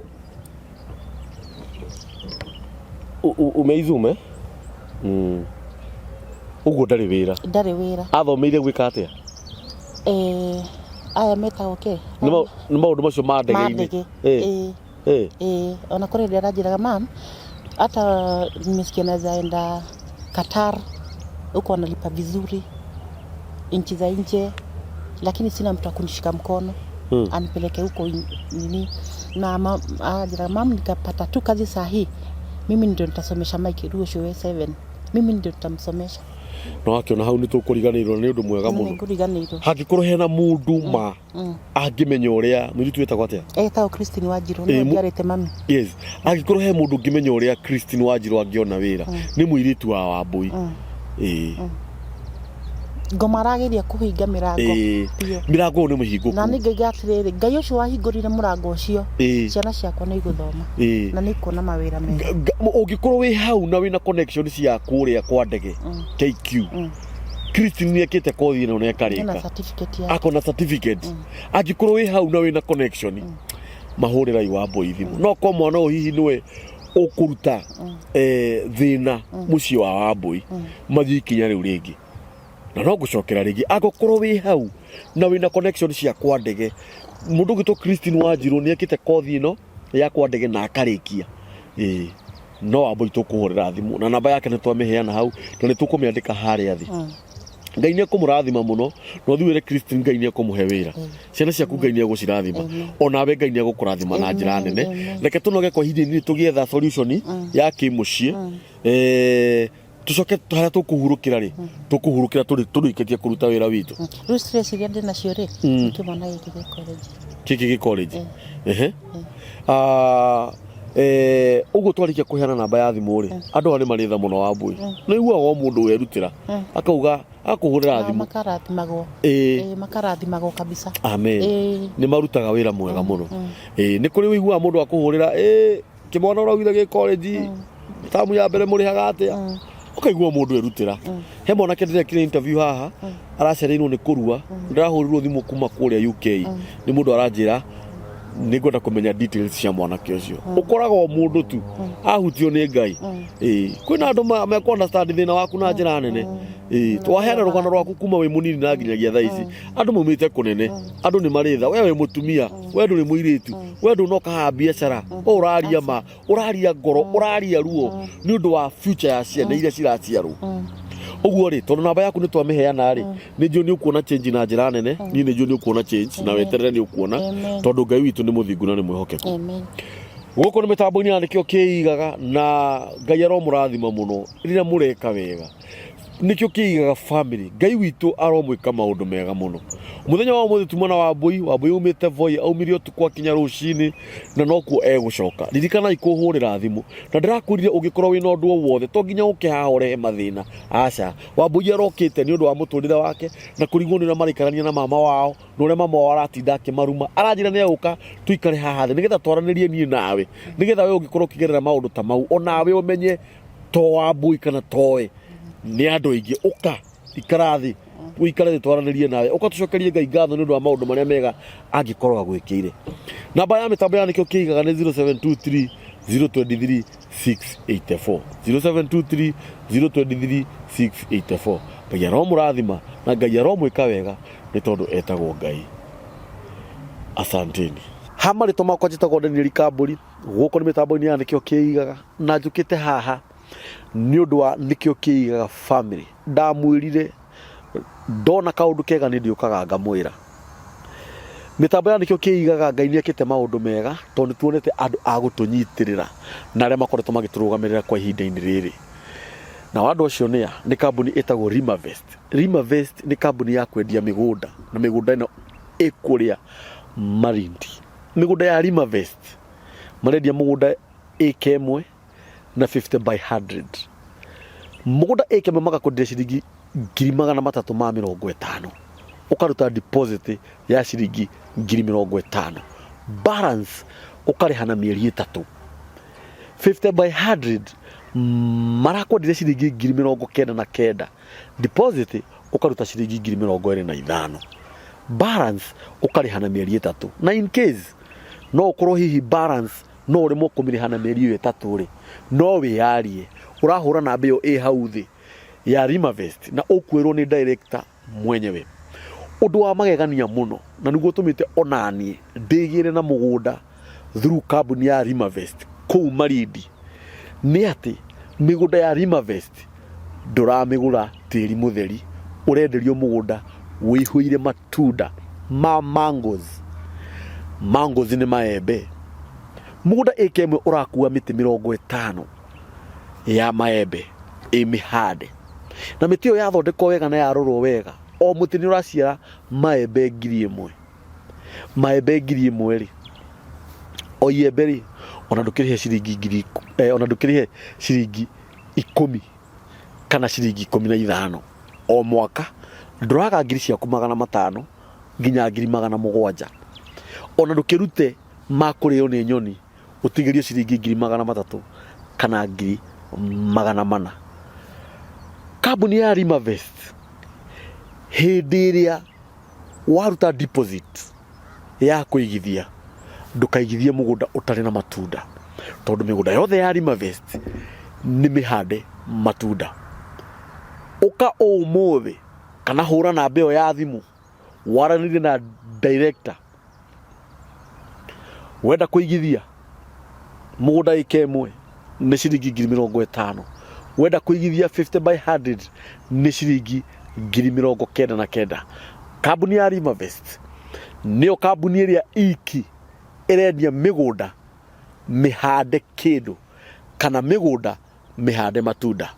umeithume? Ũguo ndarĩ wĩra. Ndarĩ wĩra. Athomeire gwĩka atĩa? Aya metagwo kĩ? Nĩ maũndũ macio ma Ma ndege-inĩ. ndege. Ĩĩ. Ĩĩ. Ona kũrĩ hĩndĩ aranjĩraga mam, hata nimesikia naweza enda Qatar, huko wanalipa vizuri, nchi za nje, lakini sina mtu wa kunishika mkono. Anipeleke huko nini. Na anjĩraga mam, nikapata tu kazi saa hii, mimi ndio nitasomesha Mike rĩu ũcio wĩ 7. Mimi ndio nitamsomesha. No akĩona hau nĩ tũkũriganĩirwo nĩ ũndũ mwega mũno. Nĩ ngũriganĩirwo. Hangĩkorwo hena mũndũ ma angĩmenya ũrĩa mũirĩtu wĩtagwo atĩa? Etagwo Christine Wanjirũ, nĩwe njiarĩte mami. Yes. Angĩkorwo he mũndũ ũngĩmenya ũrĩa Christine Wanjirũ angĩona wĩra, nĩ mũirĩtu wa Wambũi. Ĩĩ. Ngoma arageria kũhinga mĩrango. Biũ. Mĩrango ĩyo nĩ mĩhingũku. Na nĩ ngaiga atĩrĩrĩ, Ngai ũcio wahingũrire mũrango ũcio, ciana ciakwa nĩ igũthoma na nĩ ikuona mawĩra mega. Ũngĩkorwo wĩ hau na wĩna connection cia kũrĩa kwa ndege KQ, Christine nĩ ekĩte kothi ĩno na Ena ĩkarĩka certificate yake. Akona certificate. Angĩkorwo wĩ hau na wĩna connection, mahũrĩrai Wambũi thimũ. No korwo mwana ũyũ hihi nĩwe ũkũruta thĩna mũciĩ wa Wambũi, mathiĩ ikinya rĩu rĩngĩ. Na no ngũcokera rĩngĩ, angĩkorwo wĩ hau na wĩna connection cia kwa ndege, mũndũ ũgwĩtwo Christine Wanjirũ nĩ ekĩte kothi ĩno ya kwa ndege na akarĩkia. Ĩĩ, no Wambũi tũkũhũrĩra thimũ na namba yake nĩ twamĩheana hau na nĩ tũkũmĩandĩka harĩa thĩ. Ngai nĩ ekũmũrathima mũno, na ũthiĩ wĩre Christine Ngai nĩ ekũmũhe wĩra. Ciana ciaku Ngai nĩ egũcirathima, onawe Ngai nĩ egũkũrathima na njĩra nene. Reke tũnoge kwa ihinda inini tũgĩetha solution ya kĩmũciĩ. Tũcoke harĩa tũkũhurũkĩra rĩ, tũkũhurũkĩra tũrĩkĩtie kũruta wĩra witũ. Rĩu stress iria ndĩ nacio rĩ, nĩ kĩmwana gĩkĩ gĩ college. Kĩkĩ gĩ college? Ehe. Ũguo twarĩkia kũheana namba ya thimũ rĩ, andũ aya nĩ marĩ tha mũno, Wambũi. Nĩ ũiguaga o mũndũ werutĩra akauga akũhũrĩra Nao thimũ. Makarathimagwo. Ĩĩ. Ĩĩ, makarathimagwo kabisa. Amen. Ĩĩ. Nĩ marutaga wĩra mwega mũno. Ĩĩ, nĩ kũrĩ ũiguaga mũndũ akũhũrĩra, ĩĩ, kĩmwana ũraugire gĩ college, tamu ya mbere mũrĩhaga atĩa? Ũkaigua mũndũ erutĩra. He mwanake ndĩrekire interview haha, aracereirwo nĩ kũrua, ndĩrahũrirwo thimũ kuma kũrĩa UK nĩ mũndũ aranjĩra nĩ ngwenda kũmenya details cia mwanake ũcio. Ũkoraga o mũndũ tu ahutio nĩ Ngai. Ĩĩ, kwĩna andũ mekũ understand thĩna waku na njĩra nene. Ĩĩ, twaheana rũgano rwaku kuma wĩ mũnini na nginyagia thaa ici, andũ maumĩte kũnene, andũ nĩ marĩ tha. We wĩ mũtumia, we ndũrĩ mũirĩtu, we ndũnoka haha biacara, we ũraria ma, ũraria ngoro, ũraria ruo nĩ ũndũ wa future ya ciana iria ciraciarwo. Ũguo rĩ, tondũ namba yaku nĩ twamĩheana rĩ, nĩ njũĩ nĩ ũkuona change na njĩra nene. Niĩ nĩ njũĩ nĩ ũkuona change, na weterere nĩ ũkuona, Amen. tondũ Ngai witũ nĩ mũthingu na nĩ mwĩhokeku. Amen. Gũkũ nĩ mĩtambo-inĩ ya Nĩkĩo Kĩigaga, na Ngai aromũrathima mũno rĩrĩa mũreka wega. Nĩkĩo Kĩigaga family, Ngai witũ aromwĩka maũndũ mega mũno. Mũthenya wa ũmũthĩ tuma na Wambũi. Wambũi aumĩte Voi, aumire ũtukũ akinya rũcinĩ na nokuo egũcoka. Ririkanai kũhũrĩra thimũ, na ndĩrakwĩrire ũngĩkorwo wĩna ũndũ o wothe, to nginya ũke haha ũrehe mathĩna. Aca, Wambũi arokĩte nĩ ũndũ wa mũtũrĩre wake na kũrigwo nĩ ũrĩa maraikarania na mama wao, na ũrĩa mama wao aratinda akĩmaruma. Aranjĩra nĩ egũka tũikare haha thĩ nĩgetha twaranĩrie niĩ nawe, nĩgetha we ũngĩkorwo ũkĩgerera maũndũ ta mau onawe ũmenye to Wambũi kana towe, nĩ andũ aingĩ. Ũka ikara thĩ, ũikare thĩ twaranĩrie nawe, ũka tũcokerie Ngai ngatho nĩ ũndũ wa maũndũ marĩa mega angĩkorwo agwĩkĩire. Namba ya mĩtambo ya Nĩkĩo Kĩigaga nĩ 0723 023 684, 0723 023 684. Ngai aromũrathima na Ngai aromwĩka wega, nĩ tondũ etagwo Ngai. Asanteni. Ha marĩtwa makwa njĩtagwo Daniel Kambũri, gũkũ nĩ mĩtambo-inĩ ya Nĩkĩo Kĩigaga, na njũkĩte haha nĩ ũndũ wa Nĩkĩo Kĩigaga family. Ndamwĩrire ndona kaũndũ kega nĩ ndĩũkaga ngamwĩra. Mĩtambo ya Nĩkĩo Kĩigaga, Ngai nĩ ekĩte maũndũ mega, tondũ nĩ tuonete andũ a gũtũnyitĩrĩra na arĩa makoretwo magĩtũrũgamĩrĩra kwa ihinda-inĩ rĩrĩ. Nao andũ acio nĩa? Nĩ kambuni ĩtagwo Rimavest. Rimavest nĩ kambuni ya kwendia mĩgũnda, na mĩgũnda ĩno ĩ kũrĩa Malindi. Mĩgũnda ya Rimavest, marendia mũgũnda ĩka ĩmwe na 50 by 100. Mũgũnda ĩka ĩmwe magakwenderia ciringi 350,000, ũkaruta deposit ya ciringi 50,000, balance ũkarĩha na mĩeri 3. 50 by 100 marakwenderia ciringi 99,000, deposit ũkaruta ciringi 25,000, balance ũkarĩha na mĩeri 3. Na in case no ũkorwo hihi balance no ũremwo kũmĩrĩha na mĩeri ĩyo 3 rĩ, no wĩyarie, ũrahũra namba ĩyo ĩ hau thĩ ya Rimavest na ũkwĩrwo nĩ director mwenyewe. Ũndũ wa magegania mũno, na nĩguo ũtũmĩte onaniĩ ndĩgĩre na mũgũnda through kambuni ya Rimavest kũu Malindi, nĩ atĩ mĩgũnda ya Rimavest ndũramĩgũra tĩri mũtheri, ũrenderio mũgũnda wĩihũire matunda ma mangoes. Mangoes nĩ maembe. Mũgũnda ĩka ĩmwe ũrakua mĩtĩ 50 ya maembe ĩmĩhande, na mĩtĩ ĩyo yathondekwo wega na yarorwo wega, o mũtĩ nĩ ũraciara maembe 1000. Maembe 1000 rĩ, o iembe rĩ, ona ndũkĩrĩhe ciringi ngiri, ona ndũkĩrĩhe ciringi 10 kana ciringi 15 o mwaka. Ndũraga ngiri ciaku 500 nginya ngiri 700. Ona ndũkĩrute ma kũrĩo nĩ nyoni ũtigĩrio ciringi 300,000 kana 400,000. Kambuni ya Rimavest hĩndĩ ĩrĩa waruta deposit ya kũigithia ndũkaigithie mũgũnda ũtarĩ na matunda tondũ mĩgũnda yothe ya Rimavest nĩ mĩhande matunda. Ũka ũmũthĩ kana hũra namba ĩyo ya thimũ waranĩrie na director wenda kũigithia mũgũnda ĩka ĩmwe nĩ ciringi 50,000, wenda kũigithia 50 by 100 nĩ ciringi 99,000. Kambuni ya Rimavest nĩyo kambuni ĩrĩa iki ĩrendia mĩgũnda mĩhande kĩndũ kana mĩgũnda mĩhande matunda.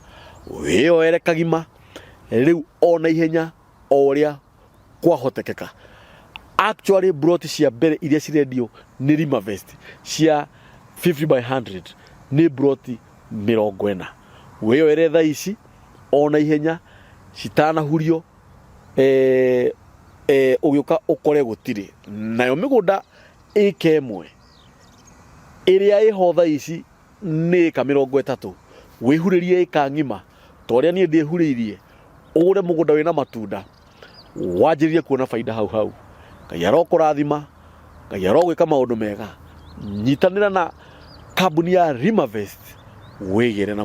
Wĩyoere kagima rĩu o na ihenya o ũrĩa kwahotekeka. Actually broti cia mbere iria cirendio nĩ Rimavest cia 50 by 100 nĩ broti 40. Wĩyoere thaa ici o na ihenya citanahurio ũgĩũka ũkore gũtirĩ. Nayo mĩgũnda ĩka ĩmwe ĩrĩa ĩho thaa ici nĩ ĩka 30, wĩhurĩrie ĩka ng'ima ta ũrĩa niĩ ndĩhurĩirie, ũgũre mũgũnda wĩna matunda wanjĩrĩrie kuona baida hau hau. Ngai arokũrathima, Ngai arogwĩka maũndũ mega. Nyitanĩra na kambuni ya Rimavest wĩgĩre na